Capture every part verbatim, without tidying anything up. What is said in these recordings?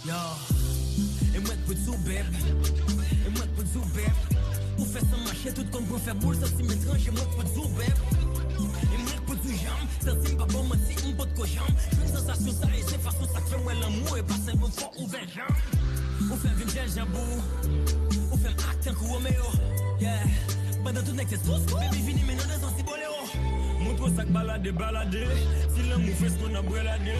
Yo, e mwen k pou di w, beb. E mwen k pou di w, beb. Ou fè san mache, tout kòm pran fè boul, santi m etranje, mwen k pou di w, beb. E mwen k pou di w, janm, santi m pa ba w manti, m potko janm jwenn sansasyon sa, e se fason sa k fè m wè lanmou, e pa sèlman fò ouvè janm. Ou fè m vin jèl jan bou, ou fè m ak tankou Romeo. Yeah, pandan tout nèg te sous, baby vini mennen nan yon ti bolero. Montre w sa k balade, balade. Si lanmou fresko n ap brelade.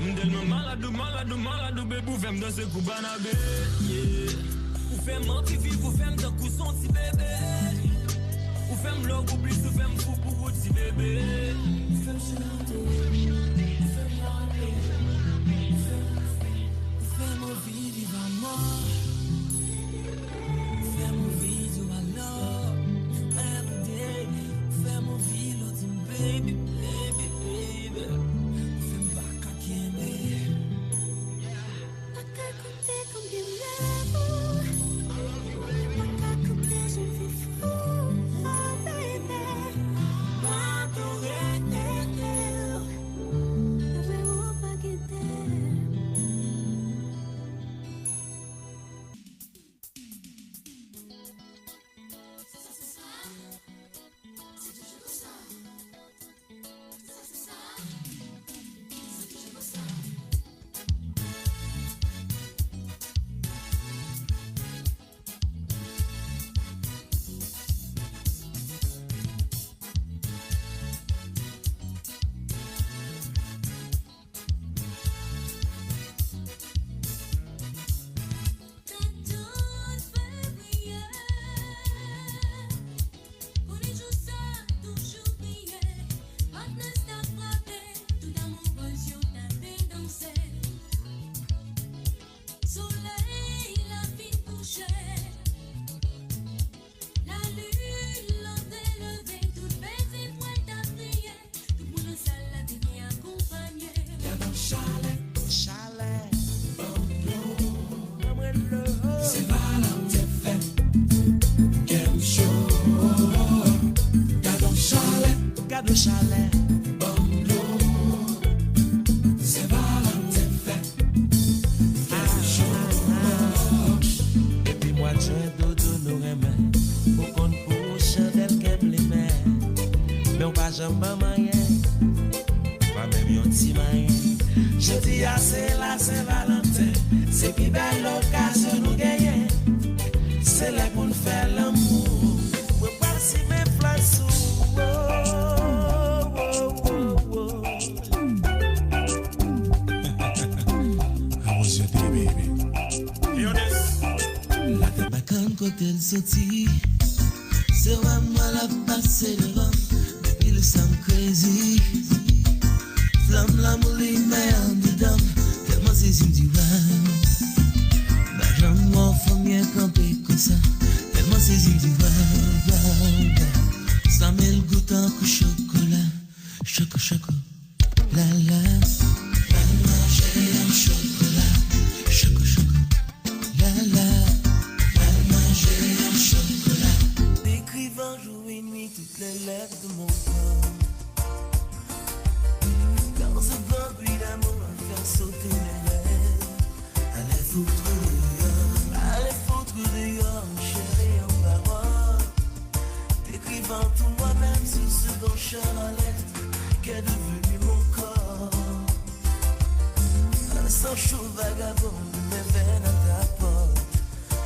M tèlman malad ou, malad ou, malad ou, bebe, ou fè m danse kou Banabe. Yeah. Ou fè m anvi viv, ou fè m tankou son ti bebe. Ou fè m love ou plis, ou fè m fou pou ou ti bebe. Ou fè m chante, ou fè m chante, ou fè m, ou fè m anvi viv amò. Ou fè m anvi di w I love you every day. Ou fè m anvi lè w di m baby, baby, baby. Ou fè m pa ka kenbe. Pa ka konte konbyen lè ou, pa ka konte jan m fè fou, oh baby. M adore ou, avè ou pa gen tè. Solèy la fin kouche, lalin lan te leve, tout bezwen pran t ap kriye, tout moun nan sal la te gen akonpanye. Gade chalè, chalè, ban m dlo, ban mwen dlo. Se Valentin fèt, kè m cho. Gade chalè, gade chalè, ban m dlo. Se Valentin fèt. Depi mwa jen doudou nou renmen. Ou konn pou chandèl kè m limen. Men w pa janm ban m anyen. Pa menm yon ti manyen. Jodi a se la Sen Valanten. Se pi bèl okazyon nou genyen. Se lè pou n fè lanmou. Mwen pral simen flè sou ou. How was your day, baby? Yo, this. Ladan bakann kote l soti, se wè mwen l ap pase devan m. Depi lè sa m crazy, flanm lanmou limen anndedan m. Tèlman sezi m di wow. M pa janm wè yon fanm byen kanpe konsa. Tèlman sezi m di wow, wow, wow. Sa men l gou tankou chokola. Choko, choko, la la. Pral manje yon chokola. Choko, choko, la la. Pral manje yon chokola. Décrivant jour et nuit toutes les lèvres de mon corps. Dans ce grand bruit d'amour, à faire sauter mes rêves. Allez foutre dehors, allez foutre dehors, chérie, en parole. Décrivant tout moi-même sur ce grand champ à l'est qu'est devenu mon corps. Un sang chaud vagabonde mes veines à ta porte.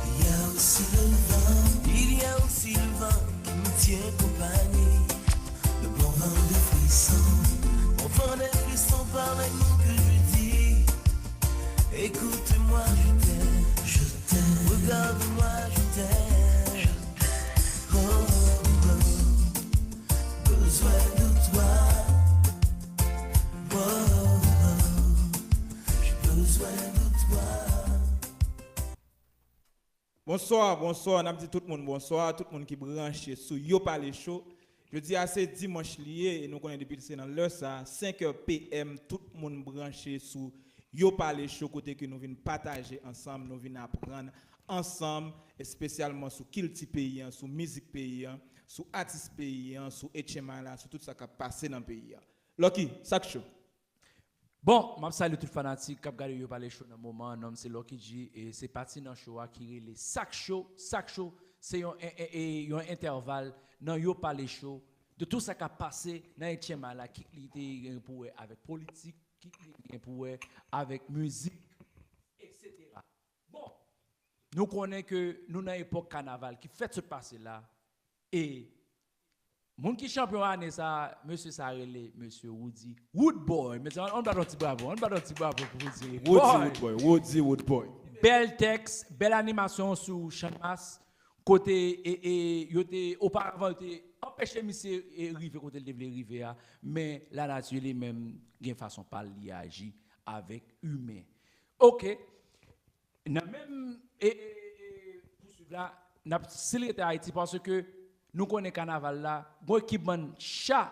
Il y a aussi le vent, il y a aussi le vent qui me tient compagnie. Le bon vent de frisson, bon vent des frissons par les mots que je dis. Écoute-moi, je t'aime, je t'aime. Regarde-moi, je t'aime. Oh, oh, oh. Besoin de toi. Oh, oh, oh. J'ai besoin de toi. Bonswa, bonswa, n ap di tout moun bonswa, tout moun ki branche sou Yo Pale Cho. Jodi a se dimanch li ye, e nou konnen depi se nan lè sa, senk è P M, tout moun branche sou Yo Pale Cho, kote ke nou vin pataje ansanm, nou vin aprann ansanm, espesyalman sou kilti peyi an, sou mizik peyi an, sou atis peyi an, sou H M I la, sou tout sa k ap pase nan peyi an. Lucky, sa k cho? Bon, m ap salye tout fanatik k ap gade Yo Pale Show nan moman an. Non m se Lucky G e se pati nan show a ki rele Sak Cho. Sak Cho se yon, e, e, e, yon entèval nan Yo Pale Show de tout sa k ap pase nan H M I la, kit li te gen pou wè avèk politik, kit li te gen pou wè avèk mizik, et cetera. Bon, nou konnen ke nou nan epòk kanaval ki fèt sot pase la, e moun ki chanpyon ane sa, mesye sa rele mesye Roody Woodboy. Mesye, ann bat yon ti bravo, ann bat yon ti bravo pou Roody Woodboy. Woody Woodboy, Woody Woodboy. Bèl tèks, bèl animasyon sou Channmas, kote e, e, yo te, oparavan, yo te anpeche misye e rive kote l te vle rive a, men lanati li menm gen fason pa l li aji avèk imen. Oke, nan menm e, e, e, e, pouswiv la, n ap still rete Ayiti paske nou konnen kanaval la, gon ekip bann cha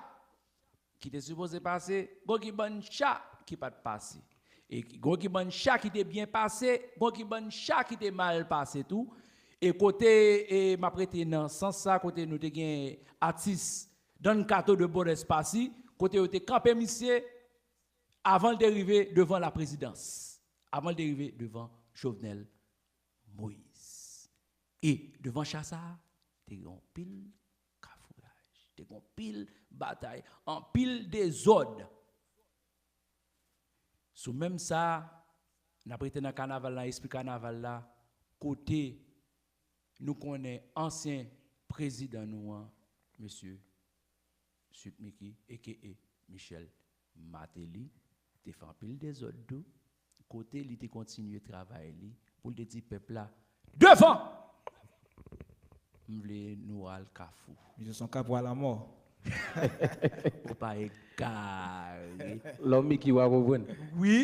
ki te sipoze pase, gon ki bann cha ki pa t pase. E gon ki bann cha ki te byen pase, gon ki bann cha ki te mal pase tou. E kote e, m ap rete nan sans sa, kote nou te gen atis Don Kato de Bordes Passy, kote yo te kanpe misye avan l te rive devan laprezidans, avan l te rive devan Jovenel Moïse. E devan cha sa a, te gen anpil kafouyaj, te gen anpil batay, anpil dezòd. Sou menm sa, n ap rete nan kanaval, nan espri kanaval la, kote nou konnen ansyen prezidan nou an, mesye Sweet Micky, A K A Michel Martelly, te fè anpil dezòd tou, kote li te kontinye travay li pou l te di pèp la, "Devan! M vle nou al Kafou." Misye se yon Kafou alamò. Ou pa egare. Lè w Micky w a konprann. Wi,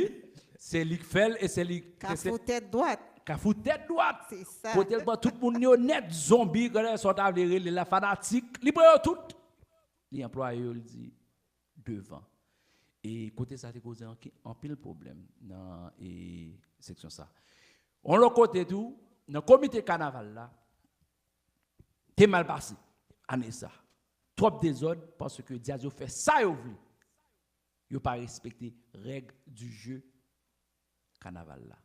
se li k fè l e se li. Kafou tèt dwat. Kafou tèt dwat. Se sa. Kote l pran tout moun yo nèt, zonbi, gade sa w ta vle rele la, fanatik, li pran yo tout. Li anplwaye yo, li di, "Devan." E kote sa te koze anki-, anpil pwoblèm nan e, seksyon sa. Yon lòt kote tou, nan komite kanaval la, te mal pase ane sa. Twòp dezòd paske djaz yo fè sa yo vle. Yo pa respekte règ du jeu kanaval la.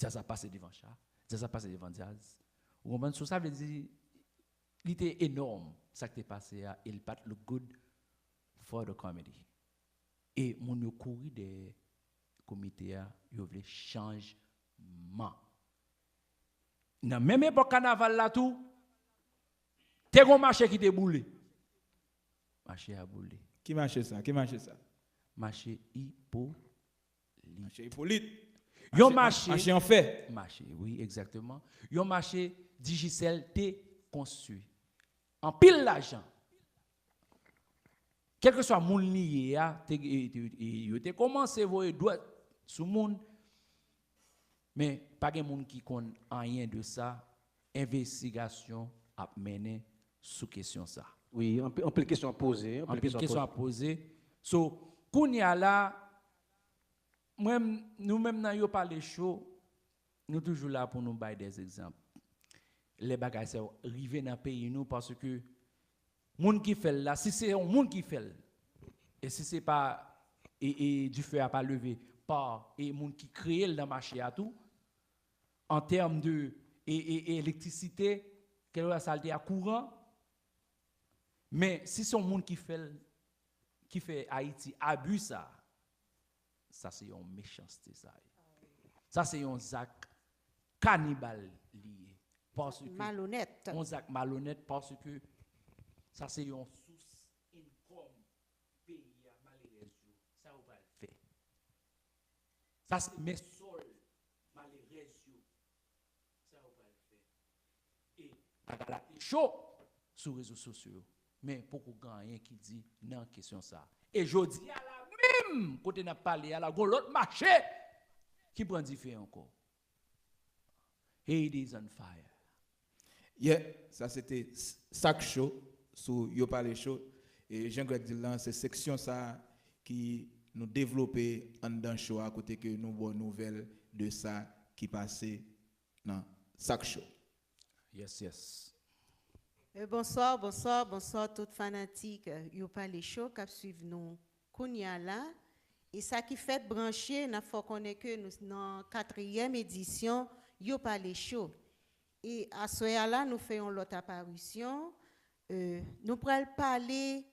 Djaz ap pase devan cha, djaz ap pase devan djaz. Ou konprann? So, sa vle di, li te enòm, sa k te pase a, e li pa t look good for the comedy. E moun yo kouri dèyè komite a, yo vle chanjman. Nan menm epòk kanaval la tou, te gon mache ki te boule. Mache a boule. Ki mache sa? Ki mache sa? Mache Ipo Mache Ipolit. Yon mache, mache, mache an fè. Mache, wi, egzakteman. Yon mache Digicel te konstwi. Anpil lajan. Kèlkeswa moun li ye a, te, e, te, e, yo te kòmanse voye dwèt sou moun, men pa gen moun ki konn anyen de sa. Envestigasyon ap mennen sou kesyon sa. Wi, anpi-, anpil kesyon ap poze, anpil kesyon ap poze. So, kounye a la, mwen, nou menm nan Yo Pale Cho, nou toujou la pou nou bay dè egzanp. Lè bagay sa yo rive nan peyi nou, paske moun ki fè l la, si se yon moun ki fè l, e si se pa, e, e dife a pa leve pa, e moun ki kreye l nan mache a tou, an tèm de, e, e, e elektrisite, kèlkeswa sa l te a, kouran, men si se yon moun ki fè l, ki fè Ayiti abi sa, sa se yon mechanste sa ye. Sa se yon zak kanibal li ye. Paske malonèt. Yon zak malonèt paske sa se yon sous income peyi a, malerèz yo. Sa yo pral fè? Sa se men sòl malerèz yo. Sa yo pral fè? E bagay la te cho sou rezo sosyo yo. Men poko gen anyen ki di nan kesyon sa. E jodi a la menm, kote n ap pale a la, gon lòt mache ki pran dife ankò. Haiti is on fire. Yeah, sa se te s-, Sak Cho sou Yo Pale Cho. E jan Greg di l lan, se seksyon sa ki nou devlope anndan cho a, kote ke nou ba w nouvèl de sa ki pase nan Sak Cho. Yes, yes. E bonswa, bonswa, bonswa tout fanatik Yo Pale Cho k ap swiv nou kounye a la. E sa ki fèt branche, n ap fè w konnen ke nou nan katriyèm edisyon Yo Pale Cho. E aswè a la, nou fè yon lòt aparisyon. Euh, nou pral pale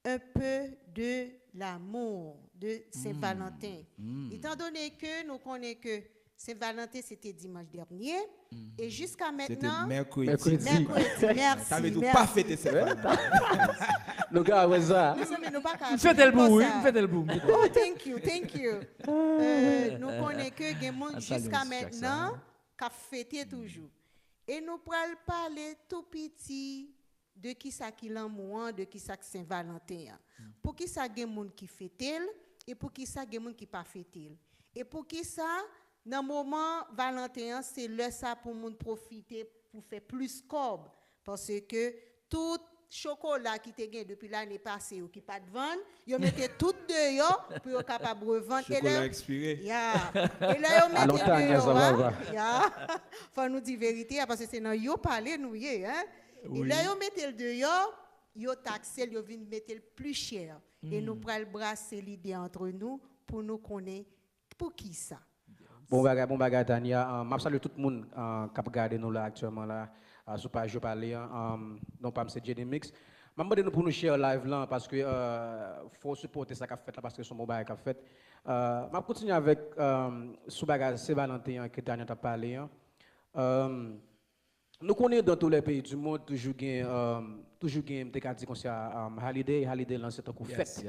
un peu de l'amour, de Sen Valanten. Etan done ke nou konnen ke Sen Valanten se te dimanch dènye, e jiska mentnan, mèkredi. Mèkredi, mèsi, Sa vle di ou pa fete Sen Valanten. Nou ka wè sa. Mezanmi, nou pa ka. M fete l pou ou, wi, m fete l pou ou. Oh, thank you, thank you. Euh, nou konnen ke gen moun jiska mentnan k ap fete toujou. E nou pral pale tou piti de kisa ki lanmou an, de kisa ki Sen Valanten an. Poukisa gen moun ki fete l, e poukisa gen moun ki pa fete l. E poukisa nan moman Valanten an, se lè sa pou moun pwofite pou fè plis kòb. Paske tout chokola ki te gen depi lane pase yo ki pa t vann, yo mete tout deyò pou yo kapab revann. E lè, Chokola ekspire. Ya. E lè yo mete l deyò a, ya, fò nou di verite a, paske se nan Yo Pale nou ye, hein? E lè yo mete l deyò, yo takse l, yo vin mete l pli chè. E nou pral brase lide antre nou pou nou konnen poukisa. Bon bagay, bon bagay, Tania. Uh, m ap salye tout moun uh, k ap gade nou la aktyèlman la uh, sou paj Yo Pale an. Um, non pa m se J D Mix. M ap mande nou pou nou share live lan paske uh, fò w sipòte sa k ap fèt la paske se yon bon bagay k ap fèt. Uh, m ap kontinye avèk um, sou bagay Sen Valanten an ke Tania t ap pale an. Um, Nou konnen dans tous les pays du monde toujou gen um, toujou gen m te ka di konsa um, holiday, holiday lan se tankou fèt.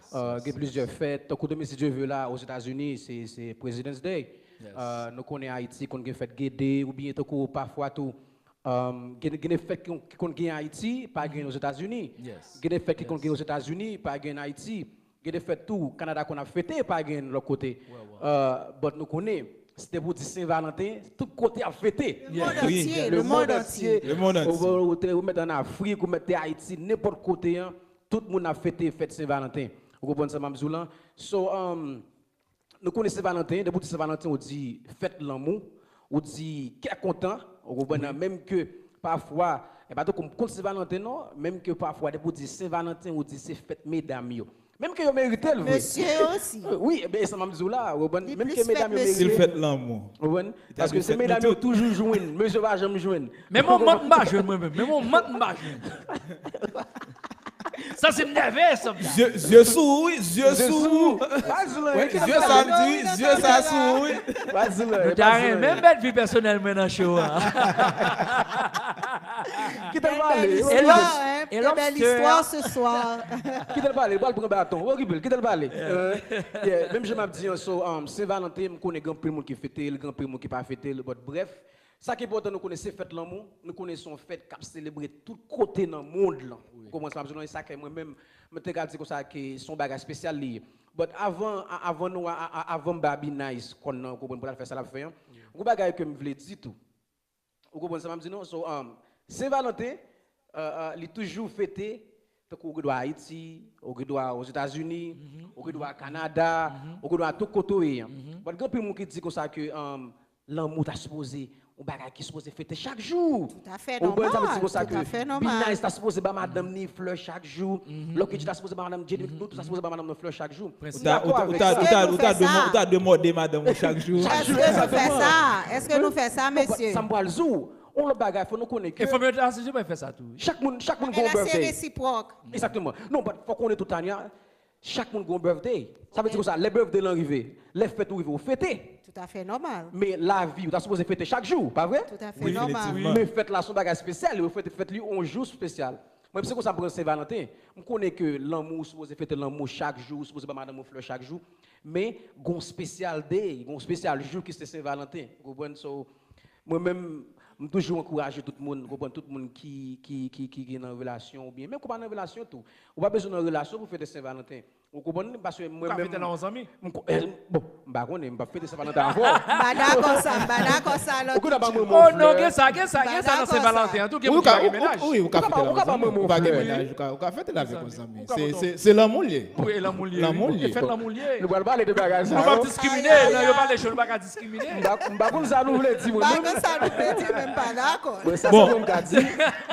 Uh, gen plizyè fèt, tankou demen si Dye ve la Ozetazini se se President's Day. Uh, nou konnen Ayiti konn gen fèt Gede oubyen tankou pafwa tou um, gen gen de fèt ki ki konn gen Ayiti pa gen Ozetazini. Gen de fèt ki konn gen Ozetazini pa gen Ayiti. Gen de fèt tou Kanada konn ap fete pa gen lòt kote. Uh, but nou konnen si te pou di Sen Valanten tout kote ap fete. Le monde entier, le monde entier. Le monde entier. Ou mèt an Afrik, ou mèt te Ayiti, nenpòt kote an, tout moun ap fete fèt Sen Valanten. Ou konprann sa m ap di w lan? So, um, nou konnen Sen Valanten, depi w di Sen Valanten, ou di fèt lanmou, ou di kè kontan, ou konprann? Menm ke pafwa, e pa tankou m kont Sen Valanten non, menm ke pafwa depi w di Sen Valanten, ou di se fèt medam yo. Menm ke yo merite l vre. Mesye yo osi. Wi, e ben e sa m ap di w la, ou konprann? Menm ke medam yo merite. Si l fèt lanmou. Ou konprann? Paske se medam yo toujou jwenn, mesye pa janm jwenn. Menm yon mant m pa jwenn mwen menm, menm yon mant m pa jwenn. Sa se m nève sa. Zye sou ou wi, zye sou ou. Zye sa m di wi, zye sa sou ou wi. Nou ta renmen bèt vi pèsonèl mwen nan show a. Kite l pale. Belle histoire, hein? Quelle belle histoire ce soir. Kite l pale, pral pran baton. Okipe l, kite l pale. Menm jan m ap di an, so, um, Sen Valanten, m konnen gen anpil moun ki fete l, gen anpil moun ki pa fete l, but brèf, sa ki enpòtan nou konnen se fèt lanmou, nou konnen se yon fèt k ap selebre tout kote nan mond lan. Ou konprann sa m ap di w lan, e sa k fè mwen menm, mwen te ka di konsa ke se yon bagay espesyal li ye. But avan, a- avan nou, a- a- avan m ba B-Nice kòn nan, ou konprann, pou l al fè sa l ap fè an, yon bagay ke m vle di tou. Ou konprann sa m ap di non? So, um, Sen Valanten, uh, uh, li toujou fete, tankou ou gen dwa Ayiti, ou gen dwa Ozetazini, ou gen dwa Kanada, ou gen dwa tout kote w ye an. But gen anpil moun ki di konsa ke um, lanmou ta sipoze yon bagay ki sipoze fete chak jou. Tout à fait normal. Ou konprann sa m ap di konsa ke B-Nice ta sipoze ba madanm ni flè chak jou. Lucky Dube ta sipoze ba madanm, J D, nou tout ta sipoze ba madanm nou flè chak jou. Ou ta, ou ta, ou ta, ou ta, ou ta demande madanm ou chak jou. Èske nou fè sa? Èske nou fè sa, mesye? Sa m pral di w, yon lòt bagay, fò nou konnen ke. E fanm yo ta sipoze fè sa tou. Chak moun, chak moun gen yon birthday. Resipròk. Exactement. Non, but fò konnen tou, Tania, chak moun gen yon birthday. Sa vle di konsa, lè birthday lan rive, lè fèt ou rive, ou fete. Tout à fait normal. Men lavi, ou ta sipoze fete chak jou, pa vre? Tout à fait normal. Men fèt la se yon bagay espesyal, ou fete fèt li yon jou espesyal. Mwen, se konsa m pran Sen Valanten. M konnen ke lanmou, ou sipoze fete lanmou chak jou, ou sipoze ba madanm ou flè chak jou. Men, gon special day, gon special jou ki se Sen Valanten. Ou konprann? So, mwen menm, m toujou ankouraje tout moun, ou konprann, tout moun ki, ki, ki, ki gen nan relasyon oubyen menm ke w pa nan relasyon tou. Ou pa bezwen nan relasyon pou fete Sen Valanten. Ou konprann? Paske mwen menm. Ou ka fete l a yon zanmi. M ko- eh, bon, m pa konnen, m p ap fete Sen Valanten avè w. M pa dakò sa, m pa dakò sa lòt. Ou konn ap ban mwen yon flè. Oh non, gen sa, gen sa, gen sa nan Sen Valanten an tou, gen moun ki pa gen mennaj. Wi, ou ka fete l a yon zanmi. Ou pa gen mennaj, ou ka, ou ka fete l avèk yon zanmi. Se, se, se lanmou l ye. Wi, e lanmou l ye. Lanmou l ye. E fèt lanmou l ye. Nou pral pale de bagay sa yo. Nou p ap diskrimine, non, yo pale cho, nou pa ka diskrimine. M pa, m pa konn sa nou vle di, mwen menm. M pa konn sa nou vle di, M pa dakò. Bon, sa se bon m ka di.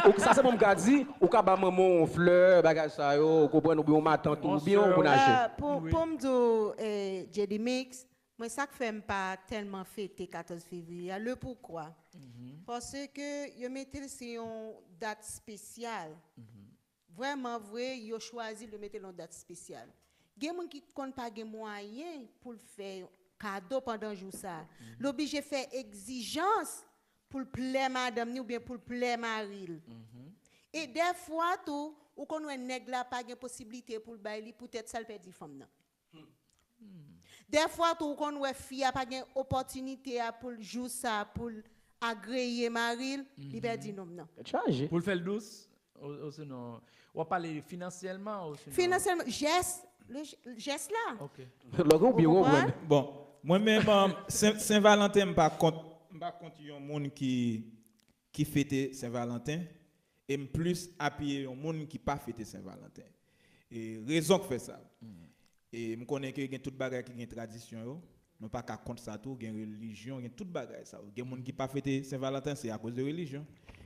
Ou, sa se bon m ka di. Ou ka ba manman w flè, bagay sa yo, ou konprann, oubyen yon matant ou, oubyen yon moun aje. Pou pou m di w, eh, J D Mix, mwen sa k fè m pa tèlman fete katòz fevriye a, le poukwa. Paske yo mete l se yon dat espesyal. Vrèman vre, yo chwazi l, yo mete l yon dat espesyal. Gen moun ki konn pa gen mwayen pou l fè kado pandan jou sa. L oblije fè egzijans pou l plè madanm ni oubyen pou l plè mari l. E dèfwa tou, ou konn wè nèg la pa gen posiblite pou l bay li poutèt sa l pèdi fanm nan. Dèfwa tou, ou konn wè fi a pa gen opòtinite a pou l jou sa, pou l agreye mari l, li pèdi nonm nan. Tèt chaje. Pou l fè l dous, o- osinon, w ap pale finansyèlman, osinon. Finansyèlman, jès, le j- jès la. Ok. Lòk ou byen konprann. Bon, mwen menm, um, Sen, Sen Valanten, m pa kont, m pa kont yon moun ki, ki fete Sen Valanten, e m plis apiye yon moun ki pa fete Sen Valanten. E rezon k fè sa. E m konnen ke gen tout bagay ki gen tradisyon yo. Nou pa ka kont sa tou, gen relijyon, gen tout bagay sa yo. Gen moun ki pa fete Sen Valanten, se akoz de relijyon.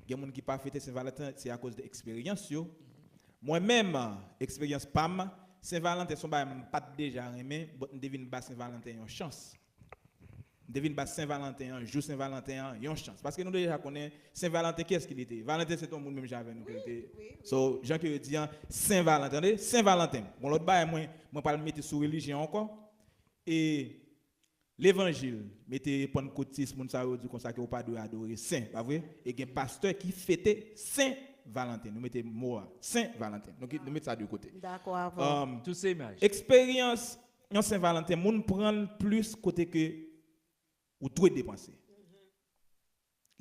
Gen moun ki pa fete Sen Valanten, se akoz de eksperyans yo. Mwen menm, eksperyans pa m, Sen Valanten se yon bagay m pa t deja renmen, but m te vin ba Sen Valanten yon chans. M te vin ba Sen Valanten an, jou Sen Valanten an, yon chans. Paske nou deja konnen Sen Valanten, kiyès ki li te ye? Valanten se te yon moun menm jan avè nou ke li te ye. So, jan ke yo di an, Sen Valanten, tande? Sen Valanten. Gon lòt bagay, mwen, mwen pral mete sou relijyon ankò. E levanjil, mete pannkotis, moun sa yo di konsa ke ou pa dwe adore sen, pa vre? E gen pastè ki fete Sen Valanten. Nou mete mo a, Sen Valanten. Nou, ki- nou mete sa de kote. Dakò avè w. Um, Tout se imaj. Eksperyans yon Sen Valanten, moun pran l plis kote ke ou dwe depanse.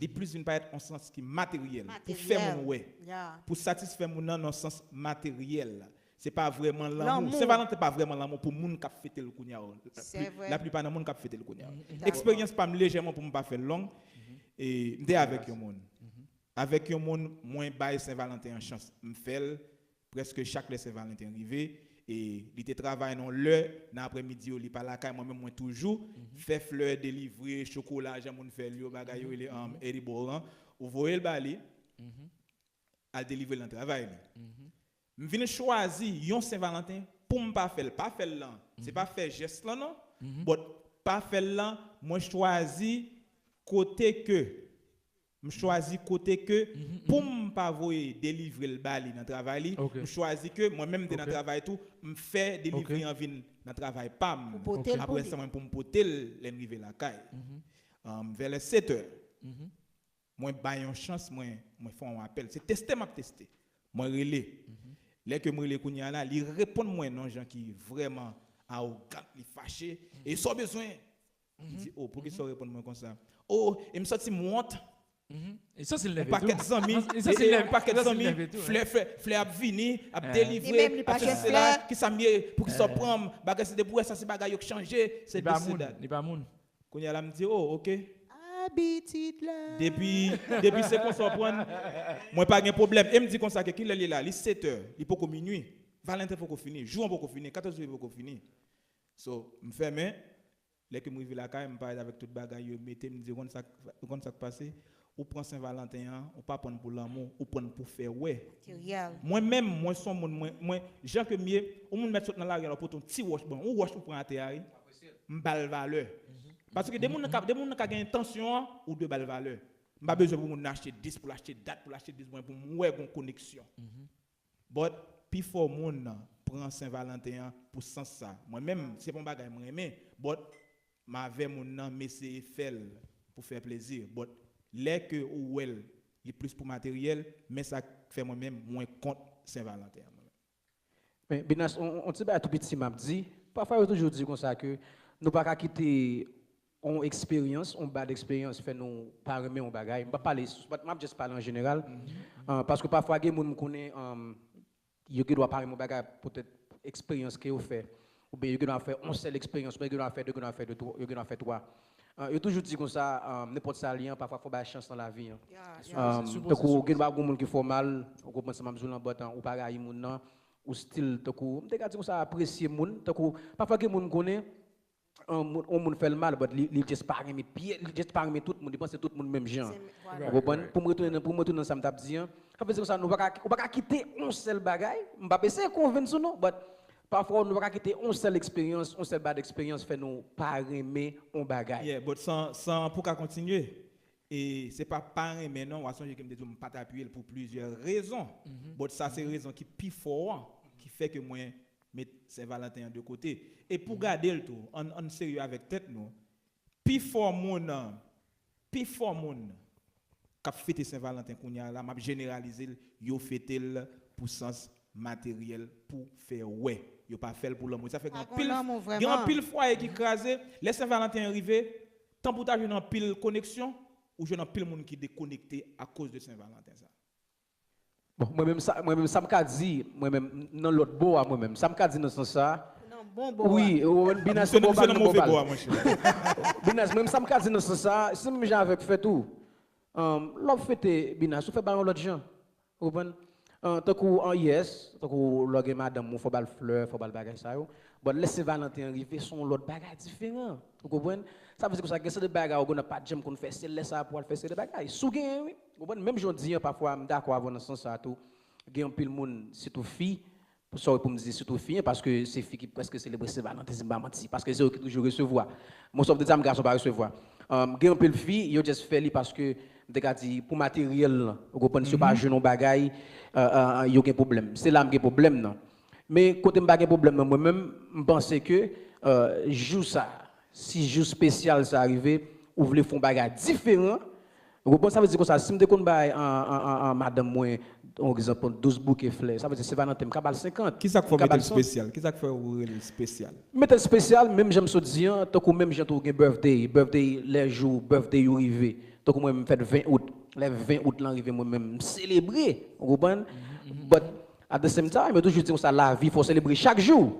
Li plis vin parèt yon sans ki materyèl, pou fè moun wè, Ya. Pou satisfè moun nan nan sans materyèl. Se pa vrèman lanmou. Lanmou. Sen Valanten pa vrèman lanmou pou moun k ap fete l kounye a. Se vre. Laplipa nan moun k ap fete l kounye a. Dakò. Eksperyans pa m, lejèman pou m pa fè l long, e m te avèk yon moun. Avèk yon moun, mwen bay Sen Valanten an chans. M fè l, prèske chak lè Sen Valanten rive, e li te travay nan lè, nan aprèmidi yo, li pa lakay, mwen menm, mwen toujou fè flè, delivre, chokola, jan moun fè l yo, bagay yo rele, um, edible lan, ou voye l ba li, al delivre l nan travay li. M vin chwazi yon Sen Valanten pou m pa fè l, pa fè l lan, se pa fè jès lan non, but pa fè l lan, mwen chwazi kote ke M chwazi kote ke, pou m pa voye delivre l ba li nan travay li, Ok. M chwazi ke mwen menm m te nan Ok. Travay tou, m fè delivre Ok. an vin nan travay pa m. Ou pote l pou Apre li. Sa, mwen pou m pote l lè m rive lakay. Um, vè lè sèt è, mwen bay yon chans, mwen, mwen fè yon apèl. Se teste m ap teste. Mwen rele. Lè ke m rele kounye a la, li reponn mwen nan jan ki vrèman awogan, li fache. E sa w bezwen? M di, oh, poukisa w reponn mwen konsa? Oh, e m santi m wont. E sa se l Yon nève pakèt tou. zanmi, E sa se e l yon nève- pakèt sa se l zanmi, nève tou, flè, flè, flè ap vini, ap Eh. delivre, Li menm, li pa ap jwenn fè sila, flè. Kisa m ye, poukisa w pran m, bagay se de pou wè sa se bagay yo k chanje, se Li pa dis, se moun, dat. Li pa moun. Kounye a la m di, oh, ok. Abitid la. Depi, depi se konsa w pran, mwen pa gen pwoblèm. E m di konsa ke kilè li la, li sèt è, li poko minui. Valanten poko fini, jou an poko fini, katòz fevriye poko fini. So, m fèmen, lè ke m rive lakay, m parèt avèk tout bagay yo, mete, m di, ou konn sa, ou konn sa k pase? Ou pran Sen Valanten an, ou pa pran l pou lanmou, ou pran l pou fè wè. Materyèl. Mwen menm, mwen se yon moun, mwen, mwen, jan ke m ye, yon moun mèt sot nan lari a, l ap pote yon ti wòch, bon, yon wòch ou pran atè a, wi, m ba l valè. Paske de moun nan ka, de moun nan ka gen entansyon an, ou dwe ba l valè. M pa bezwen pou moun nan achte dis, pou l achte dat, pou l achte dis mwen, pou m wè gon koneksyon. But pifò moun pran Sen Valanten an pou sans sa. Mwen menm, se pa yon bagay mwen renmen, but m avè moun nan, m eseye fè l pou fè plezi. But lè ke ou wè l, li plis pou materyèl, men sa k fè mwen menm, mwen kont Sen Valanten an mwen menm. Men, Binas, on, on ti bagay tou piti m ap di. Pafwa, yo toujou di konsa ke nou pa ka kite on eksperyans, on bad eksperyans fè nou pa renmen on bagay. M p ap pale, m ap just pale an jeneral. Ah, paske pafwa, gen moun m konnen, um, yo gen dwa pa renmen on bagay poutèt eksperyans ke yo fè. Oubyen yo gen dwa fè on sèl eksperyans, oubyen yo gen dwa fè de, yo gen dwa fè de, twa, yo gen dwa fè twa. Ah, yo toujou di konsa, um, nenpòt sa li an, pafwa fò bay chans nan lavi an. Ya, Sou- ya. Um, tankou ou gen dwa gon moun ki fè w mal, ou konprann sa m ap di w lan, but, uh, ou pa rayi moun nan, ou still, tankou, m te ka di konsa, apresye moun, tankou, pafwa gen moun m konnen, yon moun, yon moun fè l mal, but li, li just pa renmen pye, li just pa renmen tout moun, li panse tout moun menm jan. Ou konprann? Pou m retounen nan, pou m retounen nan sa m t ap di an, sa vle di konsa, nou pa ka, ou pa ka kite yon sèl bagay, m p ap eseye konvenk ou non, but pafwa nou pa ka kite yon sèl eksperyans, yon sèl bad eksperyans fè nou pa renmen yon bagay. Yeah, but san, san pou ka kontinye, e se pa pa renmen non, w a sonje ke m te di w m pa t apiye l pou plizyè rezon. But sa se rezon ki pi fò an, ki fè ke mwen met Sen Valanten an de kote. E pou gade l tou, ann, ann serye avèk tèt nou, pi fò moun, pi fò moun k ap fete Sen Valanten kounye a la, m ap jeneralize l, yo fete l pou sans materyèl, pou fè wè. Yo pa fè l pou lanmou. Sa fè gen anpil, gen anpil fwaye ki kraze. Lè Sen Valanten an rive, tanpou w ta jwenn anpil koneksyon, ou jwenn anpil moun ki dekonekte akoz de Sen Valanten sa. Bon, mwen menm sa, mwen menm sa m ka di, mwen menm nan lòt bò a mwen menm, sa m ka di nan sans sa, wi, ou wè, Binas se bò bal, nan bò bal. Binas, mwen menm sa m ka di nan sans sa, se menm jan avèk fèt ou. Lè w fete Binas, ou fè bagay yon lòt jan. Ou konprann? Tankou an yes, tankou lè w gen madanm ou, fò w ba l flè, fò w ba l bagay sa yo. But lè Sen Valanten an rive, se yon lòt bagay diferan. Ou konprann? Sa vle di konsa, gen seri de bagay ou konn pa t janm konn fè, se lè sa a pou w al fè seri de bagay. Si w genyen, wi. Ou konprann? Menm jan w di an, pafwa, m dakò avè w nan sans sa a tou. Gen anpil moun, sitou fi, sorry pou m di sitou fi, paske se fi ki prèske selebre Sen Valanten, si m pa manti. Paske se yo ki toujou resevwa. Most of the time, gason pa resevwa. Gen anpil fi, yo just fè li paske, m te ka di, pou materyèl lan. Ou konprann? Si yo pa jwenn yon bagay, yo gen pwoblèm. Se la m gen pwoblèm nan. Men kote m pa gen pwoblèm nan, mwen menm, m panse ke jou sa, si jou espesyal sa rive, ou vle fè yon bagay diferan, ou konprann? Sa vle di konsa, si m te konn bay an, an, an, an madanm mwen, yon egzanp, douz bouke flè, sa vle di Sen Valanten, m ka ba l senkant. Kisa k fè w mete l espesyal? Kisa k fè w rele l espesyal? Mete l espesyal, menm jan m sot di an, tankou menm jan tou gen birthday, birthday, lè jou birthday yo rive, tankou mwen menm m fèt ven out, lè ven out lan rive, mwen menm m selebre, ou konprann? But at the same time, yo toujou di konsa, lavi, fò w selebre chak jou.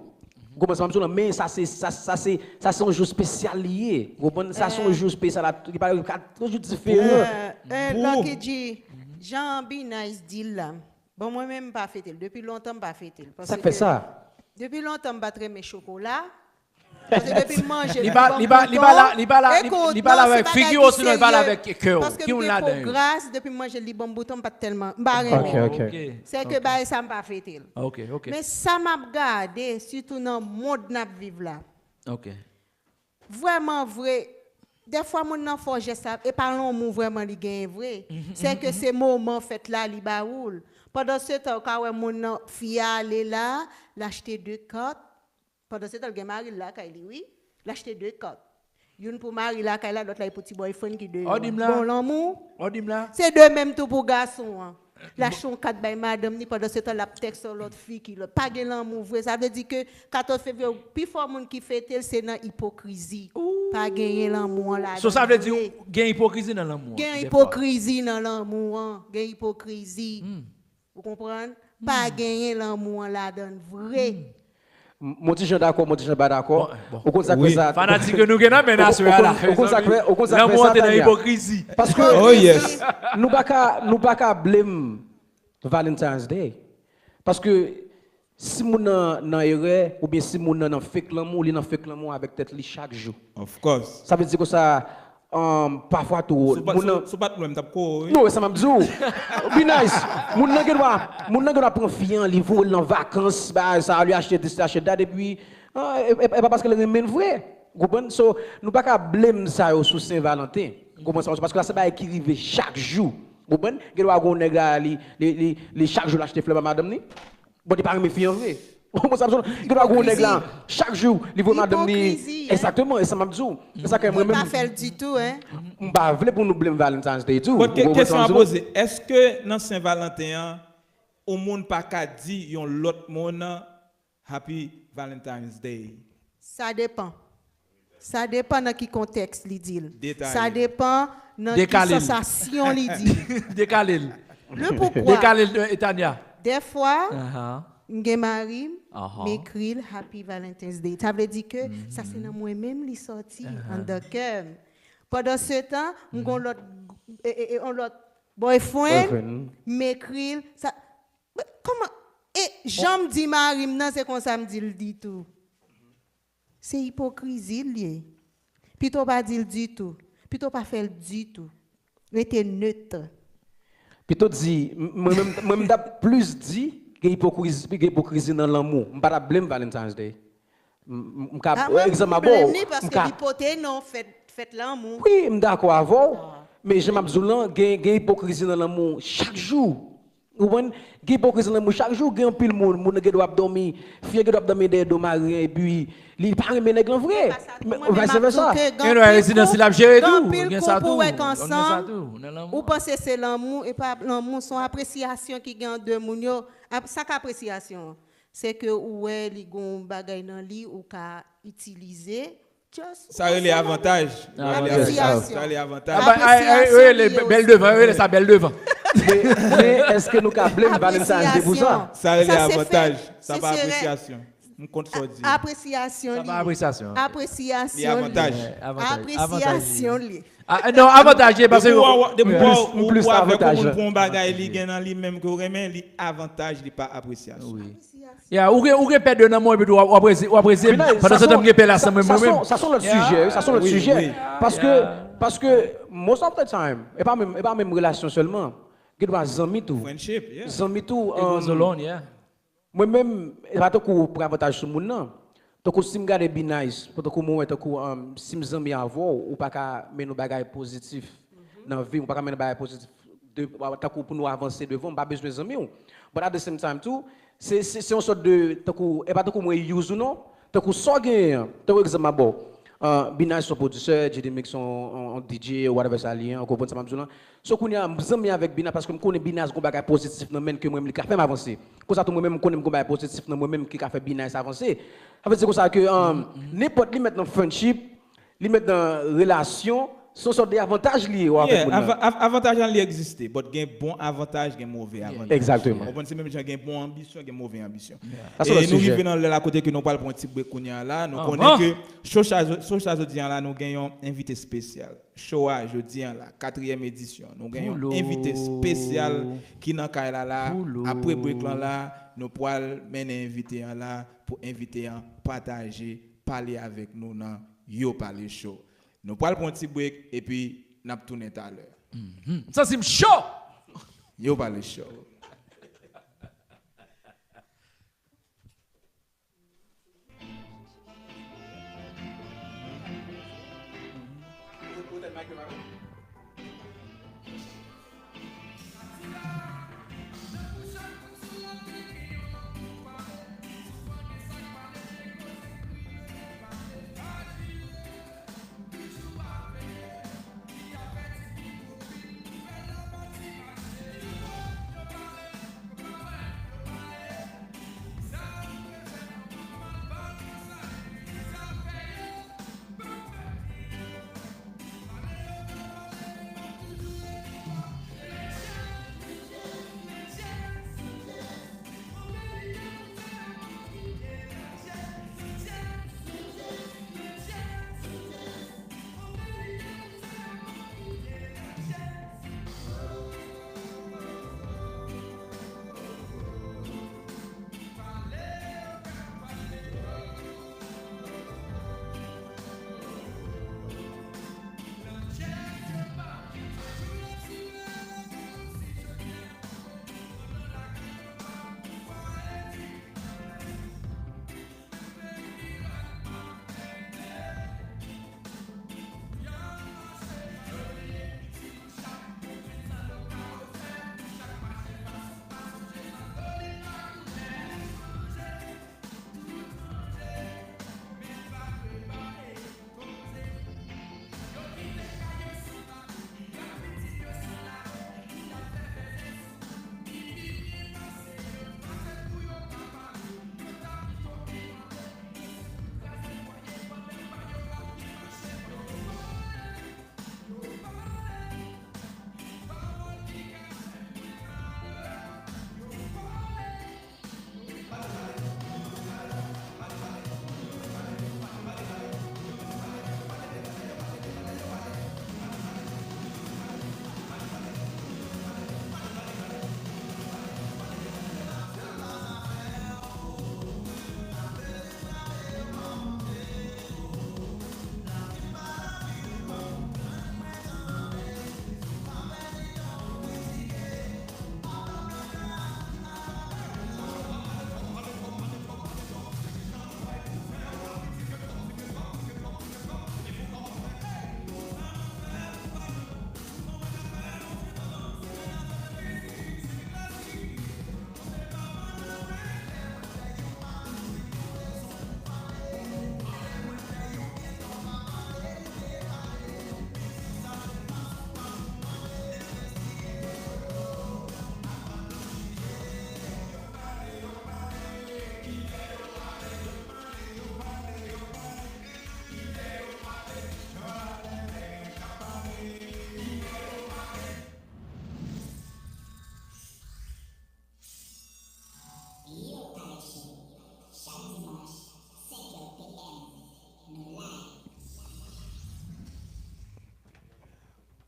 Ou konprann sa m ap di w lan? Men sa se, sa, sa se, sa se yon jou espesyal li ye. Ou konprann? Sa se yon jou espesyal, li pa, li pa yon jou diferan. Lucky G, jan B-Nice di l la. Bon, mwen menm, m pa fete l. Depi lontan, m pa fete l. Sa k fè sa? Depi lontan, m pa t renmen chokola. Li pa la, li pa la, li pa la, li pa la avèk figi w, sinon li pa la avèk kè w. Ki moun ladan yo? Gras, depi m manje li ban m bouton, m pa t tèlman, m pa renmen. Se ke bagay sa m pa fete l. Men sa m ap gade, sitou nan mond n ap viv la. Vrèman vre, dèfwa moun nan fè w jès la, e pa lanmou vrèman li genyen vre. Se ke se moman fèt la li ba ou l. Pandan se tan, ou ka wè moun nan, fi a ale la, l achte de kat, Pandan se tan, l gen mari l lakay li, wi. L achte de kat. Youn pou mari lakay la, lòt la e pou ti boyfriend ki deyò a. Bon lanmou. Se de menm tou pou gason an. L achte yon kat bay madanm ni, pandan se tan, l ap tèks yon lòt fi ki lòt. Pa gen lanmou vre. Sa vle di ke katòz fevriye, pi fò moun ki fete l, se nan ipokrizi. Pa genyen lanmou an ladan l vre. So, sa vle di gen ipokrizi nan lanmou an, gen ipokrizi nan lanmou an. Gen ipokrizi. Ou konprann? Pa genyen lanmou an ladan l vre. M on ti jan dakò, m on ti jan pa dakò. Ou konn sa k fè sa? Fanatik yo, nou gen nan men aswè a la. Ou konn sa k fè, ou konn sa k fè sa, Tania? Lanmou an te nan ipokrizi. Paske nou pa ka, nou pa ka blame Valentine's Day. Paske si moun nan nan erè, oubyen si moun nan nan fake lanmou, li nan fake lanmou avèk tèt li chak jou. Of course. Sa vle di konsa, Pafwa tou, moun nan. Si w pa t mwen, m t ap kore wi. Non, e sa m ap di w. Be nice. Moun nan gen dwa, moun nan gen dwa pran fi an, li voye l nan vakans, bagay sa, li achte this, li achte that, epi e pa paske l renmen l vre. Ou konprann? So, nou pa ka blame sa yo sou Sen Valanten. Ou konprann sa m ap di w? Paske la se bagay ki rive chak jou. Ou konprann? Gen dwa gen yon nèg la, li, li, li, li chak jou l achte flè ba madanm ni. Bon, li pa renmen fi an vre. Ou konprann sa m ap di w? Gen dwa gen yon nèg la, chak jou, li voye madanm li. Egzakteman, e sa m ap di w. E sa k fè mwen menm. Li pa fè l ditou, en. M pa vle pou nou blame Valentine's Day tou. But kesyon a poze, èske nan Sen Valanten an, yon moun pa ka di yon lòt moun Happy Valentine's Day? Sa depan. Sa depan nan ki kontèks li di l. Sa depan nan ki sansasyon li di l. Dekale l. Le poukwa. Dekale l, Tania. Dèfwa, m gen mari m, m ekri l Happy Valentine's Day. Sa vle di ke sa se nan mwen menm li sòti, anndan kè m. Pandan se tan, m gen yon lòt, yon lòt boyfriend, m ekri l. Sa, kòman? E jan m di mari m nan, se konsa m di l di tou. Se ipokrizi l ye. Pito w pa di l ditou. Pito w pa fè l ditou. Rete net. Pito di, m- mwen menm mwen menm m t ap plis di gen ipokrizi gen ipokrizi nan lanmou. M pa t ap blame Valentine's Day. M- m- m ka Ah, mwen, egzanp m a bon, blame li m paske ka li pote non fèt fèt lanmou. Wi, m dakò avè w. Men jan m ap di w lan, gen gen ipokrizi nan lanmou chak jou. Ou konprann? Gen ipokrizi nan lanmou chak jou. Gen anpil moun, moun nan gen dwa ap dòmi, fi an gen dwa ap dòmi dèyè do mari an epi li pa renmen nèg lan vre. Men vice versa. Gen dwa rezidans li ap jere tou. Gen anpil koup ou wè k ansanm, ou panse se lanmou, e pa lanmou, se yon apresyasyon ki gen ant de moun yo. Sa k apresyasyon an? Se ke ou wè li gon bagay nan li ou ka itilize. Sa rele avantaj. Apresyasyon. Sa rele avantaj. Bèl devan, rele sa bèl devan. Men èske nou ka blame Valentine's Day pou sa? Sa rele avantaj. Sa pa apresyasyon. M konn sa w di. Apresyasyon. Sa pa apresyasyon. Apresyasyon. Li avantaj. Apresyasyon li. Non, avantaj li pase. Depi w avèk yon moun pou yon bagay li gen nan li menm ke w renmen, li avantaj, li pa apresyasyon. Ya, ou gen ou gen pè de nan mwen epi w ap reze w ap reze pandan se tan m gen pè la san mwen mwen menm. Sa son lòt sijè, sa son lòt sijè. Paske paske most of the time, e pa menm e pa menm relasyon sèlman. Gen dwa zanmi tou. Friendship, yeah. Zanmi tou. It goes alone, yeah. Mwen menm, e pa tankou pran avantaj sou moun nan. Tankou si m gade Be Nice, tankou mwen wè tankou um, si m zanmi avè w, ou pa ka mennen yon bagay pozitif nan vi m, ou pa ka mennen bagay pozitif de, tankou pou nou avanse devan, m pa bezwen zanmi w. But at the same time tou, se se se yon sòt de, tankou, e pa tankou mwen use ou non, tankou sa w genyen an, tankou egzanp m ap ba w. Uh, Be Nice se yon pwodisè, J D Mix se yon DJ, whatever sa li ye, ou konprann sa m ap di w lan. So kounye a, m zanmi avèk Be Nice paske m konnen Be Nice gon bagay pozitif nan men l ke mwen menm li ka fè m avanse. Konsa tou mwen menm m konnen m gon bagay pozitif nan mwen menm ki ka fè Be Nice avanse. Sa vle di konsa ke um, nenpòt li mèt nan friendship, li mèt nan relasyon, se yon sòt de avantaj li ye ou avèk moun nan. Avantaj lan li egziste, but gen bon avantaj, gen move avantaj. Egzakteman. Ou konprann, se menm jan gen bon anbisyon, gen move anbisyon. E nou rive nan lè la kote ke nou pral pran yon ti break kounye a la. Nou konnen ke show sa jodi a la nou gen yon envite espesyal. Show a jodi an la, katriyèm edisyon. Nou gen yon envite espesyal ki nan kay la la. Apre break lan la, nou pral mennen envite an la pou envite an pataje, pale avèk nou nan Yo Pale Show. Nou pral pran yon ti break epi n ap tounen talè. M santi m cho! Yo Pale Show.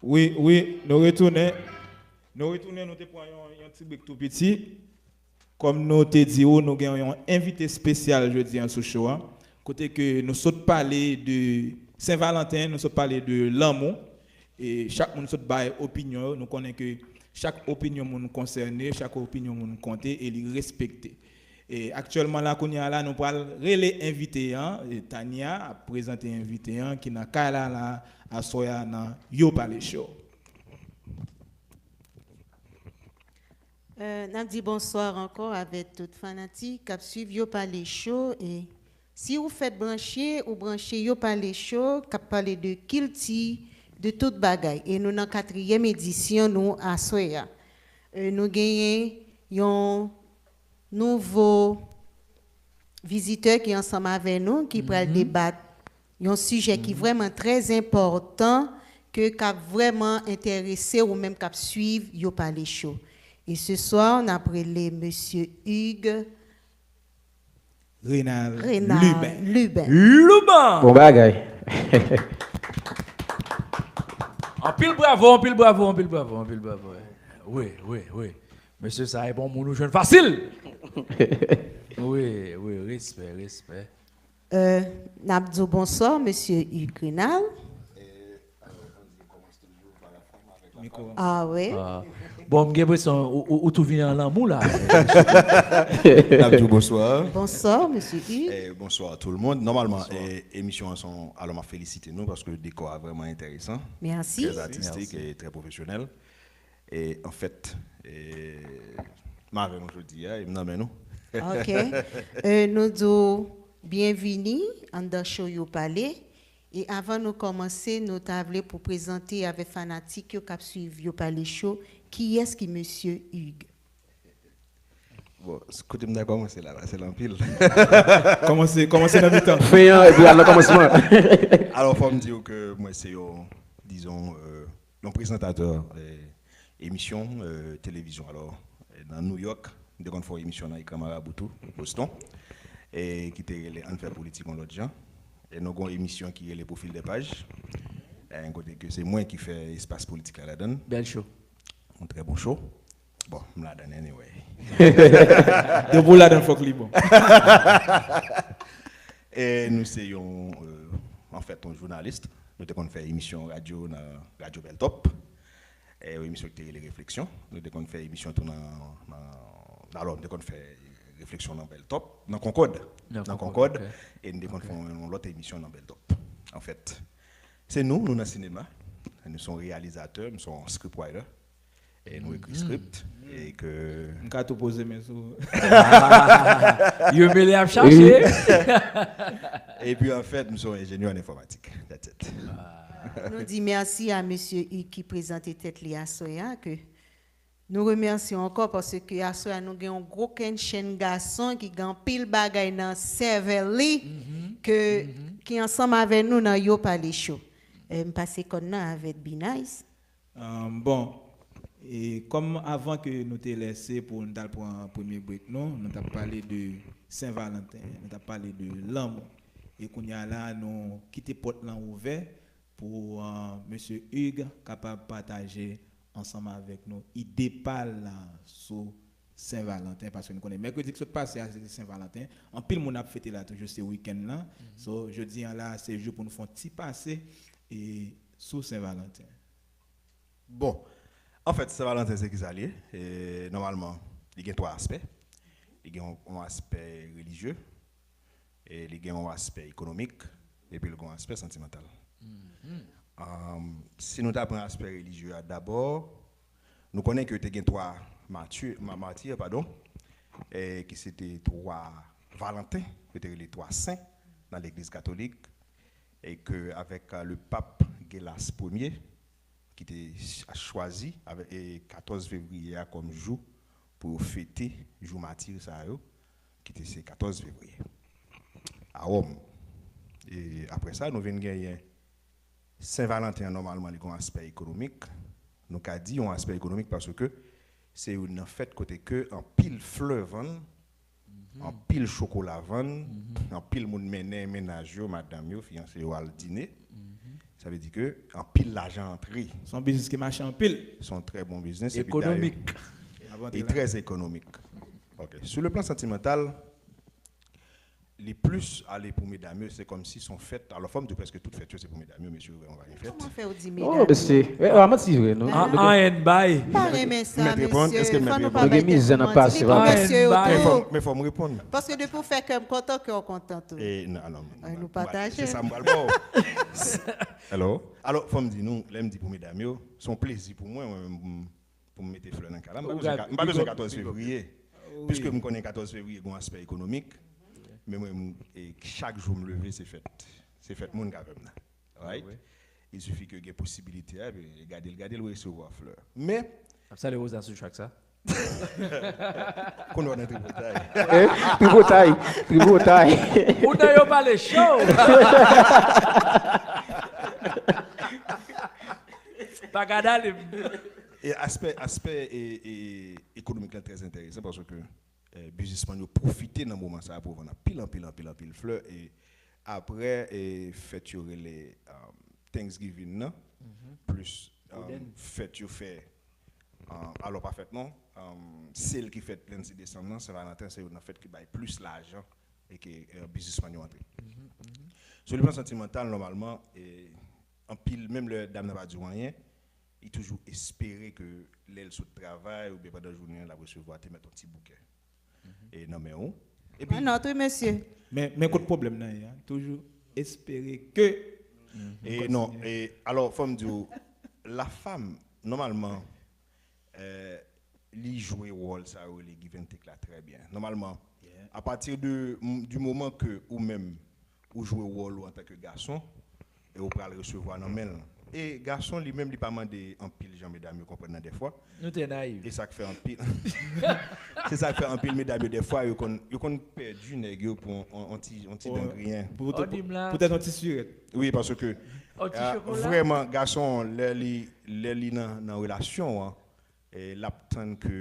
Wi, wi, nou retounen. Nou retounen, nou te pran yon, yon ti brek tou piti. Kòm nou te di w, nou gen yon envite espesyal jodi a sou show a. Kote ke nou sot pale de Sen Valanten, nou sot pale de lanmou. E chak moun sot bay opinyon yo. Nou konnen ke chak opinyon moun konsène, chak opinyon moun konte e li respekte. E aktyèlman la, kounye a la, nou pral rele envite an. E Tania ap prezante envite an ki nan kay la la aswè a nan Yo Pale Show. Euh, n ap di bonswa ankò avèk tout fanatik k ap swiv Yo Pale Show. E si w fèk branche, ou branche Yo Pale Show, k ap pale de kilti, de tout bagay. E nou nan katriyèm edisyon nou aswè a. Euh, nou genyen yon nouvo vizitè ki ansanm avè nou, ki pral debat yon sijè ki vrèman trè enpòtan, ke k ap vrèman enterese ou menm k ap swiv Yo Pale Show. E ce soir, n ap rele Mesye Hugues Renald Renald Lubin. Lubin. Louban! Bon bagay. Anpil bravo, anpil bravo, anpil bravo, anpil bravo. Wi, wi, wi. Mesye sa e bon moun ou jwenn fasil. Wi, wi, respè, respè. Euh, n ap di w bonswa, Mesye Hugues Renald. Mikwo an. Ah wi. Ah, bon, m gen enpresyon ou, ou, ou tou vini an lanmou la. N ap di w bonswa. Bonswa, Mesye Hugues. Eh, bonswa tout le monde. Nòmalman, eh, emisyon an se yon, alò m ap felisite nou paske dekò a vrèman enteresan. Mèsi. Trè atistik e trè pwofesyonèl. E anfèt, eh, m avè nou jodi a, e m nan men nou. Ok. Euh, nou di w byenvini anndan show Yo Pale. E avan nou kòmanse, nou ta vle pou prezante avèk fanatik yo k ap swiv Yo Pale Show, kiyès ki Mesye Hugues? Bon, s- kote m ta kòmanse la, paske l anpil. Kòmanse, kòmanse nan mitan. Fen an, epi al nan kòmansman. Alò, fò m di w ke mwen se yon, dizon, euh, yon prezantatè eh, emisyon eh, televizyon. Alò, eh, nan New York, m te konn fè yon emisyon nan Ekran Marabou tou, Boston, e ki te rele Ann fè politik yon lòt jan. E nou gen yon emisyon ki rele Profil de paj, eh, kote ke se mwen ki fè espas politik la ladan l. Bèl show. Yon trè bon show. Bon, m ladan l anyway. Depi w ladan l, fòk li bon. E nou se yon, euh, anfèt, yon jounalis. Nou te konn fè emisyon radyo nan Radyo Bèl Top. E yon emisyon ki te rele Refleksyon. Nou te konn fè emisyon tou nan, nan, alò, nou te konn fè Refleksyon nan Bèl Top, nan Konkòd. Nan Nan Konkòd, Konkòd. Ok. E nou te konn fè yon, yon lòt emisyon nan Bèl Top. Anfèt, se nou, nou nan sinema. Nou se yon reyalizatè, nou se yon script writer. E nou ekri script. E ke M ka tou poze men sou. Yo mele ap chache. Epi anfèt, m se yon enjenyè an enfòmatik. That's it. Nou di mèsi a Mesye Hugues ki prezante tèt li aswè a, ke nou remèsye ankò paske aswè a nou gen yon gwo kenn chenn gason ki gen anpil bagay nan sèvèl li, ke, ki ansanm avè nou nan Yo Pale Show. Eh, m pase kòn nan avèk B-Nice. Um, bon, e kòm avan ke nou te lèse pou nou t al pran premye break nou, nou t ap pale de Sen Valanten, nou t ap pale de lanmou. E kounye a la, nou kite pòt lan ouvè pou uh, Mesye Hugues kapab pataje ansanm avèk nou ide pa l la sou Sen Valanten, paske nou konnen mèkredi ki sot pase a, se te Sen Valanten. Anpil moun ap fete la toujou, se wikenn lan. So, jodi an la, se jou pou nou fè yon ti pase e sou Sen Valanten. Bon, anfèt, Sen Valanten se kisa l ye? E, nòmalman, li gen twa aspè. Li gen yon, yon aspè relijye, e li gen yon aspè ekonomik, epi li gen yon aspè santimantal. Um, si nou ta pran aspè relijye a dabò, nou konnen ke te gen twa mati, ma- mati, padon, e ki se te twa Valanten, yo te rele twa sen nan legliz katolik, e ke avèk uh, le pap Gelas premye, ki te ch- chwazi avèk e katòz fevriye a kòm jou pou yo fete jou mati sa yo, ki te se katòz fevriye a Wòm. E apre sa, nou vin genyen Sen Valanten an, nòmalman, li gen yon aspè ekonomik. Nou ka di yon aspè ekonomik paske se youn nan fèt kote ke anpil flè vann, anpil chokola vann, anpil moun mennen mennaj yo, madanm yo, fiyanse yo al dine. Sa vle di ke anpil lajan antre. Se yon biznis ki mache anpil. Se yon trè bon biznis. Ekonomik. Li trè ekonomik. Ok. Sou le plan santimantal, li plis ale pou medam yo, se kòmsi se yon fèt. Alò, fò m di w prèske tout fèt yo se pou medam yo, mesye yo vrèman pa gen fèt. Kòman fè w di medam yo? Oh, mesye. Wè, wè, manti vre, non? An, an, bay. Pa renmen sa, mesye. Fò nou pa bay tèt nou manti. Li pou mesye yo tou. Men fò m reponn. Paske depi w fè kè m kontan, kè w kontan tou. E, non, non. Nou pataje. Se sa m pral ba w. Hello? Alò, fò m di nou, lè m di pou medam yo, se yon plezi pou mwen, mwen menm, pou m mete flè nan kay la. M pa bezwen ka- m pa bezwen katòz fevriye. Piske m konnen katòz fevriye gen yon aspè ekonomik. Men mwen, m- e chak jou m leve, se fèt. Se fèt moun k avè m nan. Right? Il suffit ke gen posibilite a, epi gade l, gade l, ou resevwa flè. Men, Ap salye Rosa sou chak sa. Kounye a w nan tripotay. Tripotay. Tripotay. Ou nan yo pale cho. Pa gade ale m. E aspè, aspè e, e, ekonomik la trè enteresan paske e, biznismann yo pwofite nan moman sa a pou vann anpil, anpil, anpil, anpil flè. E apre e, fèt yo rele um, Thanksgiving nan, plis um, fèt yo fè, um, alò pa fèt non, um, sel ki fèt lendi desanm nan, Sen Valanten, se youn nan fèt ki bay plis lajan e ke e, biznismann yo antre. Sou le plan santimantal, nòmalman, e, anpil, menm lè dam nan pa di w anyen, li toujou espere ke lè l sot travay oubyen pandan jounen an, l ap resevwa te mèt yon ti boukè e nan men w. Epi, An nòt, wi, mesye. Men, men kot pwoblèm nan ye a. Toujou espere ke. E non, e, alò, fò m di w, la femme, nòmalman, e, li jwe wòl sa yo rele give and take la trè byen. Nòmalman, apati de, du moman ke ou menm, ou jwe wòl ou antanke gason, e ou pral resevwa nan men l. E gason li menm li pa mande anpil jan medam yo konprann nan dèfwa. Nou te nayiv. E sa k fè anpil. Se sa k fè anpil medam yo dèfwa yo konn yo konn pèdi nèg yo pou on, on ti on ti dan griyen. Pou poutèt on ti sirèt. Wi, paske vrèman gason lè li lè li nan nan relasyon an, l ap tann ke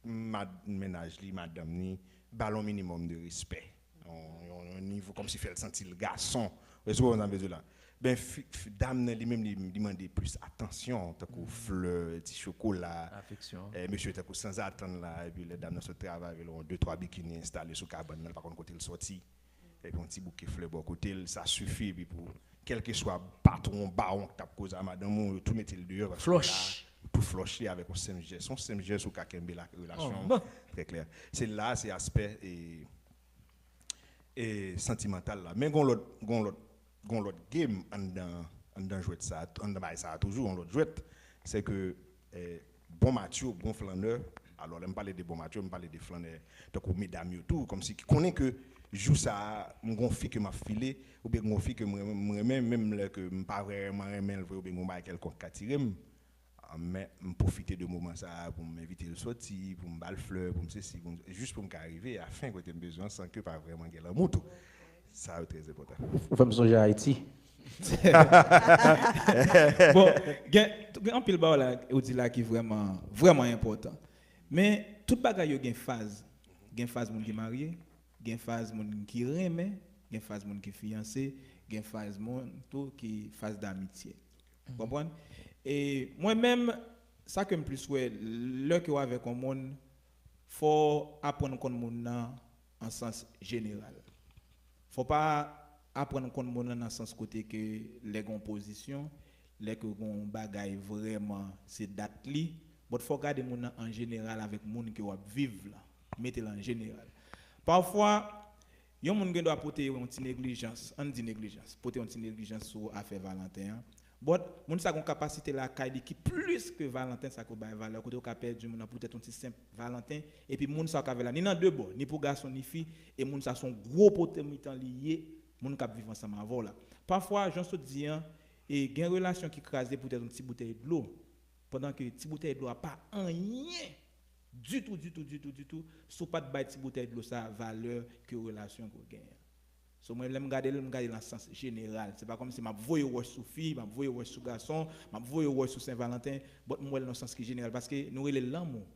mad, mennaj li, madanm ni, ba l yon minimòm de respè. Yon, yon, yon nivo kòmsi fè l santi l gason. Ou wè sa m vle di la? Ben, fi, fi, dam nan li menm li, li mande plis atansyon, tankou flè, ti chokola. Afeksyon. Eh, mesye tankou sanzatann la, epi lè dam nan sot travay, li yon de twa bikini enstale sou kabann nan, li pa konn kote l sòti. Epi yon ti bouke flè bò kote l, sa sifi, epi pou kèlkeswa patwon, bawon k t ap koze a madanm ou, yo tou mete l deyò, paske la, ou tou flòch li avèk yon senp jès. Yon senp jès ou ka kenbe la relasyon an trè klè. Se la, se aspè e, e santimantal la. Men gon lòt, gon lòt, gon lòt game anndan, anndan jwèt sa, anndan bagay sa toujou, yon lòt jwèt, se ke eh, bon matyo, bon flannè. Alò, lè m pale de bon matyo, m pale de flannè tankou medam yo tou, kòmsi ki konnen ke jou sa a, m gon fi ke m ap file, oubyen gon fi ke m renmen, m renmen, menm lè ke m pa vrèman renmen l vre, oubyen gon bagay kèlkonk k atire m, ah, men m pwofite de moman sa a pou m envite l sòti, pou m ba l flè, pou m sesi, pou m, jis pou m ka rive a fen kote m bezwen an, san ke pa vrèman gen lanmou tou. Sa yo trè enpòtan. Ou fè m sonje Ayiti. Bon, gen, gen anpil bagay la ou di la ki vrèman, vrèman enpòtan. Men tout bagay yo gen faz. Gen faz moun ki marye, gen faz moun ki renmen, gen faz moun ki fiyanse, gen faz moun tou ki faz damitye. Konprann? E mwen menm, sa ke m plis wè, lè ke w avèk yon moun, fò w aprann konn moun nan an sans jeneral. Fò w pa aprann konn moun nan nan sans kote ke lè gen yon pozisyon, lè ke gen yon bagay vrèman se dat li, but fò w gade moun nan an jeneral avèk moun ke w ap viv la. Mete l an jeneral. Pafwa, yon moun gen dwa pote yon ti neglijans, ann di neglijans, pote yon ti neglijans sou afè Valanten an. But moun sa gon kapasite lakay li ki plis ke Valanten sa ke w bay valè, kote w ka pèdi moun nan poutèt yon ti senp Valanten, epi moun sa w ka vè la, ni nan de bò, ni pou gason, ni fi, e moun sa se yon gwo potomitan li ye, moun k ap viv ansanm avè w la. Pafwa, jan w sot di an, e gen relasyon ki kraze poutèt yon ti boutèy dlo, pandan ke ti boutèy dlo a pa anyen ditou, ditou, ditou, ditou, si w pa t bay ti boutèy dlo sa a valè ke relasyon ke w genyen. So, mwen, lè m gade l, m gade l nan sans jeneral. Se pa kòmsi m ap voye wòch sou fi, m ap voye wòch sou gason, m ap voye wòch sou Sen Valanten, but m wè l nan sans ki jeneral, paske nou rele l lanmou.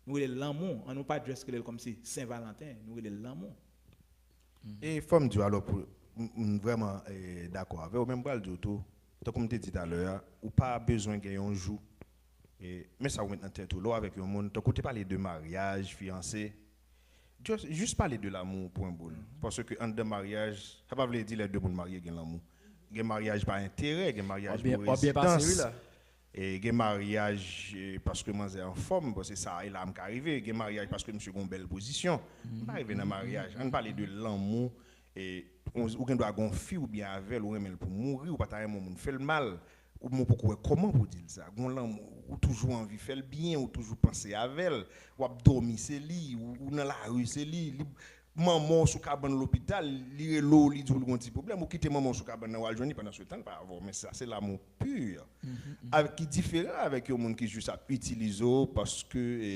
Nou rele l lanmou, an nou pa just rele l kòmsi Sen Valanten, nou rele l lanmou. E fò m di w alò, pou m, m vrèman eh, dakò avè w, men m pral di w tou, tankou m te di talè a, ou pa bezwen gen yon jou. E, men sa ou met nan tèt ou, lè w avèk yon moun, tankou w te pale de maryaj, fiyanse, just, jis pale de lanmou pou yon bout. Paske anndan maryaj, sa pa vle di lè de moun marye gen lanmou. Gen maryaj pa enterè, gen maryaj pou rezidans. E gen maryaj, e, paske manzè anfòm, paske sa e la m ka rive. Gen maryaj paske misye gen yon bèl pozisyon. M pa rive nan maryaj. Ann pale de lanmou. E, ou, ou gen dwa gen yon fi ou byen avè l, ou renmen l pou mouri, ou pa ta renmen yon moun fè l mal. Ou, men ou poko wè kòman pou di l sa. Gen yon lanmou, ou toujou anvi fè l byen, ou toujou panse avè l. W ap dòmi, se li, ou, ou nan lari, se li. Li manman w sou kabann lopital, li rele w, li di w li gen yon ti pwoblèm, ou kite manman w sou kabann nan, w al jwenn li pandan se tan, l pa avè w. Men sa, se lanmou pi. Avèk, ki diferan avèk yon moun ki jis ap itilize w paske, e,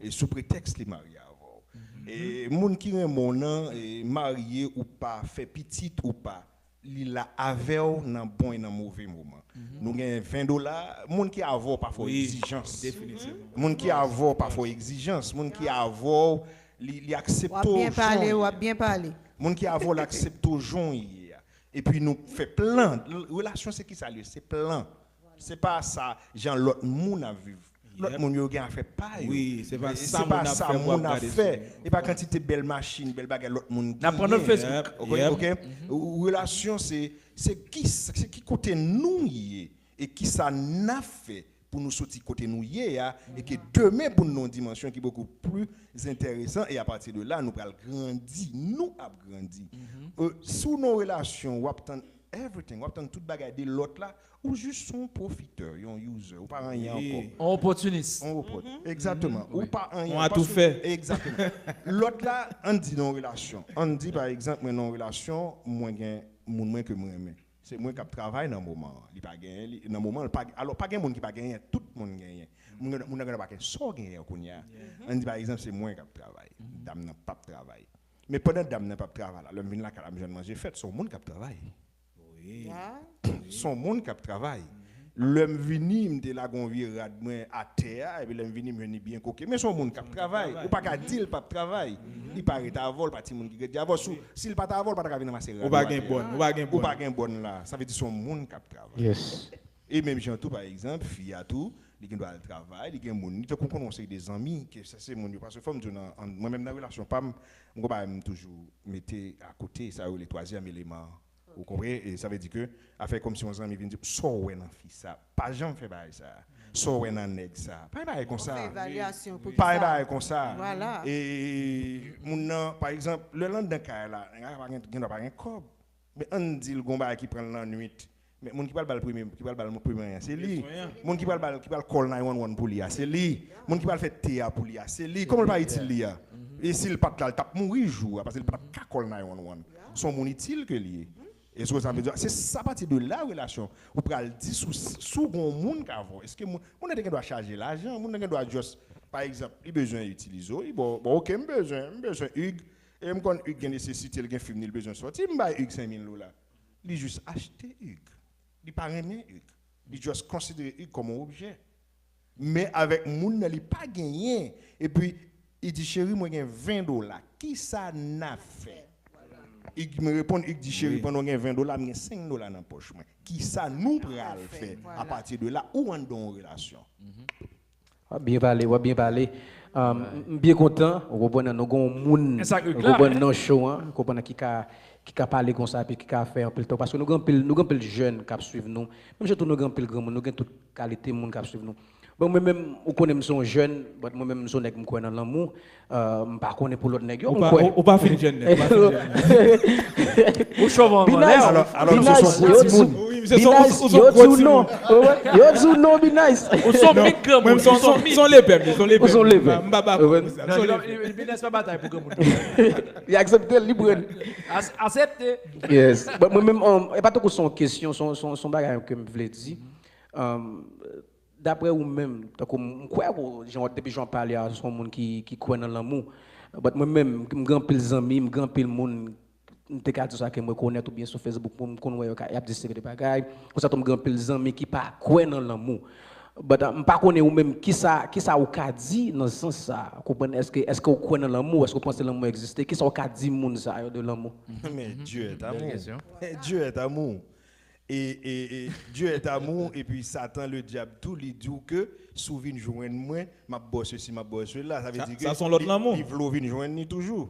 e sou pretèks li marye avè w. E moun ki renmen w nan, e marye ou pa, fè pitit ou pa, li la avè w nan bon e nan move moman. Nou gen ven dola, moun ki avè w pa fè w egzijans. Moun ki avè w pa fè w egzijans. Moun ki avè w, li, li aksepte w jan w ye. W ap byen pale, w ap byen pale. Moun ki avè w, l aksepte w jan w ye a. Epi nou fè plan. L-, relasyon se kisa l ye? Se plan. Se pa sa, jan lòt moun ap viv. Lòt moun yo gen afè pa yo. Wi, se pa sa moun ap fè pou ap gade sou. E pa kantite bèl machin, bèl bagay lòt moun genyen. N ap pran nòt Facebook. Oke? Ou, ou, relasyon se, se ki, se ki kote nou ye e kisa n ap fè pou nou soti kote nou ye a, e ke demen pou n nan yon dimansyon ki bokou pli enteresan, e apati de la, nou pral grandi, nou ap grandi. E, si w nan yon relasyon, w ap tann everything, w ap tann tout bagay de lòt la, ou jis yon pwofitè, yon user, ou pa anyen ankò. Yon opòtinis. Yon opòt-, egzakteman. Ou pa anyen. Yon atoufè. Egzakteman. Lòt la, ann di nan yon relasyon. Ann di, pa egzanp, mwen nan yon relasyon, mwen gen moun mwen ke mwen renmen. Se mwen k ap travay nan moman an. Li pa genyen, li, nan moman an, li pa, alò, pa gen moun ki pa genyen, tout moun genyen. Moun, moun nan gen dwa pa gen sa w genyen kounye a. Ann di, pa egzanp, se mwen k ap travay. Dam nan p ap travay. Men pandan dam nan p ap travay la, lè m vin lakay la, m jwenn manje fèt, se yon moun k ap travay. Wi. Se yon moun k ap travay. Lè m vini, m te lage yon vye rad mwen atè a, epi lè m vini, m jwenn li byen koke. Men se yon moun k ap travay. Ou pa ka di l p ap travay. Li pa ret avè w, l pa timoun ki ret avè w. Si, si l pa t avè w, l pa ta ka vin ranmase rad ou atè a. Ou pa gen bòn, ou pa gen bòn. Ou pa gen bòn la. Sa vle di se yon moun k ap travay. Yes. E menm jan tou, pa egzanp, fi a tou, li gen dwa al travay, li gen moun li, tankou m konnen yon seri de zanmi, ke sa se moun yo, paske fò m di w nan, an, mwen menm nan relasyon pa m, m gon bagay m toujou mete akote, sa yo rele twazyèm eleman an. Ou konprann? E sa vle di ke, afè kòmsi yon zanmi vin di, sa w wè nan fi sa, pa janm fè bagay sa. Sa w wè nan nèg sa, pa gen bagay konsa. Ou fè evalyasyon pou ki sa. Pa gen bagay konsa. Vwala. E moun nan, pa egzanp, lè l anndan kay la, nèg la pa gen, gen dwa pa gen kòb. Men ann di l gon bagay ki pran l lannwit. Men moun ki pral ba l premye, ki pral ba l premye an, se li. Moun ki pral ba l, ki pral call nine one one pou li a, se li. Moun ki pral fè te a pou li a, se li. Kòman l pa itil li a? E si l pa t la, l t ap mouri jou a, paske l pa t ka call nine one one. Se yon moun itil ke li ye. E se sa m vle di, se sa, apati de la relasyon. Ou pral di si w, si w gon moun k avè w. Èske moun, moun nan te gen dwa chaje lajan, moun nan gen dwa just, pa egzanp, li bezwen itilize w, li ba w, bon, oke, m bezwen, m bezwen Hugues, e m konn Hugues gen nesesite, l gen fim ni, l bezwen sòti, m bay Hugues senk mil dola. Li jis achte Hugues. Li pa renmen Hugues. Li just konsidere Hugues kòm yon objè. Men avèk moun nan, li pa genyen. Epi, li di, cheri, mwen gen ven dola. Kisa n a fè? Hugues, mwen reponn, Hugues di, cheri, pandan w gen ven dola, m gen senk dola nan pòch mwen. Kisa nou pral fè? Apati de la, ou anndan yon relasyon. W ap byen pale, w ap byen pale. Um, m, m byen kontan, ou konprann, nou gen yon moun, ou konprann, nan show an, ou konprann, ki ka, ki ka pale konsa, epi ki ka fè anpil tan. Paske nou gen anpil, nou gen anpil jèn k ap swiv nou. Menm jan tou nou gen anpil granmoun, nou gen tout kalite moun k ap swiv nou. Bon, mwen menm, ou konnen m se yon jèn, but mwen menm m se yon nèg m kwè nan lanmou. Euh, m pa konnen pou lòt nèg yo, m kwè. Ou pa, ou, ou pa fin jèn nèt, ou pa fin jèn nèt. Ou chòv anvan lè. Alò, alò, misye se yon gwo timoun. Wi, misye se yon, ou, ou se yon gwo timoun. Yo di w non. Yo di w non, Be Nice. Ou se yon big granmoun, ou se yon big. Ou se yon lepè, misye se yon lepè. Ou se yon lepè. M pa, m pa ba pou sa. Non, non, Be Nice pa batay pou granmoun. Li aksepte l, li pran l. As-, aksepte. Yes. But mwen menm, um, e pa tankou se yon kesyon, se yon, se yon, se yon bagay ke m vle di. Um, Daprè ou menm, tankou m, m kwè ou, jan w, depi jan w ap pale a, se yon moun ki, ki kwè nan lanmou. But mwen menm, m gen anpil zanmi, m gen anpil moun, m te ka di sa ke m rekonèt oubyen sou Facebook, m konn wè yo ka, y ap di seri de bagay. Konsa tou, m gen anpil zanmi ki pa kwè nan lanmou. But, uh, m pa konnen ou menm, kisa, kisa ou ka di nan sans sa? Konprann, èske, èske ou kwè nan lanmou? Èske ou panse lanmou egziste? Kisa ou ka di moun sa yo de lanmou? Mais Dieu est amour. Bèl kesyon. Dieu est amour. E, e, e, Dieu est amour, epi Satan, le diab tou, li di w ke si w vin jwenn mwen, m ap ba w sesi, m ap ba w sela. Sa vle di ke sa se yon lòt lanmou. Li vle w vin jwenn li toujou.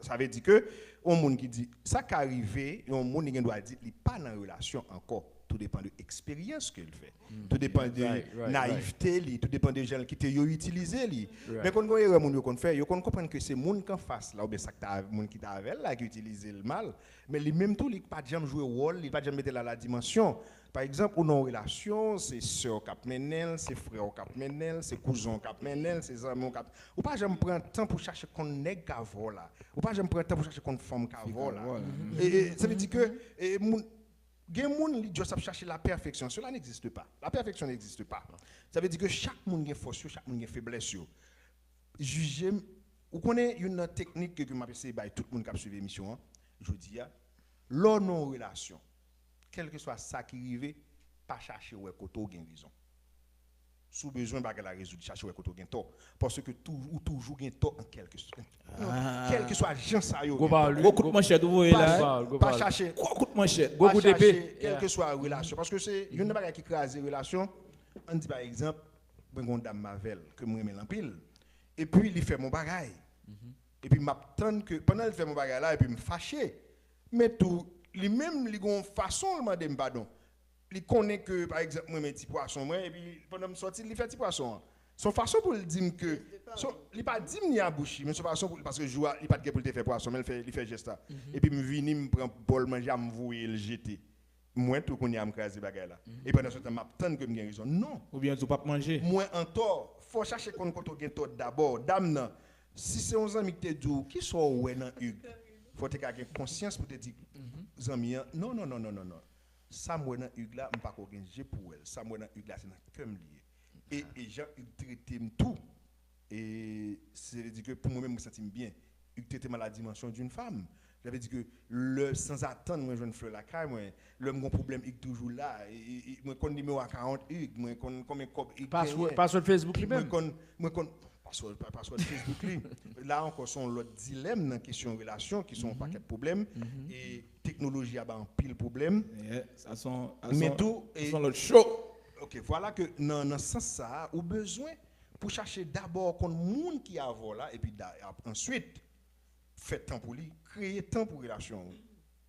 Sa vle di ke yon moun ki di, sa ka rive, yon moun li gen dwa di li pa nan relasyon ankò. Tou depann de eksperyans ke l fè. Tou depann de nayivte li, tou depann de jan l kite yo itilize li. Men konn gen erè moun yo konn fè, yo konn konprann ke se moun k anfas la, oubyen sa k ta, moun ki ta avè l la ki itilize l mal. Men li menm tou, li pa t janm jwe wòl, li pa t janm mete l a la dimansyon. Pa egzanp, ou nan yon relasyon, se sè w k ap mennen l, se frè w k ap mennen l, se kouzen w k ap mennen l, se zanmi w k ap. Ou pa janm pran tan pou chache konn nèg k avè w la. Ou pa janm pran tan pou chache konn fanm k avè w la. E, e, sa vle di ke e, moun, gen moun, li just ap chache la perfection. Cela n'existe pas. La perfection n'existe pas. Sa vle di ke chak moun gen fòs yo, chak moun gen feblès yo. Jije m, ou konnen youn nan teknik ke, ke m ap eseye bay tout moun k ap swiv emisyon an, jodi a, lè w nan yon relasyon, kèlkeswa sa ki rive, pa chache wè kote w gen rezon. Si w bezwen bagay la rezoud, chache wè kote w gen tò. Paske tou, ou toujou gen tò an kèlke, non, kèlkeswa jan sa yo gen tò. Gwo kout manchèt ou voye la. Pa chache. Gwo kout manchèt, gwo kout epe. Kèlkeswa relasyon. Paske se youn nan bagay ki kraze relasyon. Ann di pa egzanp, mwen gen yon dam m avè l, ke m renmen l anpil. Epi li fè m yon bagay. Epi m ap tann ke, pandan l fè m yon bagay la, epi m fache. Men tou, li menm, li gen yon fason l mande m padon. Li konnen ke, pa egzanp, mwen renmen ti pwason mwen, epi pandan m sòti, li fè ti pwason an. Se yon fason pou l di m ke, se yon, li pa di m li a bouch li, men se yon fason pou l, paske jou a, li pa t gen pou l te fè pwason, men l fè, li fè jès la. Epi m vini, m pran bòl manje a, m voye l jete. Mwen tou kounye a m kraze bagay la. E pandan se tan m ap tann ke m gen rezon. Non. Oubyen di w p ap manje. Mwen antò, fò w chache konn kote w gen tò dabò. Dam nan, si se yon zanmi ki te di w, kisa w wè nan Hugues? Fò w te ka gen konsyans pou te di zanmi an, non, non, non, non, non, non. Sa m wè nan Hugues la, m pako gen je pou wè l. Sa m wè nan Hugues la, se nan kè m li ye. E, e jan Hugues trete m tou, e se vle di ke pou mwen menm, mwen santi m byen. Hugues trete m a la dimansyon d'une femme. Sa vle di ke lè sanzatann mwen jwenn flè lakay mwen, lè m gon pwoblèm, Hugues toujou la. E, e, e mwen konn nimewo a kawont Hugues, mwen konn konbyen kòb Hugues genyen. Password Facebook li menm. Mwen konn, mwen konn password, pa- password Facebook li. La ankò, se yon lòt dilèm nan kesyon relasyon ki se yon pakèt pwoblèm. E teknoloji a ba anpil pwoblèm. Men tou, e se yon lòt show. Ok, vwala ke nan, nan sans sa a, ou bezwen pou chache dabò konn moun ki avè w la, epi da- ap- answit, fè tan pou li, kreye tan pou relasyon w.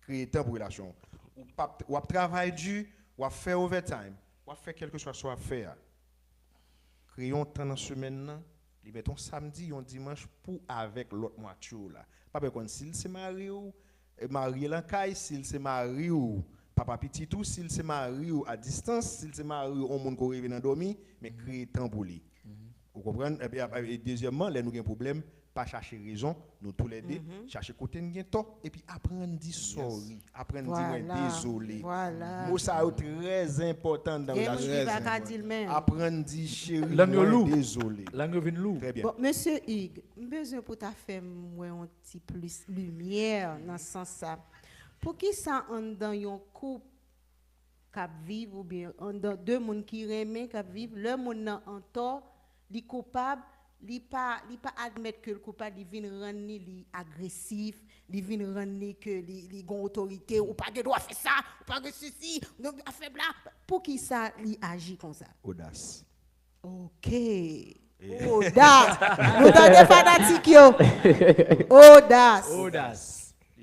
Kreye tan pou relasyon w. Ou p ap, w ap travay di, w ap fè overtime, w ap fè kèlkeswa sa w ap fè a. Kreye yon tan nan semèn nan, li mèt yon samdi, yon dimanch pou avèk lòt mwatye w la. Pa bezwen konn si l se mari w, e, marye l an kay, si l se mari w, papa pitit ou, si l se mari w a distans, si l se mari w, yon moun ke w reve nan dòmi, men kreye tan pou li. Ou konprann? Epi, ap- e, dezyèmman, lè nou gen pwoblèm, pa chache rezon, nou toulède, chache kote n gen tò, epi aprann di sorry, aprann di mwen dezole. Mo sa yo trè enpòtan anndan relasyon. Gen moun ki pa ka di l menm. Aprann di cheri, mwen dezole. Lang yo vin lou. Trè byen. Bon, mesye Hugues, m bezwen pou ta fè m wè yon ti plis limyè nan sans sa. Poukisa anndan yon koup k ap viv oubyen anndan de moun ki renmen k ap viv, lè moun nan antò, li koupab, li pa, li pa admèt ke l koupab, li vin rann li, li agresif, li vin rann li ke li, li gon otorite, ou pa gen dwa fè sa, ou pa gen sesi, non, afè bla, poukisa li aji konsa? Odas. Ok. Odas. Nou tande fanatik yo. Odas. Odas.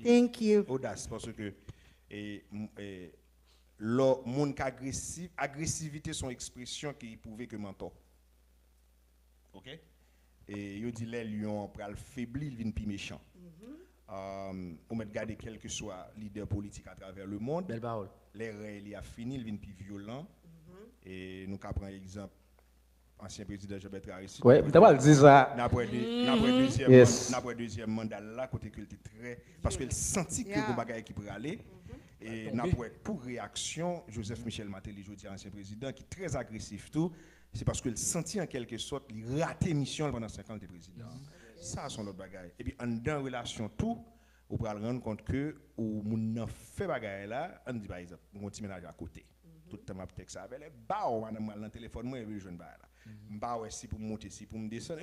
Thank you. Odas, paske, e, m- e, lè moun k agresif, agresivite se yon ekspresyon ki pwouve ke m antò. Ok? E yo di lè lyon an pral febli, l vin pi mechan. Um, ou mèt gade kèlkeswa lidè politik atravè lemond, lè rèy li a fini, l vin pi vyolan. E nou ka pran egzanp ansyen prezidan Jean Bertrand Aristide. Wi, m ta pral di sa. N ap wè de- n ap wè dezyèm man- n ap wè dezyèm manda l la, kote ke l te trè, paske l santi ke gon bagay ki prale. E n ap wè tou reyaksyon Joseph Michel Martelly, jodi a ansyen prezidan, ki trè agresif tou, se paske l santi an kèlke sòt li rate misyon l pandan senk an l te prezidan. Sa se yon lòt bagay. Epi anndan relasyon tou, ou pral rann kont ke ou moun nan fè bagay la, ann di pa egzanp, ou gon ti mennaj akote. Tout tan m ap tèks avè l, baw, madanm mwen al nan telefòn mwen, epi l jwenn bagay la. M pa wè si pou m monte, si pou m desann.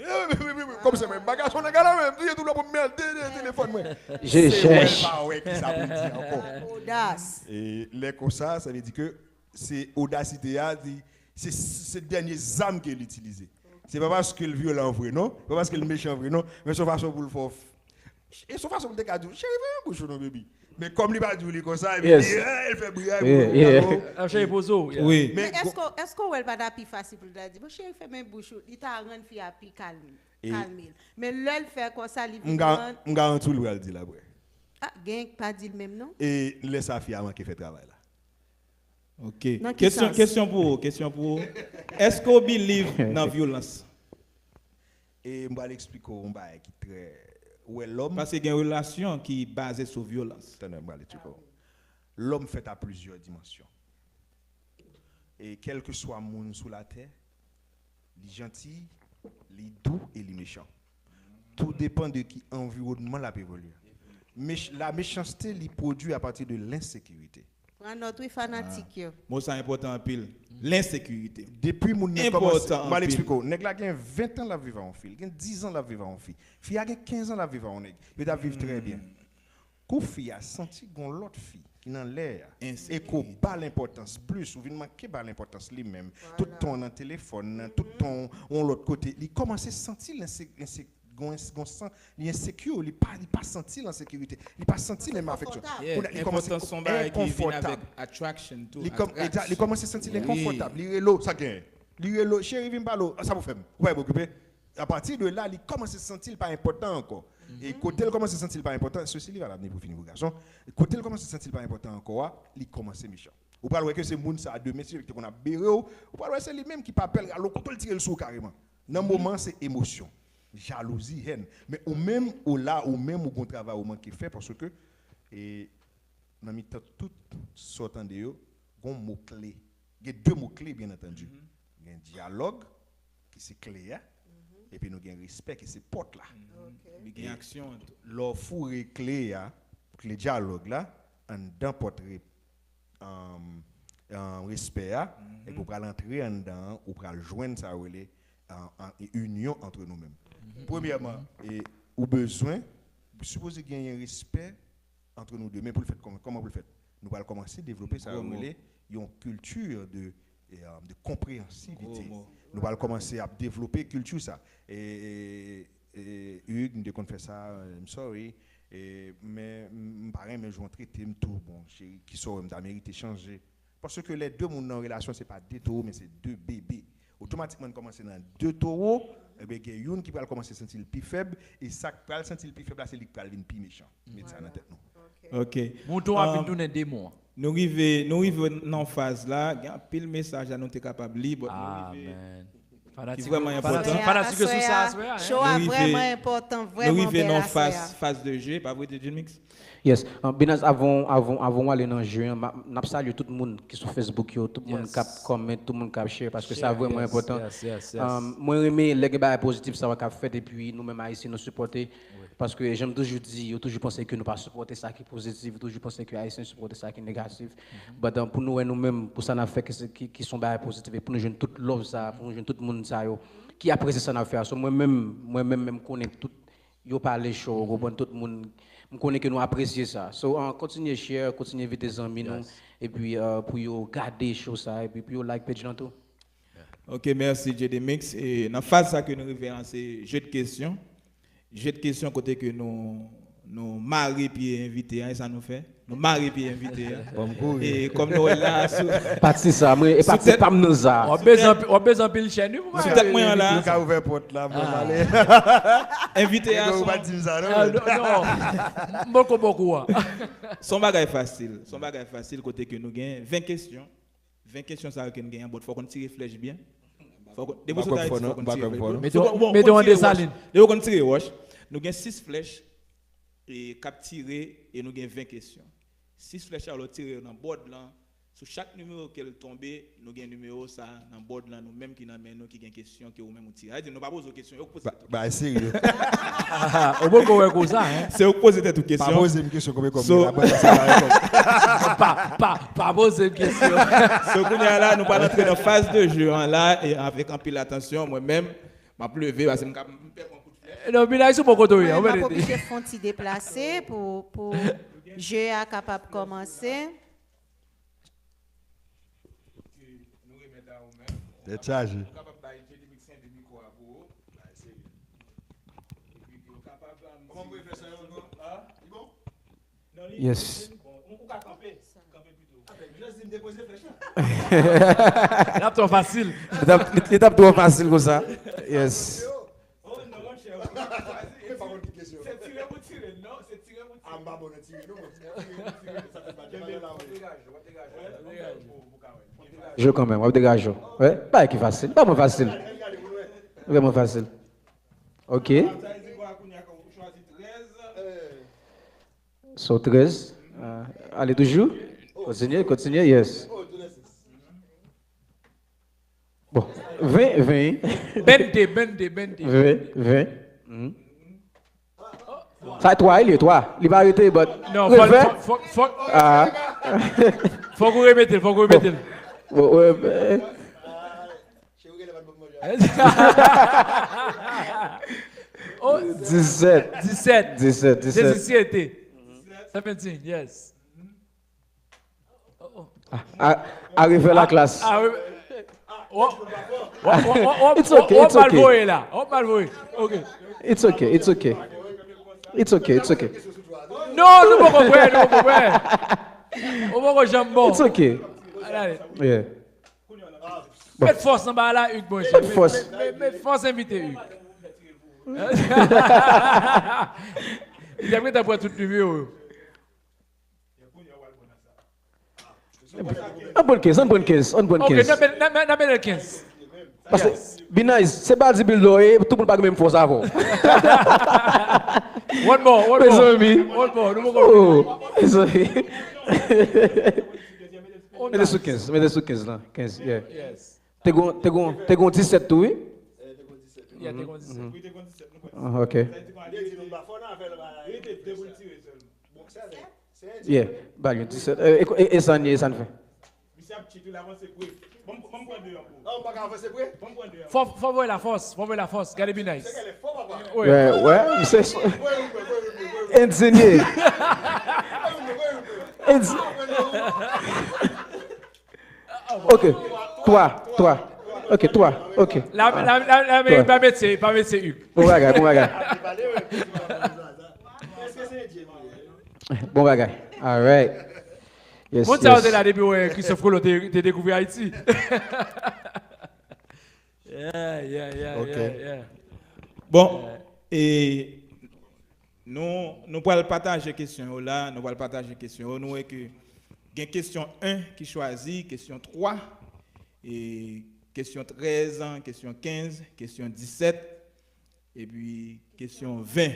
Kòmsi mwen, m pa gason nan gala, men m touye tou lò pou m mède telefòn mwen. Je Se wè l cherche. pa wè ki sa pou l di ankò. Odas. E lè konsa, sa vle di ke se odasite a, di, se, se dènye zam ke l itilize. Se pa paske l vyolan vre, non. Se pa paske l mechan vre, non. Men se yon fason pou l fè w f- E se yon fason pou l te ka di w, cheri, fèmen bouch ou non, baby. Men kòm li pa di w li konsa, epi Yes. li, eh, l fè bri a, Yeah, epi yeah. l Ap chèche poze w. Yeah. Wi. Men Men èske èske w wè l pa ta pi fasil pou l ta di, bon, cheri, fèmen bouch ou, li ta rann fi a pi kalm, E- kalme l. Men lè l fè konsa, li M vin ga- rann. M garanti w li pral di l apre. Ah, gen pa di l menm non. E lè sa fi a manke fè travay la. Ok. Nan ki Kesyon, sans? Kesyon pou ou, kesyon pou ou. Èske w believe nan vyolans? E m pral eksplike w yon bagay ki trè. Ou wè lòm. Paske gen relasyon ki baze sou vyolans. Tande, m pral eksplike w. Lòm fèt a plizyè dimansyon. E kèlkeswa moun sou latè, li janti, li dou e li mechan. Tou depann de ki anviwònman l ap evolye. Mech- la mechanste, li pwodui apati de lensekirite. Pran nòt wi fanatik yo. Mo sa enpòtan anpil. Lensekirite. Depi moun nan Enpòtan kòmanse, m pral anpil. eksplike w. Nèg la gen ven tan l ap viv a yon fi, l gen diz an l ap viv a yon fi. Fi a gen kenz an l ap viv a yon nèg. Yo t ap viv trè byen. Kou fi a santi gon lòt fi ki nan lè a, e ko ba l enpòtans plis, ou vin manke ba l enpòtans li menm. Tout tan w nan telefòn nan, tout tan w yon lòt kote, li kòmanse santi l ense- ense- gon gon san, li ensecure, li pa li pa santi l an sekirite, li pa santi menm afeksyon. Yeah, Kounye a, li kòmanse enpòtans se yon bagay ki vin enkonfòtab. Avèk attraction tou. Li kòm- li ta- li kòmanse santi l Wi. enkonfòtab, li rele w, sa gen. Li rele w, cheri vin pale w, sa pou fè m. Ou pa okipe. Apati de la, li kòmanse santi l pa enpòtan ankò. E kote l kòmanse santi l pa enpòtan, sesi li valab ni pou fi ni pou gason. Kote l kòmanse santi l pa enpòtan ankò a, li kòmanse mechan. Ou pral wè ke se moun sa a demen, si te konn ap bere w, ou pral wè se li menm ki pa pèl, alò kote l tire l sou ou kareman. Nan moman an, se emosyon, jalouzi, hèn. Men ou menm, ou la, ou menm, ou gon travay ou manke fè, paske e, nan mitan tout sa w tande yo, gon mo kle. Gen de mo kle, byen antandi. Gen dyalòg, ki se kle a, epi nou gen respè, ki se pòt la. Li gen aksyon tou. Lè w foure kle a, kle dyalòg la, anndan pòt re- um, um, respè a, epi ou pral antre anndan an, ou pral jwenn sa yo rele uh, uh, inyon antre nou menm. Premyèman, e, ou bezwen, sipoze genyen respè antre nou de. Men pou l fèt kòman, kòman pou l fèt? Nou pral kòmanse devlope sa yo rele yon kilti de, e, um, de konpreyansivite. Nou pral kòmanse ap devlope kilti sa. E, e, e, Hugues, m te konn fè sa, I'm sorry. E, men m pa renmen jan w trete m tou, bon, cheri, kisa w wè m ta merite chanje? Paske lè de moun nan relasyon, se pa de towo, men se de bebe. Otomatikman, n kòmanse nan de towo, ebyen, gen youn ki pral kòmanse santi l pi fèb, e sa k pral santi l pi fèb la, se li k pral vin pi mechan. Met sa nan tèt nou. Ok. Mouton ap vin tounen demon. Nou rive, nou rive nan faz la, gen anpil mesaj la nou te kapab li, but nou rive Amen. ki vrèman enpòtan. Fanatik yo sou sa aswè a. Show a vrèman enpòtan, vrèman bèl aswè a. Nou rive nan faz, faz de je, pa vre, D J Mix? Yes, uh, Binaz, avan, avan, avan w ale nan je an, n ap salye tout moun ki sou Facebook yo, tout moun k ap comment, tout moun k ap share, paske sa vrèman enpòtan. Um, mwen renmen lè gen bagay pozitif sa yo k ap fèt, epi nou menm Ayisyen nou sipòte. Paske jan m toujou di, yo toujou panse ke nou pa sipòte sa ki pozitif, yo toujou panse ke Ayisyen sipòte sa ki negatif. But um, pou nou wè nou menm, pou sa n ap fè ki, ki, ki se yon bagay pozitif, e pou nou jwenn tout love sa, pou nou jwenn tout moun sa yo ki apresye sa n ap fè a. So mwen menm, mwen menm, menm konnen tout yo pale show, ou konprann, tout moun, m konnen ke nou apresye sa. So uh, kontinye share, kontinye envite zanmi nou, epi uh, pou yo gade show sa, epi pou yo like page lan tou. Ok, mèsi J D Mix. E nan faz sa ke nou rive an, se je de kesyon. Je de kesyon kote ke nou, nou mare pye envite a, e sa nou fè? Nou mare pye envite a. E kòm nou wè la, sou Pati sa, mwen, e pati pa m nan sa. W ap bezwen anpi- w ap bezwen anpil chèn wi pou sou tèt mwen an la, Nou ka ouvè pòt la, mwen ale. Envite a, Nèg yo se pa yon- di m sa, Ah, non? non, non. Bòkò bòkò a. Se yon bagay fasil. Se yon bagay fasil kote ke nou gen ven kesyon. Ven kesyon sa yo ke n genyen, but fò w konn tire flèch byen. Fò w konn, depi w sot Ayiti, fò w konn tire flèch. Mete w an Desalin. Depi w konn tire wòch, nou gen sis flèch e k ap tire e nou gen ven kesyon. Sis flèch sa yo, lè w tire yo nan bòd lan, Sou chak nimewo ke l tonbe, nou gen nimewo sa nan board lan, nou menm ki nan men nou, ki gen kesyon ke ou menm ou tire. Sa vle di, nou pa poze w kesyon, yo k poze Ba, ba serye. Ou poko wè konsa, hein? Se ou k poze tèt ou kesyon. Pa poze m kesyon konbyen kòb gen la bank la, se pa repons. Pa, pa, pa poze m kesyon. So, kounye a la, nou pral antre nan faz de jeu an la, e avèk anpil atansyon, mwen menm, m ap leve, paske m ka m pè pran kout flèch. Non, Binay sou bon kote w ye. Mwen, m ap oblije fè yon ti deplase pou, pou jeu a kapab kòmanse. Tèt chaje. Yes. L ap twò fasil. Li t ap, li t ap twò fasil konsa. Yes. Jwe kanmenm, w ap degaje w. Wi, bagay ki fasil. Pa mwen fasil. Vrèman fasil. Ok. So trèz. Euh, ale toujou. Kontinye, kontinye, yes. Bon, ven, ven. Bende, bende, bende. Ven, ven. Sa twa, li twa. Li pa rete, but. Non, fòk, fòk, fòk, fòk. Ah. Fòk ou remete l, fòk ou remete l. Bon, bon, euh, disèt. Disèt. Disèt, disèt. Seventeen, yes. A, a refè la klas. It's okay, it's okay. It's okay, it's okay. It's okay, it's okay. Non, nou poko kwè, nou poko kwè. Ou poko janm bon. It's okay. Yeah. Met fòs nan bagay la, Hugues, bon. Met fòs. Met fòs, envite Hugues. Li ap gentan pran tout nimewo yo. Ann pran kenz, ann pran kenz, ann pran kenz. Ok, n ap mete l kenz. Paske, be nice, se pa di bil dò ye, tout moun pa gen menm fòs avè w. One more, one more. Mezanmi. One more, nou poko. Oh, mezanmi. Mete sou kenz, mete sou kenz lan, kenz, yeah. Te gon, te gon, te gon disèt tou, wi? Yeah, te gon disèt. Ah, ok. Yeah, ba yon disèt. E, e, e sa n ye, e sa n fè? Misye ap chit, li avanse pre. Ban m, ban m pran de an pou ou. Non, ou pa ka avanse pre. Ban m pran de an. Fò, fò voye la fòs, fò voye la fòs. Gade Be Nice. Wè, wè, misye. Endigne. Endigne. Ok, twa, twa. Ok, twa, ok. La, la, la, la, pa mete, pa mete Hugues. Bon bagay, bon bagay. Bon bagay. Alright. Yes, moun sa yo te la depi wè Christophe Colomb te, te dekouvri Ayiti. Yeah, yeah, yeah, yeah, yeah. Bon, e nou, nou pral pataje kesyon yo la, nou pral pataje kesyon yo. Nou wè ke gen kesyon en ki chwazi, kesyon twa, e kesyon trèz, kesyon kenz, kesyon disèt, epi kesyon ven.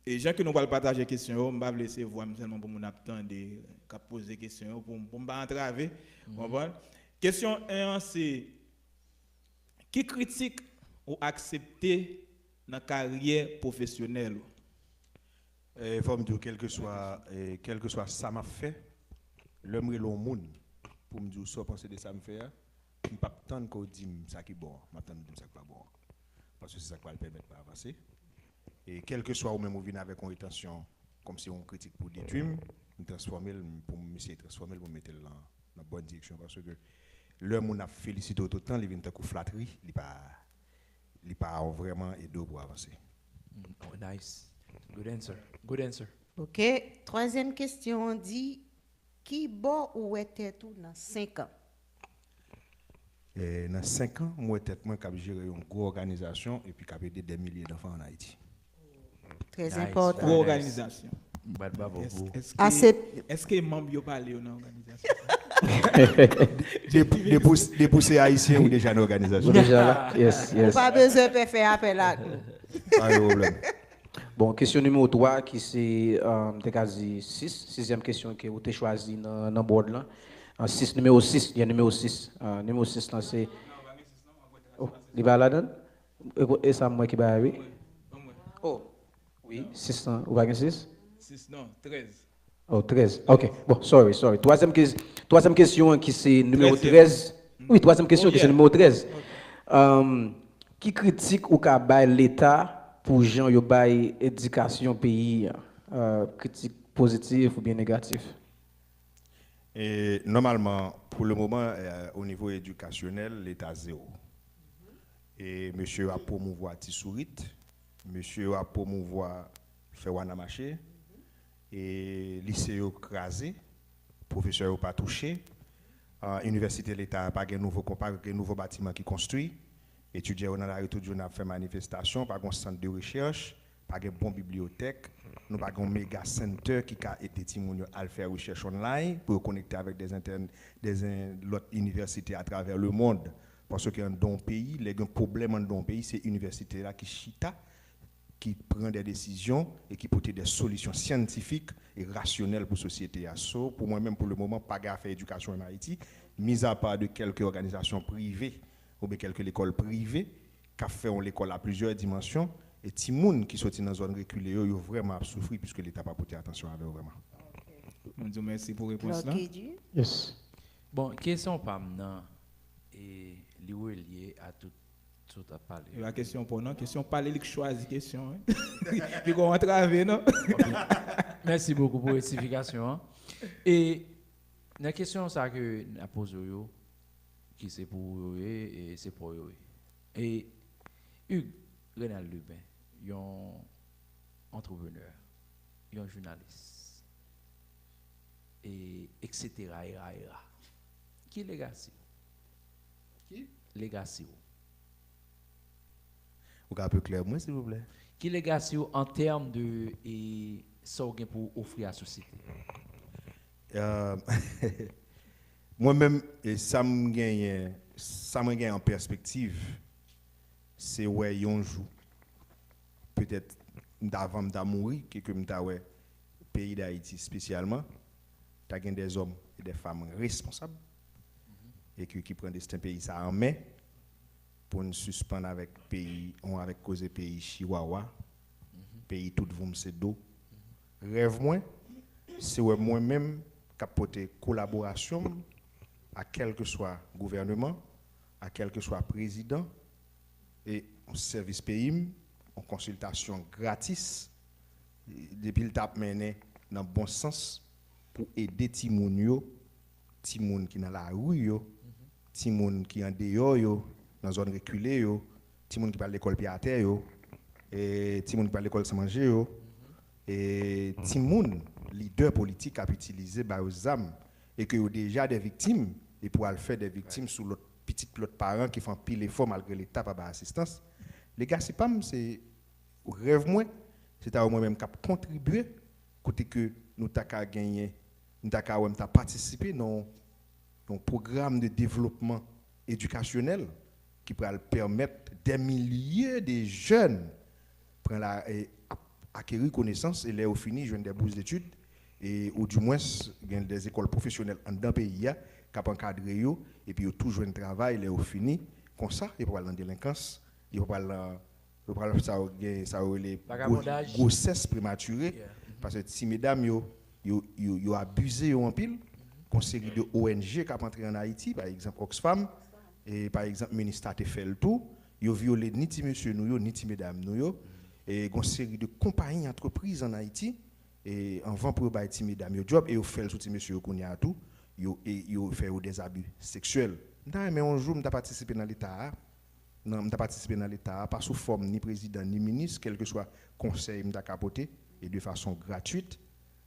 E jan ke nou pral pataje kesyon yo, m pa vle se vwa m sèlman pou moun ap tande, k ap poze kesyon yo, pou, pou m pa antrave, ou konprann? Kesyon en an se, ki kritik ou aksepte nan karyè pwofesyonèl ou? E fò m di w, kèlkeswa, e, kèlkeswa sa m ap fè, lè m rele yon moun pou m di w sa w panse de sa m fè a, m p ap tann ke w di m sa ki bon an, m ap tann ou di m sa k pa bon an. Paske se sa k pral pèmèt mwen avanse. E kèlkeswa ou menm ou vin avèk yon entansyon kòmsi yon kritik pou detwi m, m transfòme l, m, pou m eseye transfòme l pou m mete l nan, nan bòn direksyon. Paske lè moun ap felisite w tout tan, li vin tankou flatri, li pa, li pa vrèman ede w pou w avanse. Oh, nice. Good answer. Good answer. Ok. Twazyèm kesyon an di, ki bò ou wè tèt ou nan senk an? E, nan senk an, m wè tèt mwen k ap jere yon gwo òganizasyon epi k ap ede dè milye danfan ann Ayiti. Trè enpòtan. Gwo òganizasyon. Bat bravo pou ou. Èske, èske manm yo pale yo nan òganizasyon sa? Depi, depi, depi w se ayisyen, ou deja nan òganizasyon. Ou deja la? Yes, yes. Ou pa bezwen pè fè apèl ak nou. Pa gen pwoblèm. Bon, kesyon nimewo twa, ki se, euh, m te ka di sis, sizyèm kesyon ke ou te chwazi nan, nan board lan. An sis, nimewo sis, gen nimewo sis. Ah, nimewo sis lan se. Oh, li pa ladan? E, e sa m wè ki bagay, wi. Oh, wi, sis lan, ou pa gen sis? Sis, non, trèz. Oh, trèz. Ok, bon, sorry, sorry. Twazyèm kes-, twazyèm kesyon an ki se nimewo trèz. Wi, twazyèm kesyon ki se nimewo trèz. Um, ki kritik ou ka bay Leta pou jan yo bay edikasyon peyi a? Uh, kritik pozitif oubyen negatif? E, nòmalman, pou le moman, e, o nivo edikasyonèl, Leta zewo. E mesye yo ap pwomouvwa ti sourit, mesye yo ap pwomouvwa fè wana mache, e lise yo kraze, pwofesè yo pa touche, a, inivèsite Leta pa gen nouvo, pa gen nouvo batiman ki konstwi, etidyan yo nan lari tout jounen ap fè manifestasyon, pa gen sant de rechèch, pa gen bon bibliyotèk, nou pa gen yon mega center ki ka ede timoun yo al fè rechèch online pou yo konekte avèk de, de lòt inivèsite atravè lemond. Paske anndan yon peyi, lè gen pwoblèm anndan yon peyi, se inivèsite la ki chita, ki pran de desizyon e ki pote de solisyon syantifik e rasyonèl pou sosyete a. So, pou mwen menm, pou le moman, pa gen afè edikasyon an Ayiti, mizapa de kèlke òganizasyon prive oubyen kèlke lekòl prive k ap fè yon lekòl a plizyè dimansyon, e timoun ki soti nan zòn rekile yo, yo vrèman ap soufri piske Leta pa pote atansyon avè yo vrèman. Nou di w mèsi pou repons lan. Yes. Bon, kesyon pa m nan, e, li relye a tout sa w t ap pale. E pa kesyon pa w non, kesyon pale li k chwazi kesyon wi. Li gon antrave non. Mèsi bokou pou rektifikasyon an. E nan kesyon sa ke n ap poze w yo, ki se pou ou yo ye, e se pa w yo ye. E Hugues Renald Lubin, yon antreprenè, yon jounalis, e eksetera, era, era. Ki legasi w? Ki? Legasi w. Ou ka pi klè pou mwen, silvouplè? Ki legasi w an tèm de e, sa w gen pou w ofri a sosyete? Euh, mwen menm, e sa m genyen, sa mwen genyen an pèspektiv, se wè yon jou, petèt, m ta, avan m ta mouri, ke, ke m ta wè peyi Dayiti espesyalman, ta gen dèzòm e dè fanm responsab, e ke, ki pran desten peyi sa a an men, pou n sispann avèk peyi, on avèk koze peyi chiwawa, peyi tout voum se do. Rèv mwen, se wè mwen menm k ap pote kolaborasyon m a kèlkeswa gouvèneman, a kèlkeswa prezidan, e yon sèvis peyi m, yon konsiltasyon gratis, depi l t ap mennen nan bon sans pou ede timoun yo, timoun ki nan lari yo, timoun ki andeyò yo, nan zòn rekile yo, timoun ki pral lekòl pye atè yo, e timoun ki pral lekòl san manje yo, e timoun lidè politik ap itilize ba yo zam e ke yo deja de viktim e pou al fè de viktim sou lòt pitit lòt paran ki fè anpil efò malgre Leta pa bay asistans. Legasi pa m se rèv mwen, se ta wè mwen menm k ap kontribye kote ke nou ta ka genyen, m ta ka wè m ta patisipe nan yon pwogram de devlopman edikasyonèl ki pral pèmèt dè milye de jèn pran la, e, ap akeri konesans e lè yo fini jwenn de bous detid e oudimwens gen de zekòl pwofesyonèl anndan peyi a k ap ankadre yo epi yo tou jwenn travay lè yo fini. Konsa, yo pa pral nan delenkans, yo pa pral nan, yo pa pral sa yo gen, sa yo rele gwosès prematire. Paske ti medam yo, yo, yo, yo abize yo anpil. Gon seri de O N G k ap antre ann Ayiti, pa egzanp Oxfam, e pa egzanp Minista te fè l tou. Yo vyole ni ti mesye nou yo, ni ti medam nou yo. E gon seri de konpayi, antrepriz ann Ayiti, e anvan pou yo bay ti medam yo djòb, e yo fè l sou ti mesye yo kounye a tou, yo, e yo fè yo dèzabi seksyèl. M ta renmen yon jou m ta patisipe nan Leta a, nan, m ta patisipe nan Leta a, pa sou fòm ni prezidan, ni minis, kèlkeswa konsèy m ta ka pote, e de fason gratwit,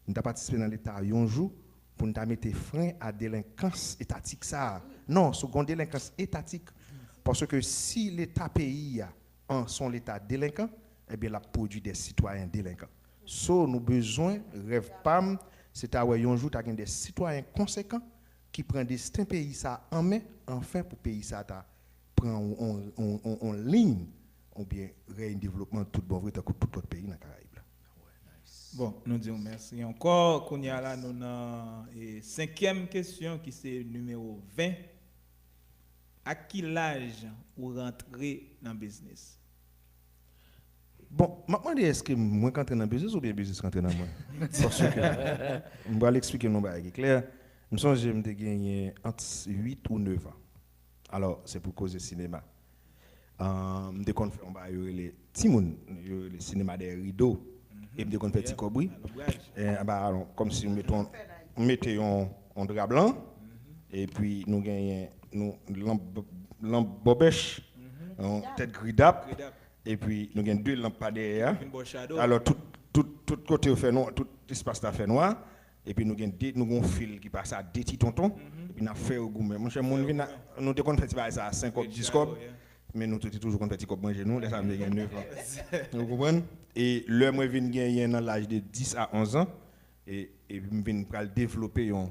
m ta patisipe nan Leta a yon jou pou n ta mete fren a delenkans etatik sa a. Non, se gon delenkans etatik. Paske si Leta peyi a an se yon Leta delenkan, ebyen l ap pwodui de sitwayen delenkan. So, nou bezwen, rèv pa m, se ta wè yon jou ta gen de sitwayen konsekan ki pran desten peyi sa a an men, anfen pou peyi sa a ta pran yon, yon, yon, yon, yon liy, oubyen rèy devlopman tout bon vre tankou tout lòt peyi nan Karayib la. Bon, nou di w mèsi ankò. Kounye a la, nou nan e, senkyèm kesyon ki se nimewo ven. A ki laj ou rantre nan biznis? Bon, m ap mande èske mwen k antre nan biznis oubyen biznis k antre nan mwen? Paske m pral eksplike nou yon bagay ki klè. M sonje m te genyen ant uit ou nèf an. Alò, se pou koze sinema. Ah, m te konn fè yon bagay yo rele timoun, yo rele sinema dèyè rido. E m te konn fè ti kòb, wi. Eh, anba, alon, kòmsi m mete yon, m mete yon, yon dra blan, epi nou genyen, nou, lanp, lanp bòbèch, yon tèt gridap, epi nou gen de lanp pa dèyè a. Alò, tout, tout, tout kote yo fè nwa, tout espas la fè nwa. Epi nou gen de, nou gen yon fil ki pase a de ti tonton, epi n ap fè yo goumen. Monchè, moun vin, nou te konn fè ti bagay sa a senk kòb, dis kòb, men nou te toujou konn fè ti kòb manje nou, lè sa a m te gen nèf an. Ou konprann? E lè mwen vin genyen nan laj de dis a onz an, e, epi m vin pral devlope yon,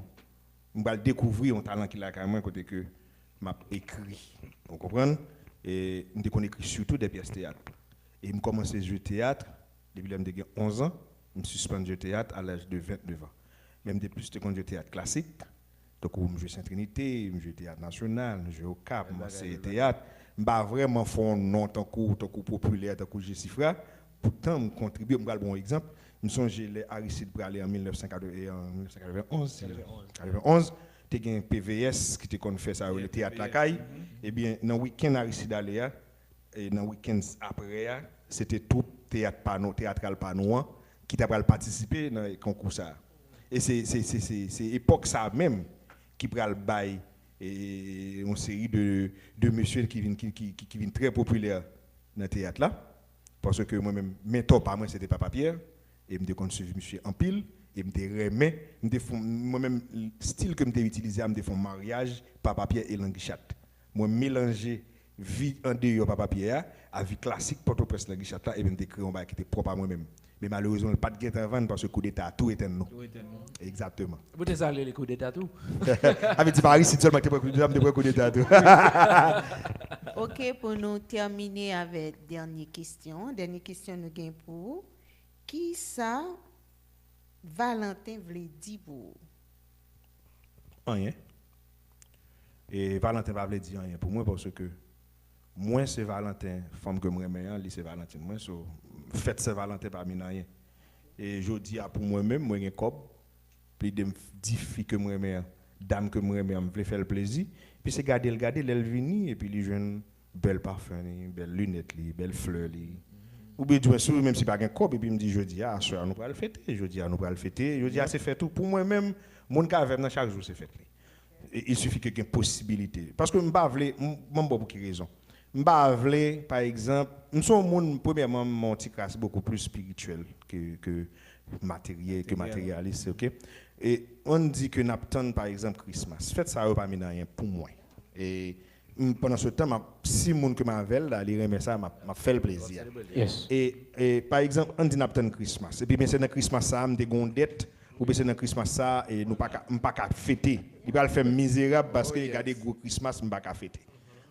m pral dekouvri yon talan ki lakay mwen kote ke m ap ekri. Ou konprann? E m te konn ekri sitou de pyès teyat. E m kòmanse jwe teyat depi lè m te gen onz an. M sispann jwe teyat a laj de vennèf an. Men m te plis te konn jwe teyat klasik. Tankou m jwe Sen Trinite, m jwe teyat nasyonal, m jwe Okap, m anseye teyat. M pa vrèman fè yon non tankou, tankou popilè, tankou Jesifra. Poutan m kontribye, m pral ba w yon egzanp. M sonje lè Aristide prale an mil nèf san katreven, an mil nèf san katreven onz, si katreven onz, te gen P V S ki te konn fè sa yo rele teyat lakay. Ebyen, nan wikenn Aristide ale a, e nan wikenn apre a, se te twoup teyat pa nou, teyatral pa nou an ki ta pral patisipe nan konkou sa a. E se, se, se, se, se epòk sa a menm ki pral bay e, yon seri de, de mesye ki vin, ki, ki, ki, ki vin trè popilè nan teyat la. Paske mwen menm, mentò pa mwen, se te Papa Pyè. E m te konn swiv misye anpil. E m te renmen, m te fè, mwen menm, stil ke m te itilize a, m te fè yon maryaj Papa Pyè e Langichat. Mwen melanje vi andeyò Papa Pyè a, a vi klasik Pòtoprens Langichat la, epi m te kreye yon bagay ki te pwòp a mwen menm. Men malerezman, l pa t gentan vann paske koudeta a tou etenn nou. Tou etenn nou. Egzakteman. Poutèt sa, yo rele koudeta tou. Sa vle di pa Aristide sèlman ki te pran koudeta, m te pran koudeta tou. Ok, pou nou tèmine avèk dènye kesyon. Dènye kesyon nou gen pou ou. Kisa Valentin vle di pou ou? Anyen. E Valentin pa vle di anyen pou mwen paske mwen se Valentin, fanm ke m renmen an, li se Valentin mwen. So, fèt Sen Valentin pa mennen anyen. E jodi a pou mwen menm, mwen gen kòb, plede m di fi ke m renmen an, dam ke m renmen an, m vle fè l plezi. Epi se gade l gade, lè l vini, epi li jwenn bèl pafen li, bèl linèt li, bèl flè li. Oubyen di mwen, si, menm si pa gen kòb, epi m di jodi a, aswè a nou pral fete, jodi a nou pral fete, jodi a se fèt ou. Pou mwen menm, moun k avè m nan chak jou se fèt li. E, il suffit ke gen posibilite. Paske m pa vle, m, ban m ba w pou ki rezon. M pa vle, pa egzanp, m se yon moun, premyèman, m yon ti kras bokou plis espirityèl ke, ke materyèl, ke materyalis, ok? E ann di ke n ap tann, pa egzanp, Christmas. Fèt sa yo pa mennen anyen pou mwen. E m, pandan se tan, m ap, si moun ke m avè l la, li renmen sa, m ap, m ap fè l plezi. E, e, pa egzanp, ann di n ap tann Christmas. Epi, men se nan Christmas sa a, m te gen yon dèt, oubyen se nan Christmas sa a, e nou pa ka, m pa ka fete. Li pral fè m mizerab paske gade gwo Christmas, m pa ka fete.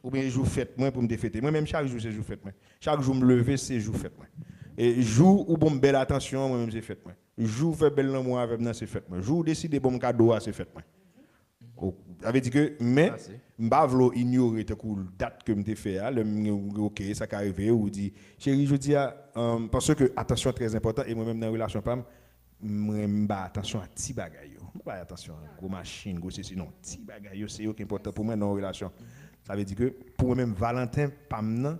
Oubyen e jou fèt mwen pou m te fete. Mwen menm, chak jou, se jou fèt mwen. Chak jou m leve, se jou fèt mwen. E jou ou ban m bèl atansyon an, mwen menm, se fèt mwen. Jou ou fè bèl lanmou avè m nan, se fèt mwen. Jou ou deside ban m kado a, se fèt mwen. Sa vle di ke, men, m pa vle w inyore tankou dat ke m te fè a, lè m, ok, sa ka rive, ou di, cheri, jodi a, paske atansyon trè enpòtan, e mwen menm nan relasyon pa m, mwen, m ba atansyon a ti bagay yo. M pa bay atansyon a gwo machin, gwo sesi, non. Ti bagay yo, se yo ki enpòtan pou mwen nan yon relasyon. Sa vle di ke, pou mwen menm, Valentin pa m nan,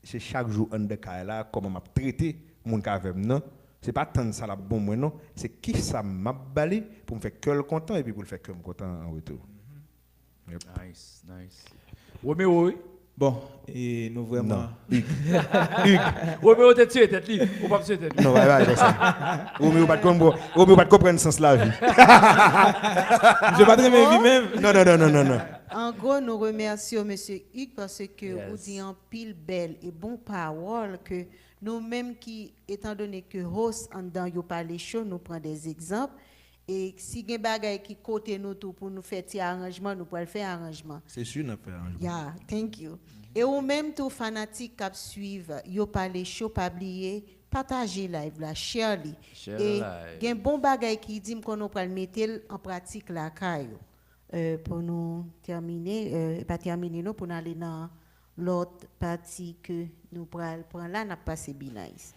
se chak jou anndan kay la, kòman m ap trete moun k avè m nan. Se pa tann sa l ap ban mwen, non. Se kisa m ap ba li pou m fè kè l kontan epi pou l fè kè m kontan an retou. Nice, nice. Romeo, wi. Bon, e nou vrèman. Hugues. Romeo te tiye tèt li. Ou p ap tiye tèt li. Non, bay, bay, konsa. Romeo pa t konn, Romeo pa t konprann sans lavi. Misye pa t renmen vi menm. Non, non, non, non, non, non. An gwo, nou remèsye w, mesye Hugues, paske ou di anpil bèl e bon pawòl ke nou menm ki, etandone ke host anndan Yo Pale Cho, nou pran de egzanp. E si gen bagay ki kote nou tou pou nou fè ti aranjman, nou pral fè aranjman. Se si n ap fè aranjman. Yeah, thank you. E ou menm tou, fanatik k ap swiv Yo Pale Cho, pa bliye pataje live la, share li. E gen bon bagay ki di m konnen w pral mete l an pratik lakay ou. Euh, pou nou tèmine, euh, e pa tèmine non, pou n ale nan lòt pati ke nou pral pran la, n ap pase Be Nice.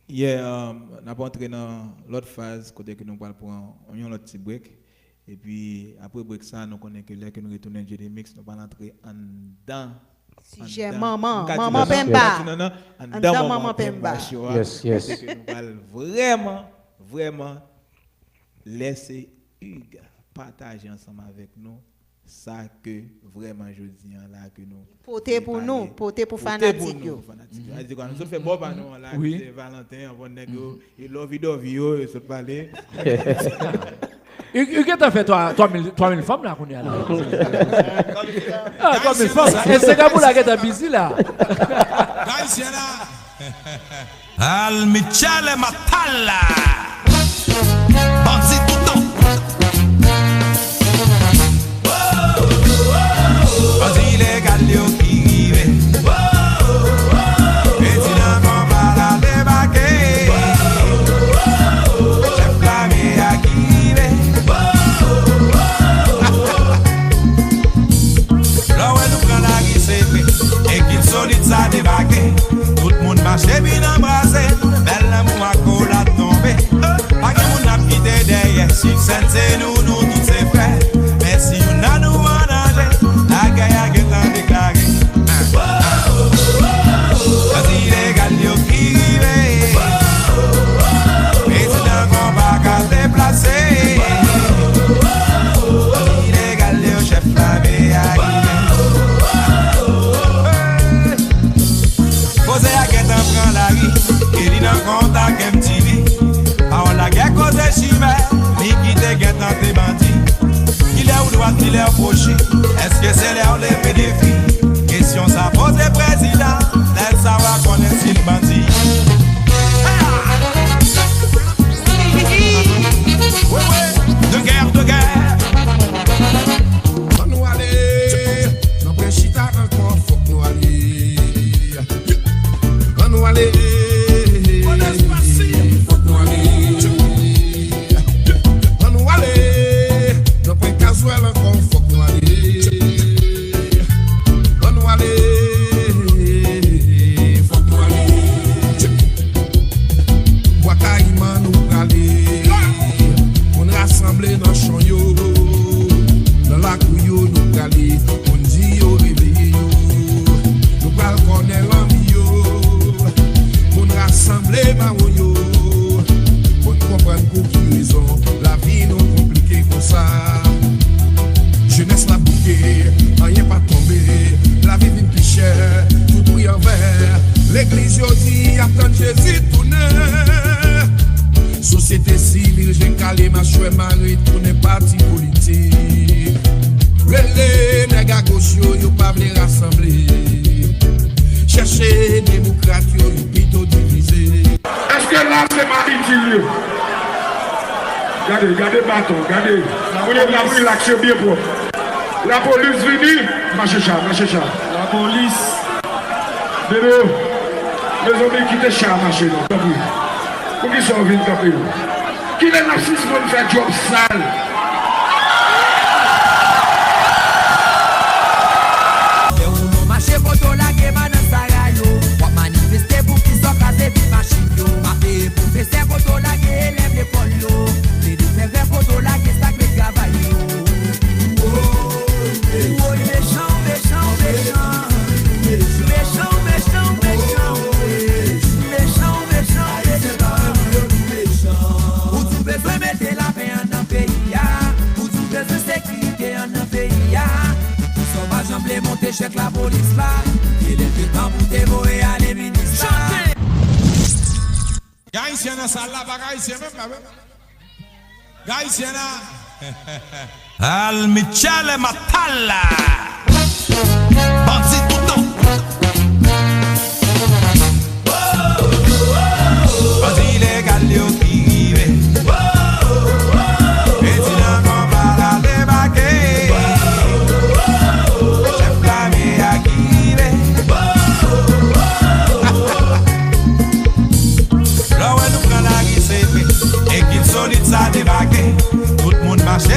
Yeah, um, n ap antre nan lòt faz kote ke nou pral pran yon lòt ti break. Epi apre break sa, nou konnen ke lè ke nou retounen J D Mix, nou pral antre anndan sijè manman, manman penba. Anndan manman penba show a. Yes, yes. Kote ke nou pral vrèman, vrèman lèse Hugues pataje ansanm avèk nou sa ke vrèman jodi an la ke nou pote pou nou, pote pou fanatik yo. Fanatik yo. Sa di kwa, nou sot fè bò pa nou an la, ki se Valentin, anvan nèg yo, e lòvi dòvi yo, yo sot pale. Hugues gentan fè twa, twa mil, twa mil fanm la kounye a la. Ah, twa mil fanm la. E se Gabou la gentan bizi la. Ayisyen la. Al Michele Matala. Bandi toutan. Bandi ilegal yo ki rive. Prezidan konpa la debake. Chèf lame a ki rive. Lè w wè nou pran lari se vre. Ekip solid sa debake. Tout moun mache vin anbrase. Bèl lanmou akolad tonbe. Pa gen moun n ap kite dèyè. Sou sèn se nou, nou tout se frè. Men si youn nan nou an danje, lagè a gentan deklare. Bandi ilegal yo ki rive. Prezidan konpa ka deplase. Bandi ilegal yo, chèf lame a rive. Koze a gentan pran lari, e li nan kontak M T V. Pawòl lagè koze chimè, li ki te gentan te bandi. Kilè ou dwat, kilè ou goch, èske se lè ou leve defi? Kesyon sa poze prezidan, lè l sa w a konnen si l bandi. Wi, wi, de guerre, de guerre. Ann nou ale, nan pwen chita ankò, fòk nou ale. Ann nou ale. Fòk nou ale. Ann nou ale. Nan pwen kazwèl ankò, fòk nou ale. Ann nou ale. Fòk nou ale. Bwa Kayiman nou prale. Moun rasanble nan chan yo. Nan lakou yo nou prale. Moun di yo reveye yo. Nou pral konnen lanbi yo. Moun rasanble mawon yo. Moun konprann pou ki rezon lavi nou konplike konsa. Jenès la bouke, anyen pa tonbe. Lavi vin pi chè, tout pri anvè. Legliz yo di y ap tann Jezi tounen. Sosyete sivil, je kale, machwè mare, tounen pati politik. Rele nèg agoch yo, yo pa vle rasanble. Chèche demokrat yo, yo pito divize. Èske la se pa itil yo? Gade, gade baton, gade. Moun yo t ap rilaks, yo byen pwòp. Lapolis vini, mache cha, mache cha. Lapolis. Dede, mezanmi, kite cha a mache non, tanpri. Poukisa w vin kanpe? Kilè n ap sispann fè djòb sal? Fè woulo mache kote w lage banan sa rayo. W ap manifeste poukisa w kraze vye machin yo. M ap peye pwofesè kote w lage elèv lekòl yo. Plede fè grèv kote w lage sa k ret travay yo. Woy, mechan, mechan, mechan. Mechan, mechan, mechan. Mechan, mechan, mechan. Ou tou bezwen mete lapè an nan peyi a. Ou tou bezwen sekirite an nan peyi a. Poukisa w pa janm vle monte chèf lapolis la? Kilè te tan pou te voye ale minis la? Gen Ayisyen nan sal la, pa gen Ayisyen menm la, menm. Gen Ayisyen la. Al Michele Matala. Bandi toutan. Bandi ilegal yo ki rive. Prezidan konpa la debake. Chèf lame a ki rive.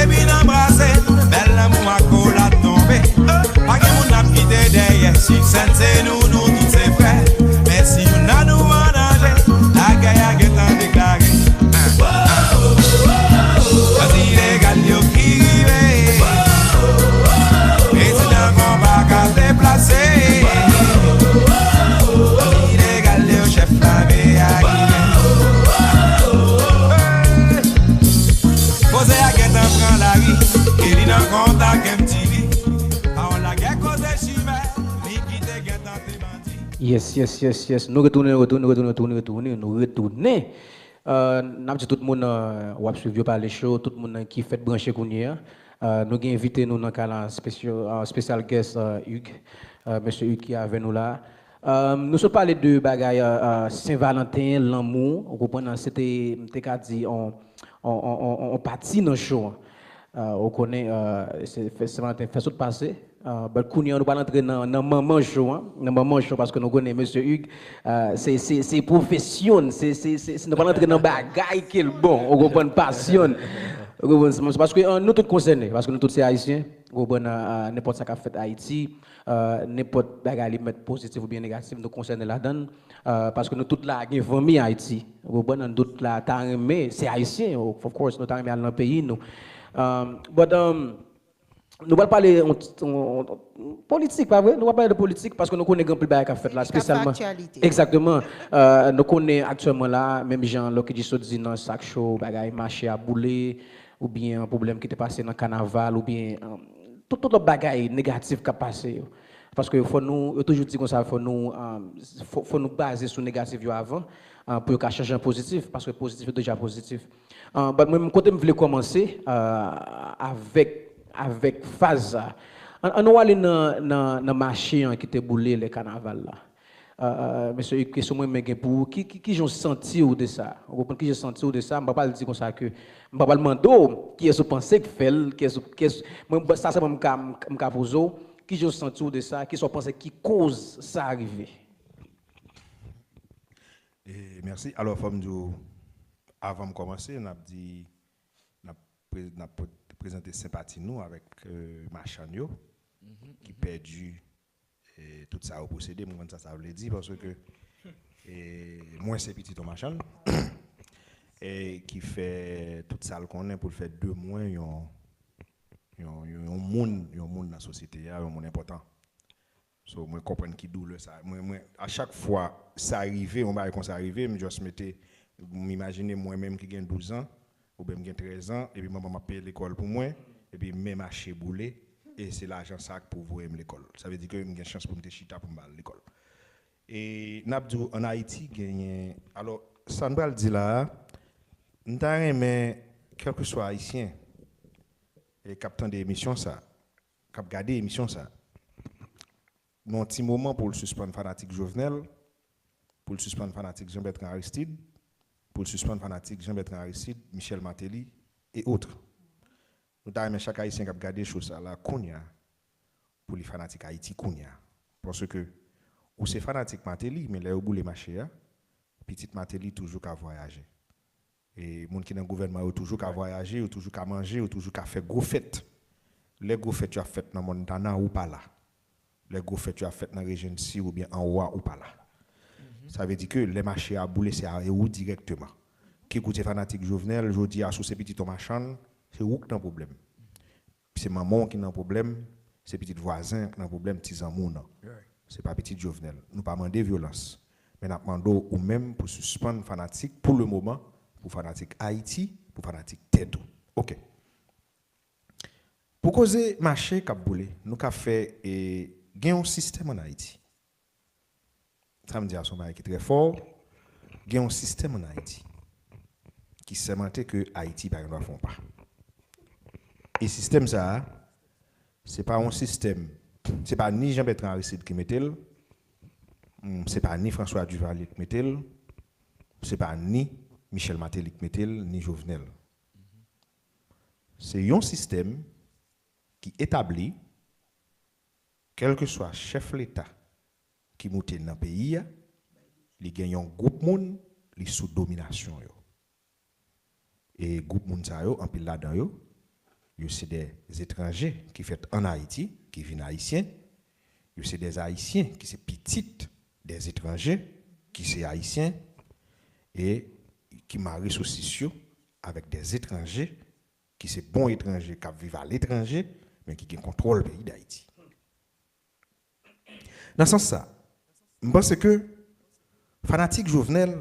Vin anbrase, bèl lanmou akolad tonbe. Pa gen moun n ap kite dèyè. Sou sèn se nou, nou tout se frè. Men si youn nan nou an danje, lagè a gentan deklare. Bandi ilegal yo ki rive. Prezidan konpa ka deplase. Bandi ilegal yo, chèf lame a rive. Koze a gentan pran lari, e li nan kontak M T V. Pawòl lagè koze chimè, li kite gentan te bandi. Yes, yes, yes, yes. Nou retounen, retounen, retounen, retounen, retounen, nou retounen. Euh, n ap di tout moun euh, w ap swiv Yo Pale Show, tout moun euh, ki fèk branche kounye a. Euh, nou gen envite nou nan ka la, special, euh, special guest euh, Hugues, euh, mesye Hugues ki avè nou la. Euh, nou sot pale de bagay euh, euh, Sen Valanten, lanmou, ou konprann, se te, m te ka di, on, on, on, on, on pati nan show an. Euh, ou konnen, euh, se, fè, Sen Valanten fè sot pase. Uh, but kounye an nou pral antre nan, nan manman show an, nan manman show paske nou konnen mesye Hugues uh, se, se, se pwofesyon, se, se, se, se nou pral antre nan bagay ke l bon, ou konprann, pasyon. Ou konprann, se paske uh, nou tout konsène, paske nou tout se ayisyen, ou konprann, uh, nenpòt sa k ap fèt Ayiti, uh, nenpòt bagay li mèt pozitif oubyen negatif, nou konsène ladan l, uh, paske nou tout la gen fanmi Ayiti, ou konprann, nou tout la ta renmen, se ayisyen, of course, nou ta renmen al nan peyi nou. Um, but, um, Nou pral pale yon, yon, yon, politik, pa vre? Nou pral pale de politik paske nou konnen gen anpil bagay k ap fèt la, espesyalman. Egzakteman. Euh, nou konnen aktyèlman la, menm jan Lucky G sot di nan sak cho, bagay mache a boule, oubyen pwoblèm ki te pase nan kanaval, oubyen euh, tout, tout lòt bagay negatif k ap pase yo. Paske fò nou, yo toujou di konsa, fò nou, euh, fò, fò nou baze sou negatif yo avan, euh, pou yo ka chanje an pozitif, paske pozitif yo deja pozitif. Uh, but mwen, kote m vle kòmanse uh, avèk, avèk faz sa. An, an nou ale nan, nan, nan mache an ki te boule lè kanaval la. Uh, uh, mesye Hugues, kesyon mwen men gen pou ou, ki, ki, kijan w santi w de sa? Ou konprann kijan w santi w de sa? M pa pral di konsa ke, m pa pral mande w kiyès ou panse k fè l, kiyès, kiyès, mwen, sa sèlman m ka, m ka poze w, kijan w santi w de sa, kisa w panse ki koz sa rive? E, mèsi. Alò, fò m di w, avan m kòmanse, n ap di, n ap, pre, n ap pre, prezante senpati nou avèk euh, machann yo ki pèdi eh, tout sa yo posede. M konn sa sa vle di paske eh, mwen se pitit yon machann eh, ki fè tout sa l konnen pou l fè de mwen yon, yon, yon, yon moun, yon moun nan sosyete a, yon moun enpòtan. So, mwen konprann ki doulè sa. Mwen, mwen, a chak fwa sa rive, yon bagay konsa rive, m just mete, m imajine mwen menm ki gen douz an, oubyen m gen trèz an, epi manman m ap peye lekòl pou mwen, epi men mache boule, e se lajan sa k pou voye m lekòl. Sa vle di ke m gen chans pou m te chita pou m pa al lekòl. E n ap di w, ann Ayiti, genyen, alò, sa n pral di la a, m ta renmen, kèlkeswa Ayisyen e k ap tande emisyon sa, k ap gade emisyon sa, nan yon ti moman pou l sispann fanatik Jovenel, pou l sispann fanatik Jean Bertrand Aristide, pou l sispann fanatik Jean Bertrand Aristide, Michel Martelly, et autres. Nou ta renmen chak Ayisyen k ap gade cho sa la kounye a, pou li fanatik Ayiti kounye a. Paske ou se fanatik Martelly, men lè yo boule mache a, pitit Martelly toujou ka vwayaje. E moun ki nan gouvènman yo toujou ka vwayaje, yo toujou ka manje, yo toujou ka fè gwo fèt. Lè gwo fèt yo ap fèt nan Montana, ou pa la. Lè gwo fèt yo ap fèt nan Regency oubyen anwo a, ou pa la. Sa vle di ke lè mache a boule, se a ou dirèkteman. Kik ou te fanatik Jovenel, jodi a si w se pitit yon machann, se ou k nan pwoblèm. Se manman w ki nan pwoblèm, se pitit vwazen an ki nan pwoblèm, ti zanmi w nan. Se pa pitit Jovenel. Nou pa mande vyolans. Men n ap mande w ou menm pou sispann fanatik pou le moman, pou fanatik Ayiti, pou fanatik tèt ou. Oke. Pou koze mache k ap boule, nou ka fè e gen yon sistèm ann Ayiti. Sa m di a se yon bagay ki trè fò. Gen yon sistèm ann Ayiti ki sèmante ke Ayiti pa gen dwa fè yon pa. E sistèm sa a, se pa yon sistèm, se pa ni Jean Bertrand Aristide ki mete l, se pa ni François Duvalier ki mete l, se pa ni Michel Martelly ki mete l, ni Jovenel. Se yon sistèm ki etabli, kèlkeswa chèf leta ki moute nan peyi a, li gen yon gwoup moun, li sou dominasyon yo. E gwoup moun sa yo, anpil ladan yo, Yo se dè etranje ki fèt ann Ayiti, ki vin ayisyen. Yo se dè ayisyen ki se pitit dè etranje, ki se ayisyen, e ki mare sosis yo avèk dè etranje, ki se bon etranje k ap viv aletranje, men ki gen kontwòl peyi Dayiti. Nan sans sa, m panse ke fanatik Jovenel,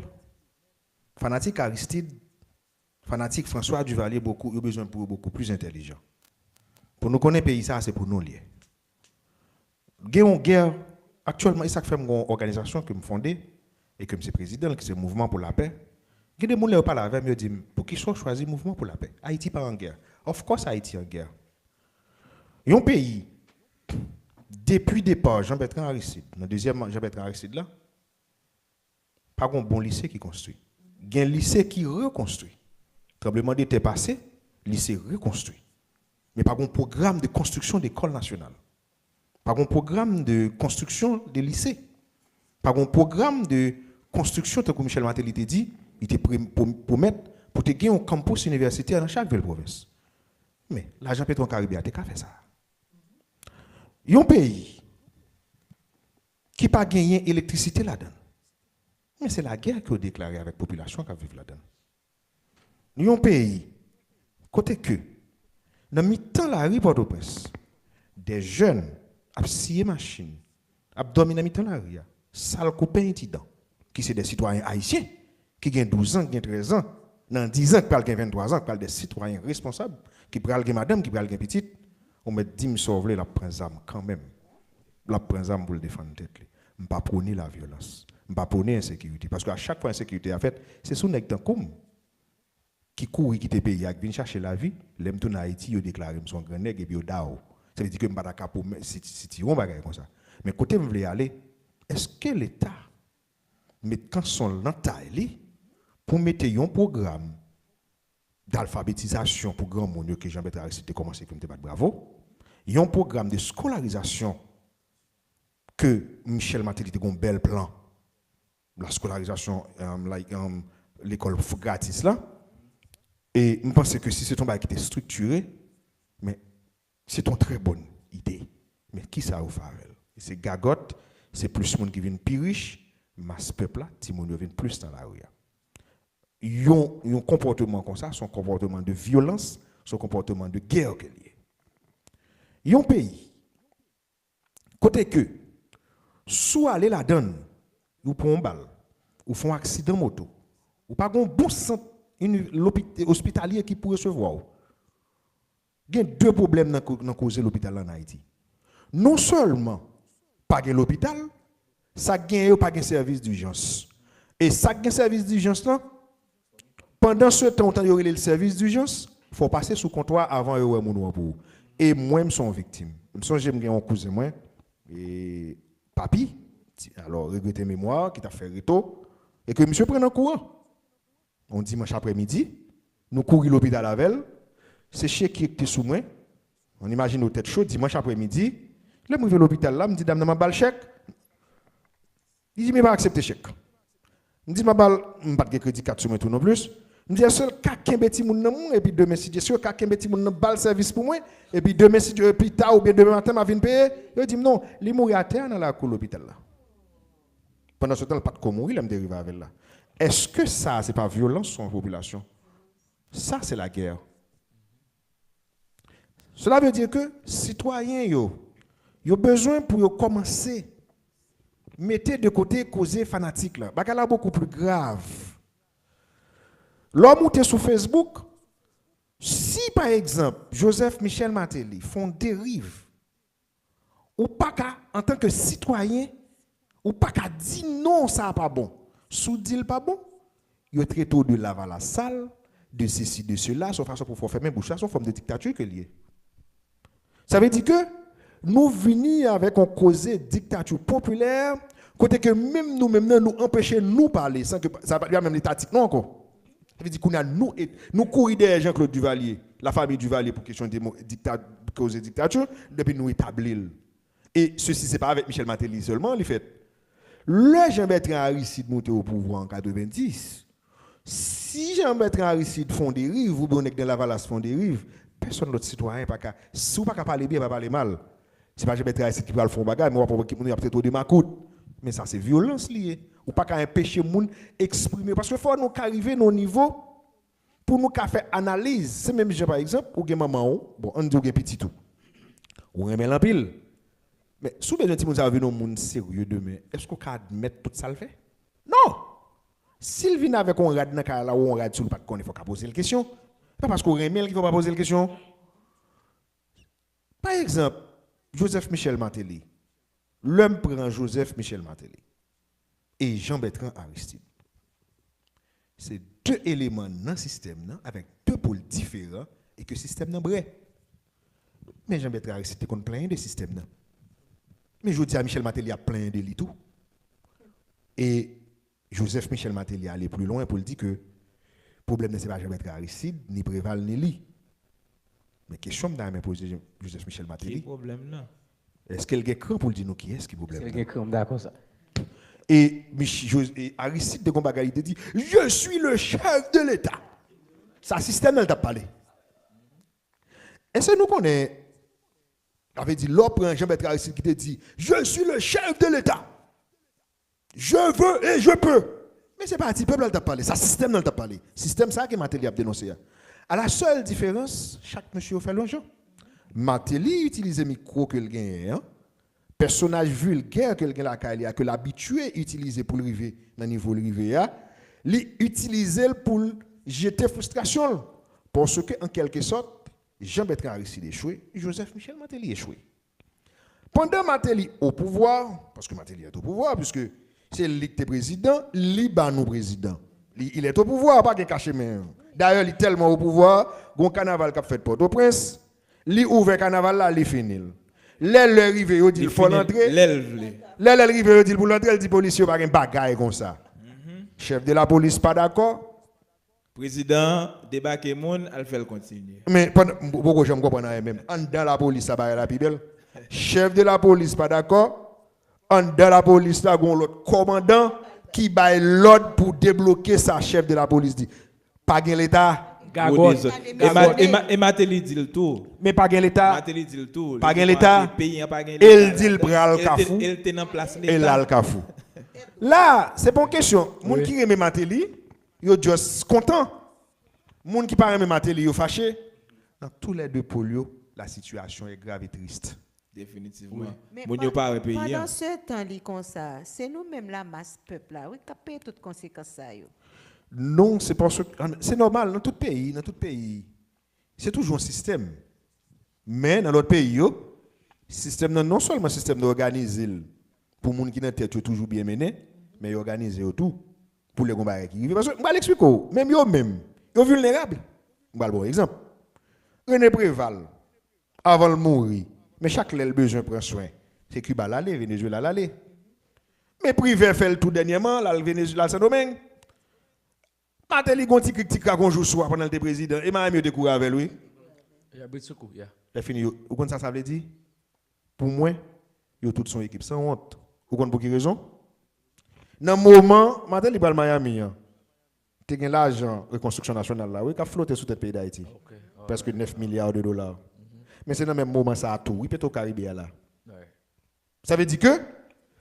fanatik Aristide, fanatik François Duvalier, bokou, yo bezwen pou yo bokou plis entèlijan. Pou nou konnen peyi sa, se pou nou l ye. Gen yon gè, aktyèlman, e sa k fè m gen yon òganizasyon ke m fonde, e ke m se prezidan l, ki se Mouvman pou Lapè. Gen de moun, lè yo pale avè m, yo di m, "Poukisa w chwazi Mouvman pou Lapè? Ayiti pa an gè." Of course, Ayiti an gè. Yon peyi, depi depa Jean Bertrand Aristide, nan dezyèm Jean Bertrand Aristide la, pa gen bon lise ki konstwi. Gen lise ki rekonstwi. Tranblemanntè pase, lise rekonstwi. Men pa gen pwogram de konstriksyon de lekòl nasyonal. Pa gen pwogram de konstriksyon de lise. Pa gen pwogram de konstriksyon, tankou Michel Martelly te di, li te pre- pwo- pwomèt pou te gen yon kanpis inivèsitè nan chak vil pwovens. Men, lajan Petwokaribe a te ka fè sa. Yon peyi ki pa genyen elektrisite ladan l. Men se lagè ke yo deklare avèk popilasyon k ap viv ladan l. Nou yon peyi kote ke nan mitan lari Pòtoprens, dè jèn ap siye machin, ap dòmi nan mitan lari a, sal koupe antidan, ki se dè sitwayen ayisyen, ki gen douz an, ki gen trèz an, nan diz an, ki pral gen venntwa zan, ki pral dè sitwayen responsab, ki pral gen madanm, ki pral gen pitit, ou mèt di m sa w vle, l ap pran zam kanmenm. L ap pran zam pou l defann tèt li. M pa pwone lavyolans. M pa pwone ensekirite. Paske a chak fwa ensekirite a fèt, se sou nèg tankou m ki kouri kite peyi a, ki vin chache lavi, lè m tounen Ayiti, yo deklare m se yon grannèg epi yo da w. Sa vle di ke m pa ta ka pwomèt, si, si ti yon bagay konsa. Men kote m vle ale, èske Leta met kanson l nan tay li pou mete yon pwogram dalfabetizasyon pou granmoun yo ke Jean Bertrand Aristide te kòmanse, ke m te bat bravo, yon pwogram de skolarizasyon ke Michel Martelly te gen yon bèl plan, la skolarizasyon, um, like, um, lekòl f- gratis la. E m panse ke si se t yon bagay ki te estrikire, men se t yon trè bòn ide. Men kisa yo fè avè l? Se gagòt, se plis moun ki vin pi rich, mas pèp la, timoun yo vin plis nan lari a. Yon, yon konpòteman konsa, se yon konpòteman de vyolans, se yon konpòteman de gè ke l ye. Yon peyi kote ke si w ale ladan l, ou pran yon bal, ou fè yon aksidan moto, ou pa gen yon bon sant ini- lopi- ospitalye ki pou resevwa w. Gen de pwoblèm nan ko- nan koze lopital la ann Ayiti. Non sèlman pa gen lopital, sa k genyen yo pa gen sèvis dijans. E sa k gen sèvis dijans lan, pandan se tan ou tande yo rele l sèvis dijans, fò w pase sou kontwa avan yo wè moun ou an pou ou. E mwen, m se yon viktim. M sonje m gen yon kouzen mwen, e Papi, ti- alò, regrete memwa, ki t ap fè reto, e ke misye pran nan kou an. Yon dimanch aprèmidi, nou kouri lopital avè l, se chekye ki te sou mwen. Ann imajine w tèt cho, dimanch aprèmidi, lè m rive lopital la, m di dam nan m ap ba l chèk. Li di m li pa aksepte chèk. M di m ap ba l, m pa t gen kredi kat sou mwen tou non plis. M di èske l ka kenbe timoun nan mwen, epi demen si Dye se, ka kenbe timoun nan ba l sèvis pou mwen, epi demen si Dye, pita oubyen demen maten m a vin peye? Yo di m non, li mouri atè a nan lakou lopital la. Pandan se tan, l pa t ko mouri lè m te rive avè l la. Èske sa, se pa vyolans sou yon popilasyon? Sa, se lagè. Cela veut dire que sitwayen yo, yo bezwen pou yo kòmanse mete de kote koze fanatik la. Bagay la bokou pli grav. Lè w moute sou Facebook, si pa egzanp, Joseph Michel Martelly fè yon deriv, ou pa ka, antanke sitwayen, ou pa ka di non, sa a pa bon. Si w di l pa bon, yo trete w de lavalas sal, de sesi, de sela, se yon fason pou fè w fèmen bouch la, se yon fòm de diktati ke l ye. Sa vle di ke nou vini avèk yon koze diktati popilè, kote ke menm nou menm nan, nou anpeche nou pale, san ke sa pa, li pa menm letatik non ankò. Sa vle di kounye a nou, nou kouri dèyè Jean-Claude Duvalier, lafanmi Duvalier pou kesyon demo- dikta- koze diktati, depi nou etabli l. E sesi, se pa avèk Michel Martelly sèlman li fèt. Lè Jean Bertrand Aristide moute o pouvwa an katrevenndis, si Jean Bertrand Aristide fè yon deriv, oubyen yon nèg nan lavalas fè yon deriv, Pèsonn lòt sitwayen pa ka, si w pa ka pale byen, pa pale mal. Se pa Jean Bertrand Aristide ki pral fè yon bagay, men w ap wè ki moun y ap trete w de makout. Men sa se vyolans li ye. Ou pa ka enpeche moun eksprime yo. Paske fò nou ka rive nan yon nivo pou nou ka fè analiz. Se menm jan, pa egzanp, ou gen manman w, bon, ann di ou gen pitit ou. Ou renmen l anpil. Men si w bezwen timoun sa yo vin yon moun serye demen, èske w ka admèt tout sa l fè? Non! Si l vin avèk yon rad nan kay la ou yon rad sou l ou pa t konnen, fò w ka poze l kesyon. Se pa paske w renmen l ki fè w pa poze l kesyon. Pa egzanp, Joseph Michel Martelly. Lè m pran Joseph Michel Martelly e Jean Bertrand Aristide, se de eleman nan sistèm nan avèk de pòl diferan e ke sistèm nan brè. Men Jean Bertrand Aristide te konn plenyen de sistèm nan. Men jodi a Michel Martelly ap plenyen de li tou. E Joseph Michel Martelly ale pli lwen pou l di ke pwoblèm nan se pa Jean Bertrand Aristide, ni Preval, ni li. Men kesyon m ta renmen poze Joseph Michel Martelly. Ki pwoblèm nan? Èske l gen kran pou l di nou kiyès ki pwoblèm nan? Èske l gen kran, m dakò sa. E, Mich- Jos- e Aristide te gon bagay li te di, "Je suis le chef de l'État." Sa sistèm nan l t ap pale. Èske nou konnen, sa vle di, lè w pran Jean Bertrand Aristide ki te di, "Je suis le chef de l'État." Je veux et je peux. Men se pa ti pèp la l t ap pale, sa sistèm nan l t ap pale. Sistèm sa ke Martelly ap denonse a. A la sèl diferans, chak mesye yo fè l yon jan. Martelly itilize mikwo ke l genyen an, pèsonaj vilgè ke l gen lakay li a, ke l abitye itilize pou l rive nan nivo l rive a, li itilize l pou l jete fristrasyon l. Paske, an kèlke sòt, Jean Bertrand Aristide echwe, Joseph Michel Martelly echwe. Pandan Martelly o pouvwa, paske Martelly est au pouvoir, puisque se li ki te prezidan, li ba nou prezidan. Li, il est au pouvoir, pa gen kache men. Dayè, li tèlman o pouvwa, gon kanaval k ap fèt Pòtoprens, li ouvè kanaval la, li fini l. Lè lè rive, yo di l fò l antre. Lè l vle. Lè lè l rive, yo di l pou l antre, l di polisye yo pa gen bagay konsa. Chèf de lapolis pa dakò. Prezidan an debake moun, al fè l kontinye. Men, pandan, m poko janm konprann anyen menm. Anndan lapolis, sa bagay la pi bèl. Chèf de lapolis pa dakò. Anndan lapolis la, gon lòt kòmandan ki bay lòd pou debloke sa chèf de lapolis di. Pa gen Leta. Gagòt. Gwo dezòd. E Ma- Gagòt. E Ma- e Martelly di l tou. Men pa gen Leta. Martelly di l tou. Pa gen Leta. Peyi an pa gen Leta. E l di l pral Kafou. E l te nan plas Leta. E l al Kafou. La, se pa yon kesyon. Moun ki renmen Martelly, yo just kontan. Moun ki pa renmen Martelly, yo fache. Dans tous les deux pôles yo, la situation est grave et triste. Definitivman. Moun yo pa wè peyi an. Pandan se tan li konsa, se nou menm lamas pèp la, wi, k ap peye tout konsekans sa yo. Non, se paske, se nòmal, nan tout peyi, nan tout peyi, se toujou yon sistèm. Men, nan lòt peyi yo, sistèm nan, non sèlman sistèm nan òganize l pou moun ki nan tèt yo toujou byen mennen, men yo òganize yo tou pou lè gon bagay ki rive. Paske, m pral eksplike w, menm yo menm, yo vilnerab. M pral ba w egzanp. Rene Preval, avan l mouri, men chak lè l bezwen pran swen, se Kiba l ale, Venezuela l ale. Men Privè fè l tou dènyèman, l al Venezuela, l al Sendomeng. Martelly gon ti krik ti krak yon jou swa pandan l te prezidan, e Miami yo te kouri avè l, wi. Ya, britsoukou, ya. Lè fini, yo, ou konn sa sa vle di? Pou mwen, yo tout se yon ekip sanwont. Ou konn pou ki rezon? Nan moman Martelly pral Miami an, te gen lajan rekonstriksyon nasyonal la, wi, k ap flote sou tèt peyi Dayiti. Ok, alright. Prèske nèf milya de dola. Men se nan menm moman sa a tou, wi, Petro Caribe a la. Right. Sa vle di ke,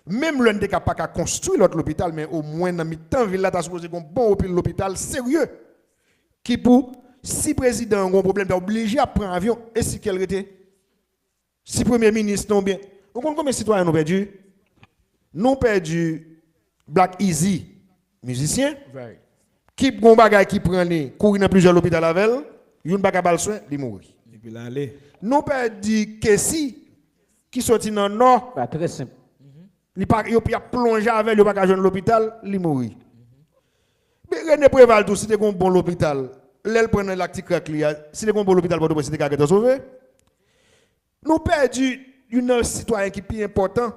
menm lè n te ka pa ka konstwi lòt lopital, men omwen nan mitan vil la ta sipoze gen yon bon pil lopital serye. Ki pou, si prezidan an gen yon pwoblèm, ta oblije ap pran avyon, e si kè l rete? Si premye minis nan oubyen, ou konn konbyen sitwayen nou pèdi? Nou pèdi Black Easy, mizisyen, ki gen yon bagay ki pran li, kouri nan plizyè lopital avè l, youn pa ka ba l swen, li mouri. Epi l ale. Nou pèdi Kessy, ki soti nan Nò. Bagay trè senp. Li pa, yo, y ap plonje avè l, yo pa ka jwenn lopital, li mouri. Men Rene Preval tou, si te gen yon bon lopital, lè l pran nan lak ti krak li a, si te gen yon bon lopital Pòtoprens, li te ka gentan sove. Nou pèdi youn nan sitwayen ki pi enpòtan,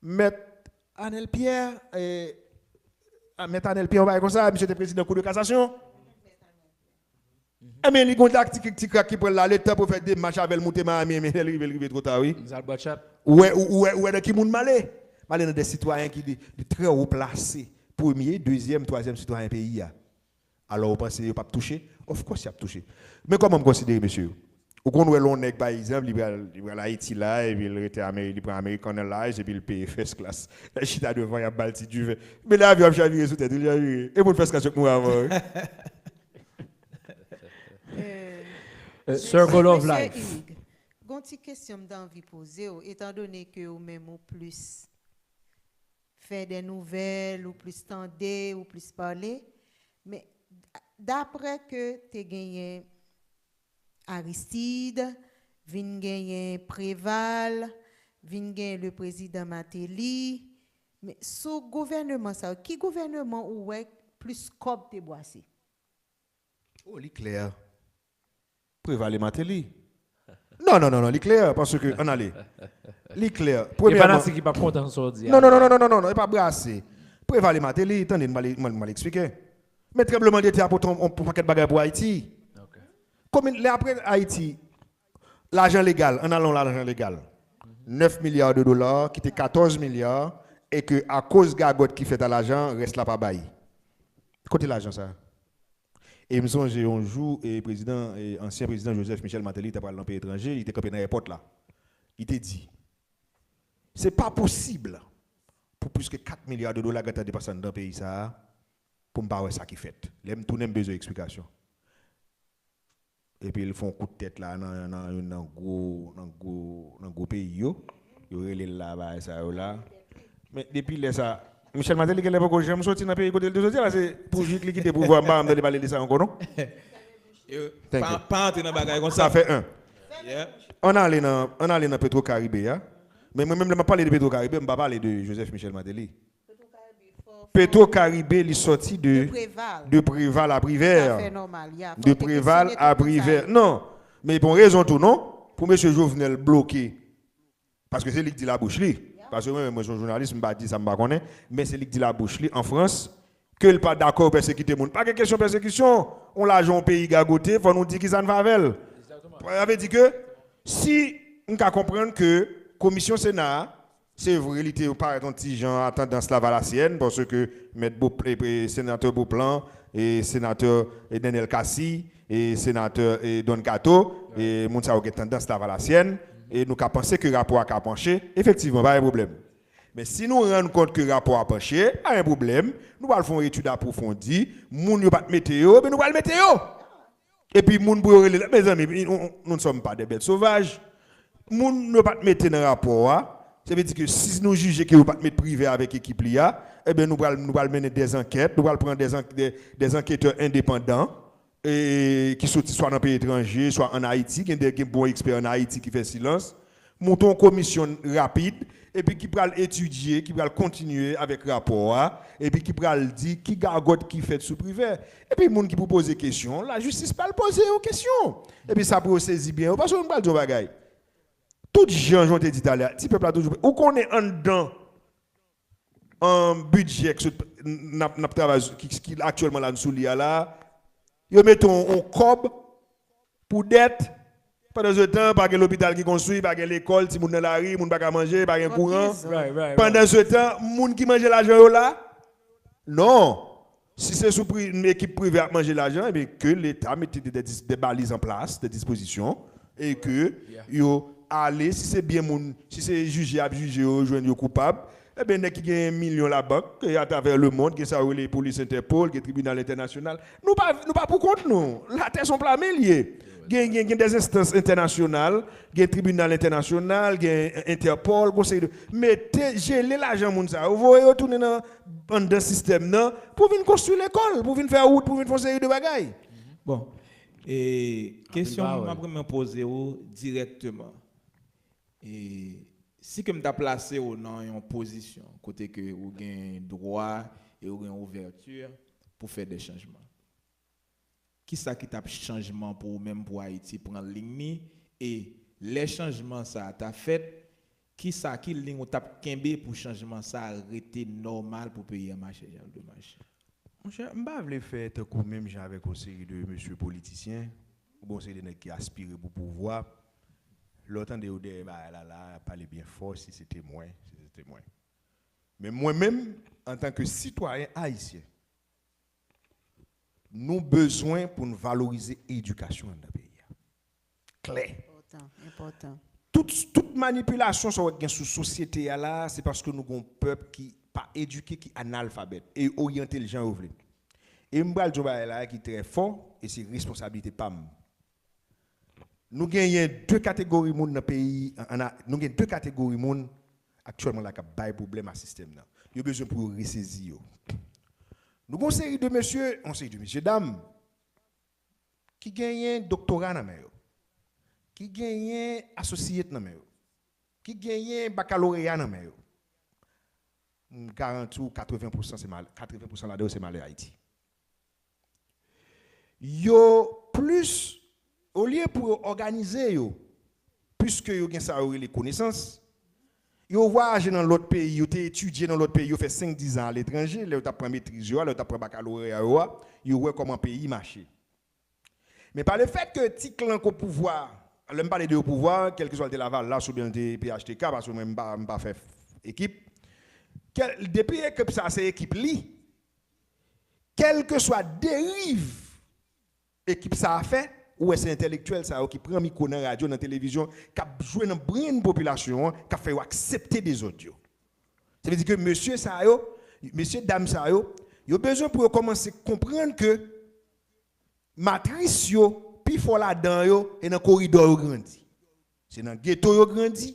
Mèt Anèl Pyè, e, a, Mèt Anèl Pyè, yon bagay konsa, misye te prezidan Kou de Kasasyon. Enben, li gon dak ti krik ti krak ki pran l la, letan pou fè demach avè l moute Miami, enben, lè l rive, l rive two ta, wi. Ou wè, ou, ou wè, ou wè nan ki moun m ale? M ale nan de sitwayen ki de, de trè wo plase. Premye, dezyèm, twazyèm sitwayen peyi a. Alò, ou panse yo p ap touche? Of course, y ap touche. Men kòman m konsidere mesye yo? Ou konn wè lè yon nèg, pa egzanp, li pral, li pral Ayiti la, epi l rete Ameri-, li pran American Airlines, epi l peye first class. L chita devan, y ap ba l ti diven. Men lè avyon ap chavire sou tèt, li chavire. E moun first class yo k mouri avan, wi. Circle of life. Gon ti kesyon m ta anvi poze w, etan done ke ou menm ou plis fè de nouvèl, ou plis tande, ou plis pale. Men daprè ke te genyen Aristide, vin genyen Preval, vin genyen le prezidan Martelly, men sou gouvèneman sa yo, ki gouvèneman ou wè plis kòb te bwase? Oh, li klè. Preval e Martelly. Non, non, non, non, li klè, paske, ann ale. Li klè. E pa Nasir ki p ap kontan sa w di a. Non, non, non, non, non, non, non, e pa brase. Preval e Martelly, tande, m pral, m pral eksplike. Men tranblemanntè a pote yon, yon pakèt bagay pou Ayiti. Komin, lè apre Ayiti, lajan legal, ann ale yon lajan legal. Nèf milya de dola, ki te katòz milya, e ke akoz gagòt ki fèt a lajan, rès la pa bay. Kote lajan sa? E m sonje yon jou, e prezidan, e ansyen prezidan Joseph Michel Martelly te pral nan peyi etranje, li te kanpe nan èpòt la. Li te di, se pa posib pou plis ke kat milya de dola gentan depanse anndan peyi sa a, pou m pa wè sa ki fèt. Lè m tounen, m bezwen eksplikasyon. Epi l fè yon kout tèt la nan, nan youn nan gwo, nan gwo, nan gwo peyi yo. Yo rele l la, bagay sa yo la. Men depi lè sa, Michel Martelly genlè poko janm soti nan peyi kote l te soti a, paske pou jis li kite pouvwa, m pa janm tande pale de sa ankò, non. Pa, pa antre nan bagay konsa. Sa fè en. Ann ale nan, ann ale nan Petro Caribe a. Men mwen menm, lè m ap pale de Petro Caribe, m pa pale de Joseph Michel Martelly. Petro Caribe, li sòti de, de Preval a Privert. De Preval a Privert. Non. Men pou yon rezon tou, non? Pou mesye Jovenel bloke. Paske se li k di labouch li. Paske mwen menm, mwen se yon jounalis, m pa di sa m pa konnen. Men se li k di labouch li an Frans ke l pa dakò yo pèsekite moun. Pa gen kesyon pèsekisyon. Yon lajan yon peyi gagote, fò nou di kisa n fè avè l. Sa vle di ke si n ka konprann ke komisyon Sena a, se vre, li te parèt yon ti jan a tandans lavalasyèn, paske mèt Beaup-, e, e, senatè Beauplan, e senatè, e, Nenel Cassy, e senatè, e, Don Kato, e moun sa yo gen tandans lavalasyèn, e nou ka panse ke rapò a ka panche, efektivman, pa gen pwoblèm. Men si nou rann kont ke rapò a panche, pa gen pwoblèm, nou pral fè yon etid apwofondi, moun yo pa t mete yo, men nou pral mete yo. Epi moun pou yo rele la, mezanmi, nous ne sommes pas des bêtes sauvages. Moun yo pa t mete nan rapò a, sa vle di ke si nou jije ke yo pa t met Privè avèk ekip li a, ebyen nou pral, nou pral mennen dèzankèt, nou pral pran dèzankètè endepandan e ki soti swa nan peyi etranje, swa ann Ayiti, gen de, gen bon ekspè ann Ayiti ki fè silans. Monte yon komisyon rapid, epi ki pral etidye, ki pral kontinye avèk rapò a, epi ki pral di ki gagòt ki fèt sou Privè. Epi moun ki pou poze kesyon, lajistis pral poze yo kesyon. Epi sa pou yo sezi byen yo, paske nou pral di yon bagay. Tout jan, jan w te di talè a, ti pèp la toujou, ou konnen anndan an bidjè ki sot, n ap, n ap travay, ki, ki aktyèlman la n sou li a la, yo mete yon, yon kòb pou dèt. Pandansetan, pa gen lopital ki konstwi, pa gen lekòl, timoun nan lari, moun pa ka manje, pa gen kouran. Pandansetan, moun ki manje lajan yo la? Non. Si se sou pri, ekip Privè ap manje lajan, ebyen ke Leta mete de, de, de baliz an plas, de dispozisyon, e ke yo ale, si se byen moun, si se jije ap jije yo, jwenn yo koupab, ebyen nèg ki gen milyon labank, e atravè lemond, gen sa yo rele polis Entèpòl, gen tribinal entènasyonal. Nou pa, nou pa pou kont nou. Latè se yon pla men l ye. Gen, gen, gen dèzenstans entènasyonal, gen tribinal entènasyonal, gen Entèpòl, konsèy de, mete, jele lajan moun sa yo, voye yo tounen nan, anndan sistèm nan, pou vin konstwi lekòl, pou vin fè wout, pou vin fè yon seri de bagay. Bon, e kesyon m ap renmen poze w dirèkteman. E si ke m ta plase w nan yon pozisyon kote ke ou gen dwa e ou gen ouvèti pou fè de chanjman, kisa ki t ap chanjman pou ou menm, pou Ayiti pran liy ni? E lè chanjman sa a ta fèt, kisa, ki liy ou t ap kenbe pou chanjman sa a rete nòmal pou peyi a mache jan l dwe mache? Monchè, m pa vle fè tankou menm jan avèk yon seri de mesye politisyen, oubyen yon seri de nèg ki aspire pou pouvwa. Lè w tande yo dèyè bagay la, la, y ap pale byen fò, si se te mwen, si se te mwen. Men mwen menm, antanke sitwayen ayisyen, Nou bezwen pou n valorize edikasyon anndan peyi a. Klè. Enpòtan, enpòtan. Tout, tout manipilasyon sa w gen sou sosyete a la, se paske nou gen yon pèp ki pa edike, ki analfabèt, e oryante l jan yo vle. E m pral di yon bagay la ki trè fò, e se responsablite pa m. Nou genyen de kategori moun nan peyi, an, an, nou gen de kategori moun aktyèlman la k ap bay pwoblèm a sistèm nan. Yo bezwen pou yo resezi yo. Nou gen yon seri de mesye, yon seri de mesye dam, ki genyen doktora nan men yo, ki genyen asosyet nan men yo, ki genyen bakaloreya nan men yo. M garanti w katreven pousan se mal, katreven pousan ladan yo se malè Ayiti. Yo plis, olye pou yo òganize yo, piske yo gen sa yo rele konesans, yo vwayaje nan lòt peyi, yo te etidye nan lòt peyi, yo fè senk, diz an aletranje, lè yo t ap pran metriz yo a, lè yo t ap pran bakaloreya yo a, yo wè kòman peyi mache. Men pa lefèt ke ti klan k o pouvwa, lè m pale de o pouvwa, kèlkeswa l te Lavalas oubyen l te P H T K, paske mwen m pa, m pa fè ekip, kèl, depi ekip sa a se ekip li, kèlkeswa deriv ekip sa a fè, ou wè se entèlektyèl sa yo ki pran mikwo nan radyo, nan televizyon, k ap jwe nan brenn popilasyon an, k ap fè yo aksepte dezòd yo. Sa vle di ke mesye sa yo, mesye dam sa yo, yo bezwen pou yo kòmanse konprann ke matris yo, pifò ladan yo, e nan koridò yo grandi. Se nan geto yo grandi,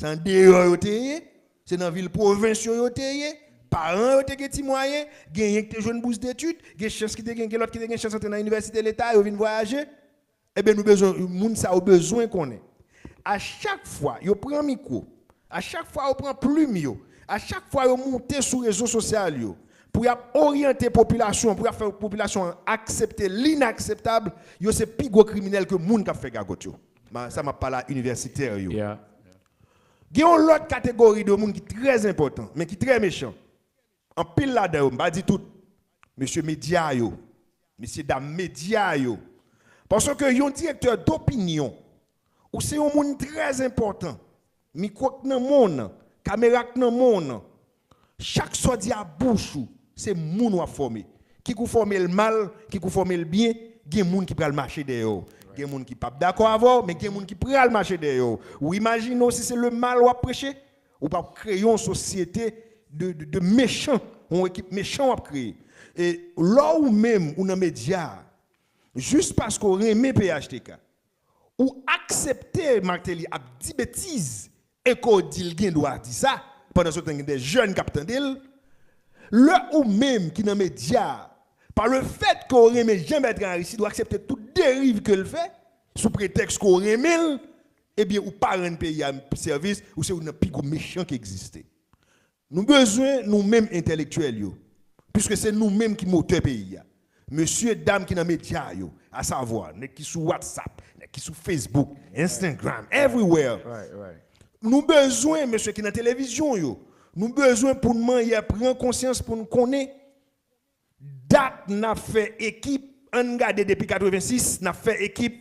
se andeyò yo te ye, se nan vil pwovens yo yo te ye, paran yo te gen ti mwayen, genyen ki te jwenn bous detid, gen chans ki te gen, gen lòt ki te gen chans antre nan inivèsite leta, yo vin vwayaje. Ebyen, nou bezwen, moun sa yo bezwen konnen. A chak fwa yo pran mikwo, a chak fwa yo pran plim yo, a chak fwa yo moute sou rezo sosyal yo, pou y ap oryante popilasyon, pou y ap fè popilasyon an aksepte linakseptab, yo se pi gwo kriminèl ke moun k ap fè gagòt yo. Ma, sa m ap pale a inivèsitè yo. Yeah. Gen yon lòt kategori de moun ki trè enpòtan, men ki trè mechan. Anpil ladan yo, m pa di tout, mesye medya yo, mesye dam medya yo. Paske yon direktè dopinyon, ou se yon moun trè enpòtan, mikwo k nan men w nan, kamera k nan men w nan, chak sa w di a bouch ou, se moun w ap fòme. Kik ou fòme l mal, kik ou fòme l byen, gen moun ki pral mache dèyè w. Gen moun ki p ap dakò avè w, men gen moun ki pral mache dèyè w. Ou imajine w si se le mal w ap preche? Ou p ap kreye yon sosyete de, de, de mechan, yon ekip mechan w ap kreye. E lè ou menm ou nan medya a, jis paske w renmen P H T K, ou aksepte Martelly ap di betiz e ke w di l gen dwa di sa, pandan se tan gen de jèn k ap tande l, lè ou menm ki nan medya a, pa le fèt ke w renmen Jean Bertrand Aristide, ou aksepte tout deriv ke l fè, sou pretèks ke w renmen l, ebyen ou pa rann peyi a sèvis, ou se youn nan pi gwo mechan ki egziste. Nou bezwen nou menm entèlektyèl yo, piske se nou menm ki motè peyi a. Mesye dam ki nan medya yo, asavwa nèg ki sou WhatsApp, nèg ki sou Facebook, Instagram, everywhere. Right, right. Nou bezwen mesye ki nan televizyon yo. Nou bezwen pou n manyè pran konsyans pou n konnen dat n ap fè ekip, ann gade depi katrevensis n ap fè ekip,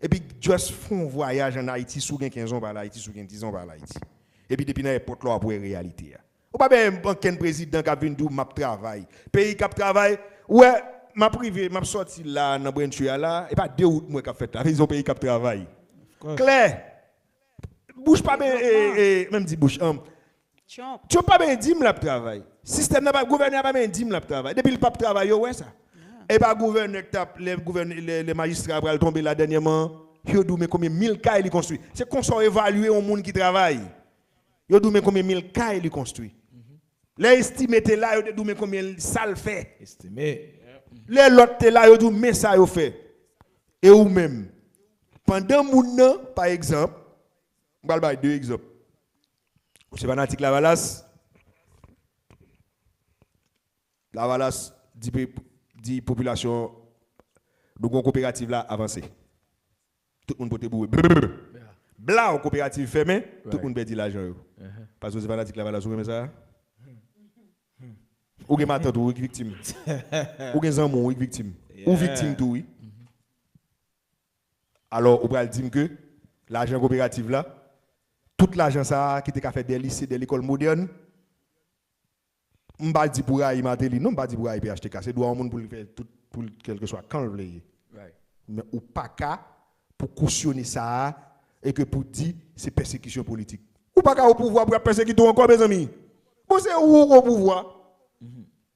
epi just fè yon vwayaj ann Ayiti, si w gen kenz an w pral Ayiti, si w gen diz an w pral Ayiti. Epi depi nan èpòt la w ap wè reyalite a. Ou pa gen ankenn prezidan k ap vin di w m ap travay. Peyi k ap travay, ou wè, m ap rive, m ap sòti la nan Braintree a la, e pa de wout m wè k ap fèt la, se yon peyi k ap travay. Klè. Bush pa ben, e, e, menm di Bush, um, Trump. Trump pa ben di m l ap travay. Sistèm nan pa, gouvènè a pa ben di m l ap travay. Depi l p ap travay, yo wè sa. E pa gouvènè k t ap, lè gouvènè, lè, lè majistra pral tonbe la dènyèman, yo di w men konbyen mil kay li konstwi. Se konsa w evalye yon moun ki travay. Yo di w men konbyen mil kay li konstwi. Lè Estimé te la, yo te di w men konbyen sa l fè. Estimé. Lè lòt te la, yo di w men sa yo fè. E ou menm? Pandan moun nan, pa egzanp, m pral bay de egzanp. Ou se fanatik Lavalas? Lavalas di, pe- di popilasyon, nou gon koperativ la, avanse. Tout moun pote boure. Brrr. Blaw, koperativ fèmen, tout moun pèdi lajan yo. Paske ou se fanatik Lavalas, ou renmen sa? Ou gen matant ou ki viktim. Ou gen zanmi ou ki viktim. Ou viktim tou, wi. Alò, ou pral di m ke lajan koperativ la, tout lajan sa a ki te ka fè de lise, de lekòl modèn, m pa di pou rayi Martelly, non, m pa di pou rayi P H T K. Se dwa yon moun pou l fè tout pou l, kèlkeswa kan l vle ye. Men ou pa ka pou kosyone sa a e ke pou di se pèsekisyon politik. Ou pa ka o pouvwa pou y ap pèsekite w ankò, mezanmi. Bon, se ou o pouvwa.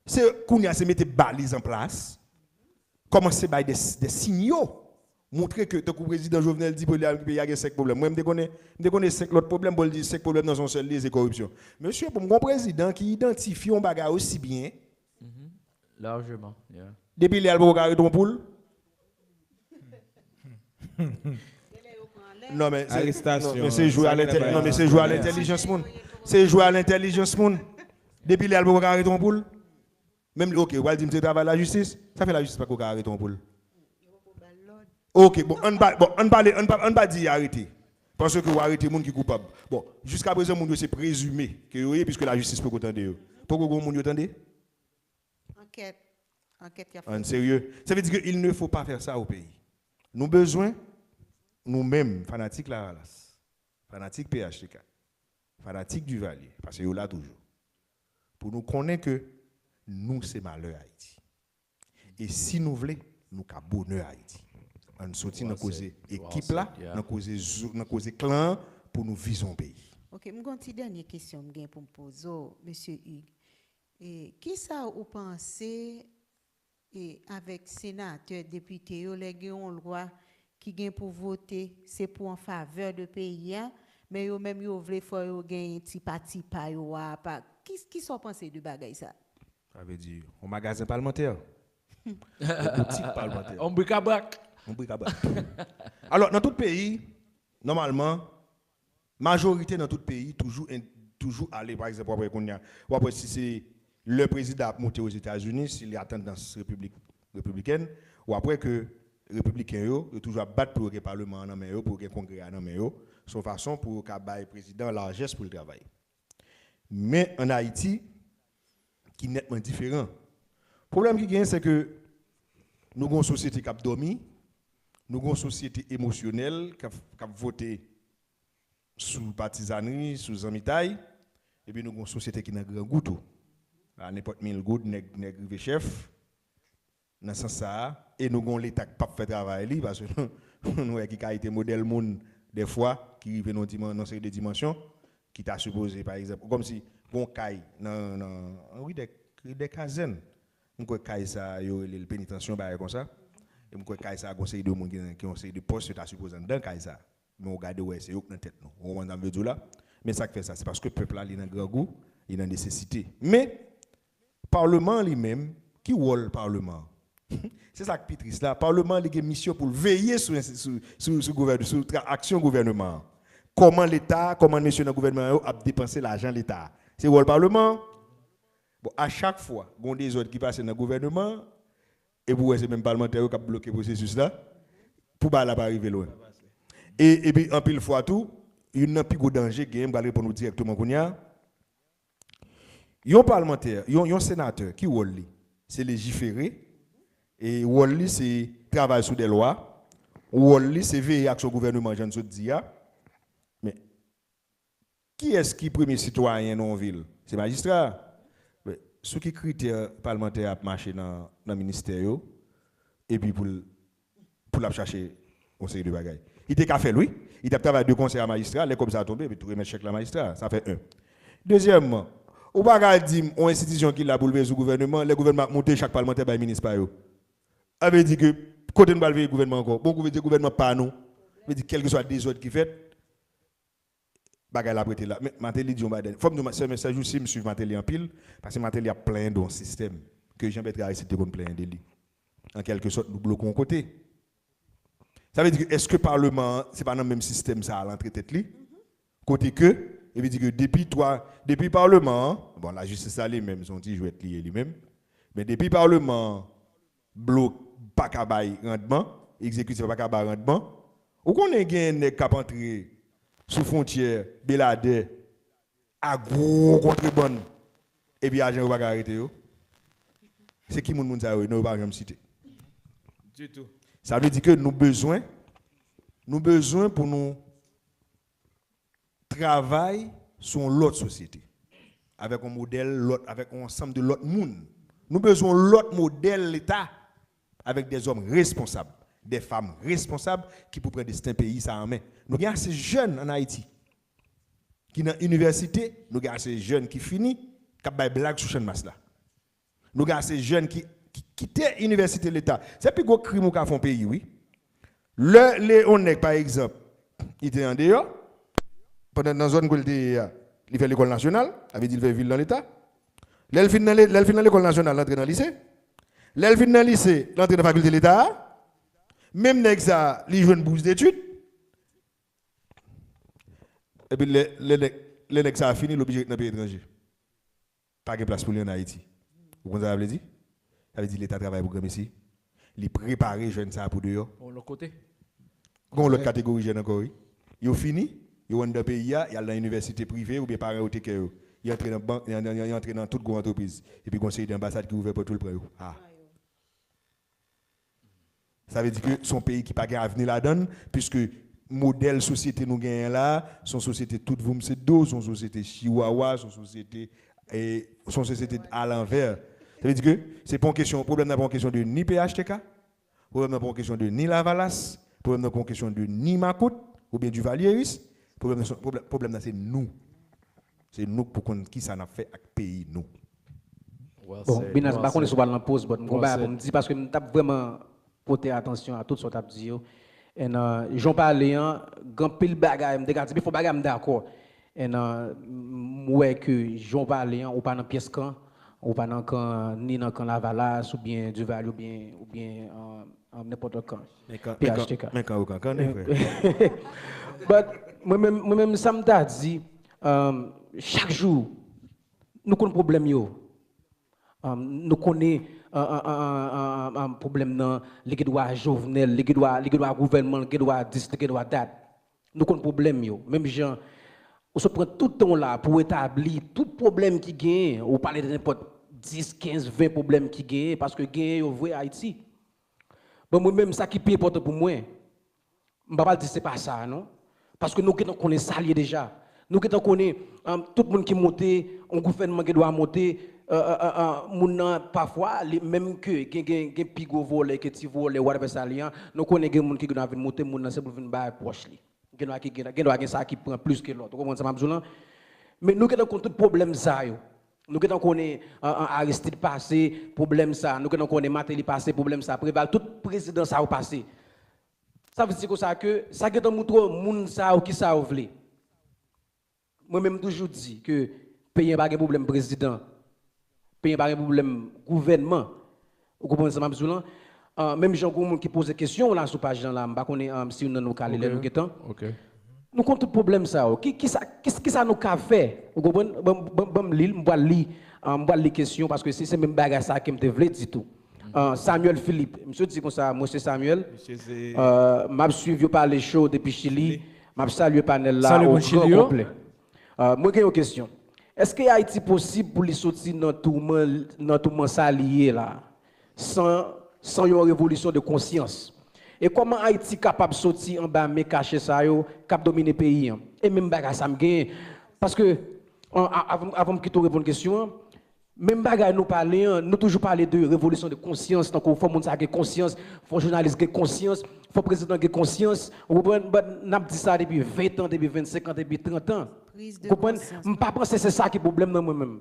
Se kounye a, se mete baliz an plas. Kòmanse bay de, de sinyo. Montre ke, tankou prezidan Jovenel di, peyi a, peyi a gen senk pwoblèm. Mwen, m te konnen, m te konnen senk lòt pwoblèm, bon, l di senk pwoblèm nan se yon sèl li ye, se koripsyon. Mesye, pou m gon prezidan ki idantifye yon bagay osi byen, Largement, yeah. Depi lè a l poko ka arete yon poul? Non, men se, Arestasyon, non, men se jwe a sa gen lentè- nan non, men se jwe a lentèlijans moun. Se jwe a lentèlijans moun. Depi lè a l poko ka arete yon poul? Menm li, ok, w al di m se travay lajistis? Sa fè lajistis pa ko ka arete yon poul? Ok, bon, ann pa, bon, ann pale, ann pa, ann pa di arete. Paske w arete moun ki koupab. Bon, jiskaprezan moun yo se prezime ke yo ye, piske lajistis poko tande yo. Poko gon moun yo tande? Ankèt. Ankèt y ap Ann serye. Sa vle di ke il ne faut pas faire ça au pays. Nou bezwen, nou menm, fanatik Lavalas, fanatik P H T K, fanatik Duvalier, paske yo la toujou, pou nou konnen ke nou se malè Ayiti. E si nou vle, nou ka bonè Ayiti. Ann soti nan koze ekip la, nan koze, zo- nan koze klan an, pou nou vize yon peyi. Ok, m gon ti dènye kesyon m gen pou m poze w, mesye Hugues. E, kisa ou panse e, avèk senatè, depite yo, lè gen yon lwa ki gen pou vote, se pou an favè de peyi a, men yo menm yo vle fò yo gen ti pati pa yo a pa. Ki, kisa w panse de bagay sa? Sa vle di, yon magazen palmantè. Yon boutik palmantè. On brikabrak. Yon brikabrak. Alò, nan tout peyi, nòmalman, majorite nan tout peyi toujou, en- toujou ale, pa egzanp, w ap wè kounye a, w ap wè si se lè prezidan ap monte Ozetazini, si li a tandans repiblik, repiblikèn, w ap wè ke repibliken yo, yo toujou ap bat pou yo gen paleman an nan men yo, pou yo gen kongrè a nan men yo. Se yon fason pou yo ka bay prezidan lajès pou l travay. Men ann Ayiti, ki nètman diferan. Pwoblèm ki genyen, se ke nou gen yon sosyete k ap dòmi, nou gen yon sosyete emosyonèl k ap, k ap vote sou patizanri, sou zanmitay, epi nou gen yon sosyete ki nan grangou tou. A nenpòt mil goud, nèg, nèg rive chèf. Nan sans sa a, e nou gen yon Leta k p ap fè travay li, paske nou, nou wè ki kalite modèl moun, dèfwa, ki rive nan diman- nan seri de dimansyon, ki ta sipoze, pa egzanp, kòmsi gen yon kay nan, nan, nan ri dè, ri dè Kazèn. M kwè kay sa a, yo rele l penitansyon, bagay konsa. E m kwè kay sa a, gen yon seri de moun ki, ki yon seri de pòs, yo ta sipoze anndan kay sa a. Men w gade, w wè, se yo k nan tèt nou. Ou konprann sa m vle di w la? Men sa k fè sa, se paske pèp la, li nan grangou, li nan nesesite. Men, Paleman an li menm, ki wòl Paleman an? Se sa k pi tris la. Paleman an li gen misyon pou l veye sou, sou, sou, sou, gouvè- sou tra- aksyon gouvèneman an. Kòman Leta, kòman mesye nan gouvèneman yo ap depanse lajan Leta a? Se wòl Paleman an. Bon, a chak fwa, gen yon dezòd ki pase nan gouvèneman an, epi w wè se menm palmantè yo k ap bloke pwosesis la, pou bagay la pa rive lwen. E, epi, anpil fwa tou, youn nan pi gwo danje k genyen, m pral reponn ou dirèkteman kounye a, Yon palmantè, yon, yon senatè, ki wòl li? Se lejifere. E wòl li, se travay sou de lwa. Wòl li, se veye aksyon gouvèneman, jan n sot di a. Men, kiyès ki premye sitwayen nan yon vil? Se majistra a. Men, sou ki kritè palmantè a ap mache nan, nan ministè yo? Epi pou l pou l ap chache yon seri de bagay. Li te ka fè l, wi. Li t ap travay de konsè a majistra, lè kòb sa a tonbe, epi tou remèt chèk la majistra. Sa fè en. Dezyèmman, ou pa ka di m yon enstitisyon ki la pou l veye sou gouvèneman, lè gouvèneman ap monte, chak palmantè bay minis pa yo. Sa vle di ke kote nou pral veye gouvèneman ankò? Bon, kou vle di gouvèneman pa nou. Vle di kèlkeswa dezòd ki fèt, bagay la ap rete la. Men Martelly di yon bagay dènye. Fò m di w, sè, men sè jou si m swiv Martelly anpil, paske Martelly ap plenyen de yon sistèm ke Jean Bertrand Aristide te konn plenyen de li. An kèlke sòt, nou bloke yon kote. Sa vle di ke èske Paleman an, se pa nan menm sistèm sa a l antre tèt li? Kote ke, epi di ke depi twa, depi Paleman an, bon, lajistis la li menm, se yon ti jwèt li ye li menm, men depi Paleman an blo pa ka bay randman, egzekitif la pa ka bay randman, ou konnen gen nèg k ap antre sou fwontyè Beladè a gwo kontrebann, epi ajan yo pa ka arete yo? Se ki moun, moun sa yo ye? Non, yo pa janm site. Ditou. Sa vle di ke nou bezwen, nou bezwen pou nou travay sou yon lòt sosyete, avèk yon modèl lòt, avèk yon ansanm de lòt moun. Nou bezwen yon lòt modèl Leta. avèk dèzòm responsab, dèfanm responsab ki pou pran desten peyi sa a an men. Nou gen ase jèn ann Ayiti ki nan inivèsite, nou gen ase jèn ki fini, k ap bay blag sou Channmas la. Nou gen ase jèn ki, ki kite inivèsite leta. Se pi gwo krim ou ka fè yon peyi, wi. Lè, lè yon nèg, pa egzanp, li te andeyò, pandan nan zòn ke l te ye a, li fè lekòl nasyonal, sa vle di l fè vil nan leta. Lè l fin nan le-, lè l fin nan lekòl nasyonal, l antre nan lise. Lè l fin nan lise, l antre nan fakilte leta a. Menm nèg sa a, li jwenn bous detid. Epi lè, lè nèg, lè nèg sa a fini, l oblije ret nan peyi etranje. Pa gen plas pou li ann Ayiti. Ou konn sa sa vle di? Sa vle di leta travay pou granmesi. Li prepare jèn sa a pou deyò. Yon lòt kote. Gen yon lòt kategori jèn ankò, wi. Yo fini, yo anndan peyi a, y al nan inivèsite prive oubyen paran yo teke yo. Y antre nan bank, y an-, y an-, y antre nan tout gwo antrepriz. Epi gen yon seri de anbasad ki ouvè pòt yo, l pran yo. Ah. Sa vle di ke se yon peyi ki pa gen avni ladan l, piske modèl sosyete nou genyen la, se yon sosyete tout voum se do, se yon sosyete chiwawa, se yon sosyete, eh, se yon sosyete alanvè. Sa vle di ke se pa yon kesyon, pwoblèm nan pa yon kesyon de ni P H T K, pwoblèm nan pa yon kesyon de ni Lavalas, pwoblèm nan pa yon kesyon de ni Makout oubyen Duvalyeris, pwoblèm nan se, pwoblèm, pwoblèm nan se nou. Se nou k pou konn kisa n ap fè ak peyi nou. Bon, Binas, m pa konnen si w pral nan poz, but m gon bagay pou m di, paske m t ap vrèman pote atansyon a tout sa w t ap di yo. And, uh, jan w pale an, gen anpil bagay, m te ka di, pifò bagay m dakò. And, uh, m wè ke jan w pale an, ou pa nan pyès kan, ou pa nan kan, ni nan kan Lavalas, oubyen Duval, oubyen, oubyen, uh, um, nenpòt lòt kan. Men kan, men kan, P H T K. Men kan ou kankannen, frè. But, mwen menm, mwen menm, sa m ta di, um, chak jou, nou konn pwoblèm yo. Um, nou konnen, uh, uh, uh, uh, uh, um, pwoblèm nan, li gen dwa Jovenel, li gen dwa, li gen dwa gouvènman, li gen dwa this, li gen dwa that. Nou konn pwoblèm yo. Menm jan, ou sot pran tout tan w la pou w etabli tout pwoblèm ki genyen, ou pale de nenpòt dis, kenz, ven pwoblèm ki genyen, paske genyen yo vre Ayiti. Bon, mwen menm, sa ki pi enpòtan pou mwen, m pa pral di se pa sa, non. Paske nou gentan konnen sa l ye deja. Nou gentan konnen, um, tout moun ki monte, yon gouvènman gen dwa monte, uh, uh, uh, uh, moun nan, pafwa, li, menm ke gen, gen, gen pi gwo vòlè ke ti vòlè, whatever sa l ye an, nou konnen gen moun ki gen dwa vin monte, moun nan se pou l vin bay pwòch li. Gen dwa ki, gen, gen dwa gen sa ki pran plis ke lòt. Ou konprann sa m ap di w lan? Men nou gentan konn tout pwoblèm sa yo. Nou gentan konnen, an, an, Aristide pase, pwoblèm sa. Nou gentan konnen Martelly pase, pwoblèm sa. Preval, tout prezidan sa yo pase. Sa vle di konsa ke sa gentan moutre w moun sa yo kisa yo vle. Mwen menm, m toujou di ke peyi an pa gen pwoblèm prezidan. Peyi an pa gen pwoblèm gouvènman. Ou konprann sa m ap di w lan? Ah, menm jan gen moun ki poze kesyon la sou paj lan la, m pa konnen, ah, si youn nan nou ka li lè nou gen tan. Nou konn tout pwoblèm sa yo. Ki, kisa, ki, kisa nou ka fè? Ou konprann? Ban, ban, ban m li l, m pral li, ah, m pral li kesyon paske se, se menm bagay sa ke m te vle di tou. Ah, Samuel Philippe, misye di konsa, Mesye Samuel, ah, m ap swiv yo pale show depi Chili. M ap salye panèl la o gran konplè. Ah, mwen gen yon kesyon. Èske Ayiti posib pou li soti nan touman, nan touman sa li ye la, san, san yon revolisyon de konsyans? E kòman Ayiti kapab soti anba men kache sa yo k ap domine peyi an? E menm bagay sa m genyen. Paske, an, a-, avan, avan m kite w reponn kesyon an, menm bagay nou pale an, nou toujou pale de revolisyon de konsyans, tankou fò moun sa gen konsyans, fò jounalis gen konsyans, fò prezidan gen konsyans, ou konprann? But n ap di sa depi ven tan, depi vennsenk an, depi trant an. Ou konprann? M pa panse se sa ki pwoblèm nan mwen menm.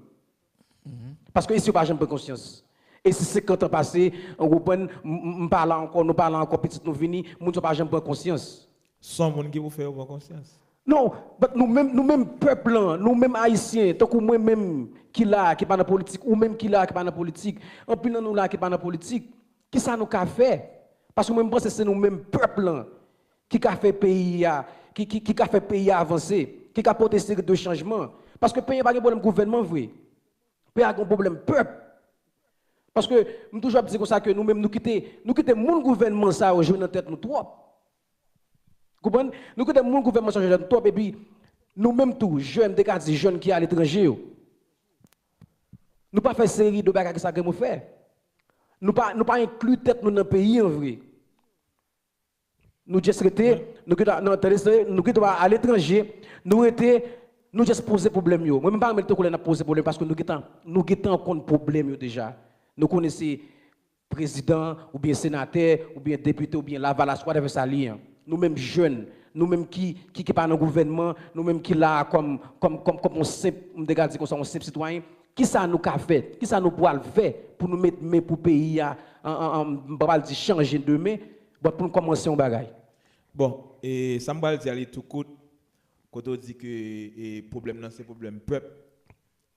Paske isi yo pa janm pran konsyans. E si senkant an pase, ou konprann, m, m, m pa la ankò, nou pa la ankò, pitit nou vini, moun sa yo pa janm pran konsyans. Se yon moun ki pou fè yo pran konsyans. Non, but nou menm, nou menm pèp lan, nou menm Ayisyen, tankou mwen menm ki la, ki pa nan politik, ou menm ki la, ki pa nan politik, anpil nan nou la ki pa nan politik, kisa nou ka fè? Paske mwen, m panse se nou menm pèp lan ki ka fè peyi a, ki, ki, ki ka fè peyi a avanse, ki ka pote seri de chanjman. Paske peyi a pa gen pwoblèm gouvènman vre. Peyi a gen pwoblèm pèp. Paske m toujou ap di konsa ke nou menm nou kite, nou kite moun gouvènman sa yo jwe nan tèt nou twòp. Konprann? Nou kite moun gouvènman sa yo jwe nan tèt nou twòp, epi nou menm tou, jèn, m te ka di jèn ki aletranje yo. Nou pa fè seri de bagay ke sa gen pou fè. Nou pa, nou pa enkli tèt nou nan peyi an vre. Nou just rete, nou gentan, non, tande, nou gentan aletranje, nou rete, nou just poze pwoblèm yo. Mwen menm pa renmen tankou lè n ap poze pwoblèm, paske nou gentan, nou gentan konn pwoblèm yo deja. Nou konnen se prezidan, oubyen senatè, oubyen depite, oubyen Lavalas, whatever sa li ye. Nou menm jèn, nou menm ki, ki, ki pa nan gouvènman, nou menm ki la a kòm, kòm, kòm, kòm yon senp, m te ka di konsa, yon senp sitwayen, kisa nou ka fè? Kisa nou pral fè pou nou met men pou peyi a, an, an, an, m pa pral di chanje demen, but pou nou kòmanse yon bagay? Bon, e sa m pral di a li tou kout, kote w di ke e, pwoblèm nan se pwoblèm pèp,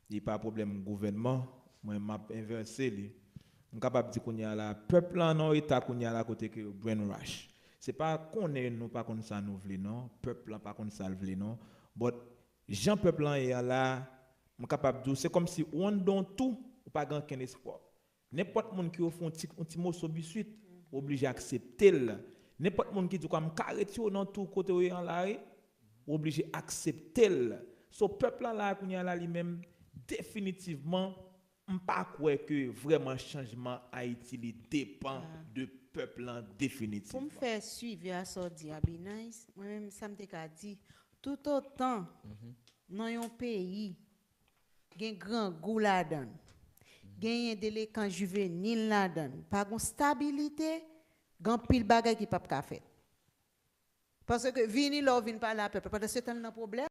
li pa pwoblèm gouvènman, mwen m ap envèse li. M kapab di kounye a la, pèp lan nan yon eta kounye a la kote ke yo brainwash. Se pa konnen nou pa konn sa nou vle non, pèp lan pa konn sa l vle non, but jan pèp lan ye a la, m kapab di w, se kòmsi ou anndan w tou, ou pa gen okenn espwa. Nenpòt moun ki ofri yon ti, yon ti moso biswit, ou oblije aksepte l. Nenpòt moun ki di w, "M ka retire w nan tou kote w ye an la wi," ou oblije aksepte l. So, pèp lan la kounye a la li menm, definitivman, m pa kwè ke vrèman chanjman Ayiti li depan de pèp lan definitivman. Pou m fè swivi a sa w di a, Binice, mwen menm sa m te ka di, toutotan nan yon peyi gen grangou ladan l, genyen delenkan jivenil ladan l, pa gen stabilite, gen anpil bagay ki p ap ka fèt. Paske vini lè w vin pale a pèp la, pandan se tan l nan pwoblèm.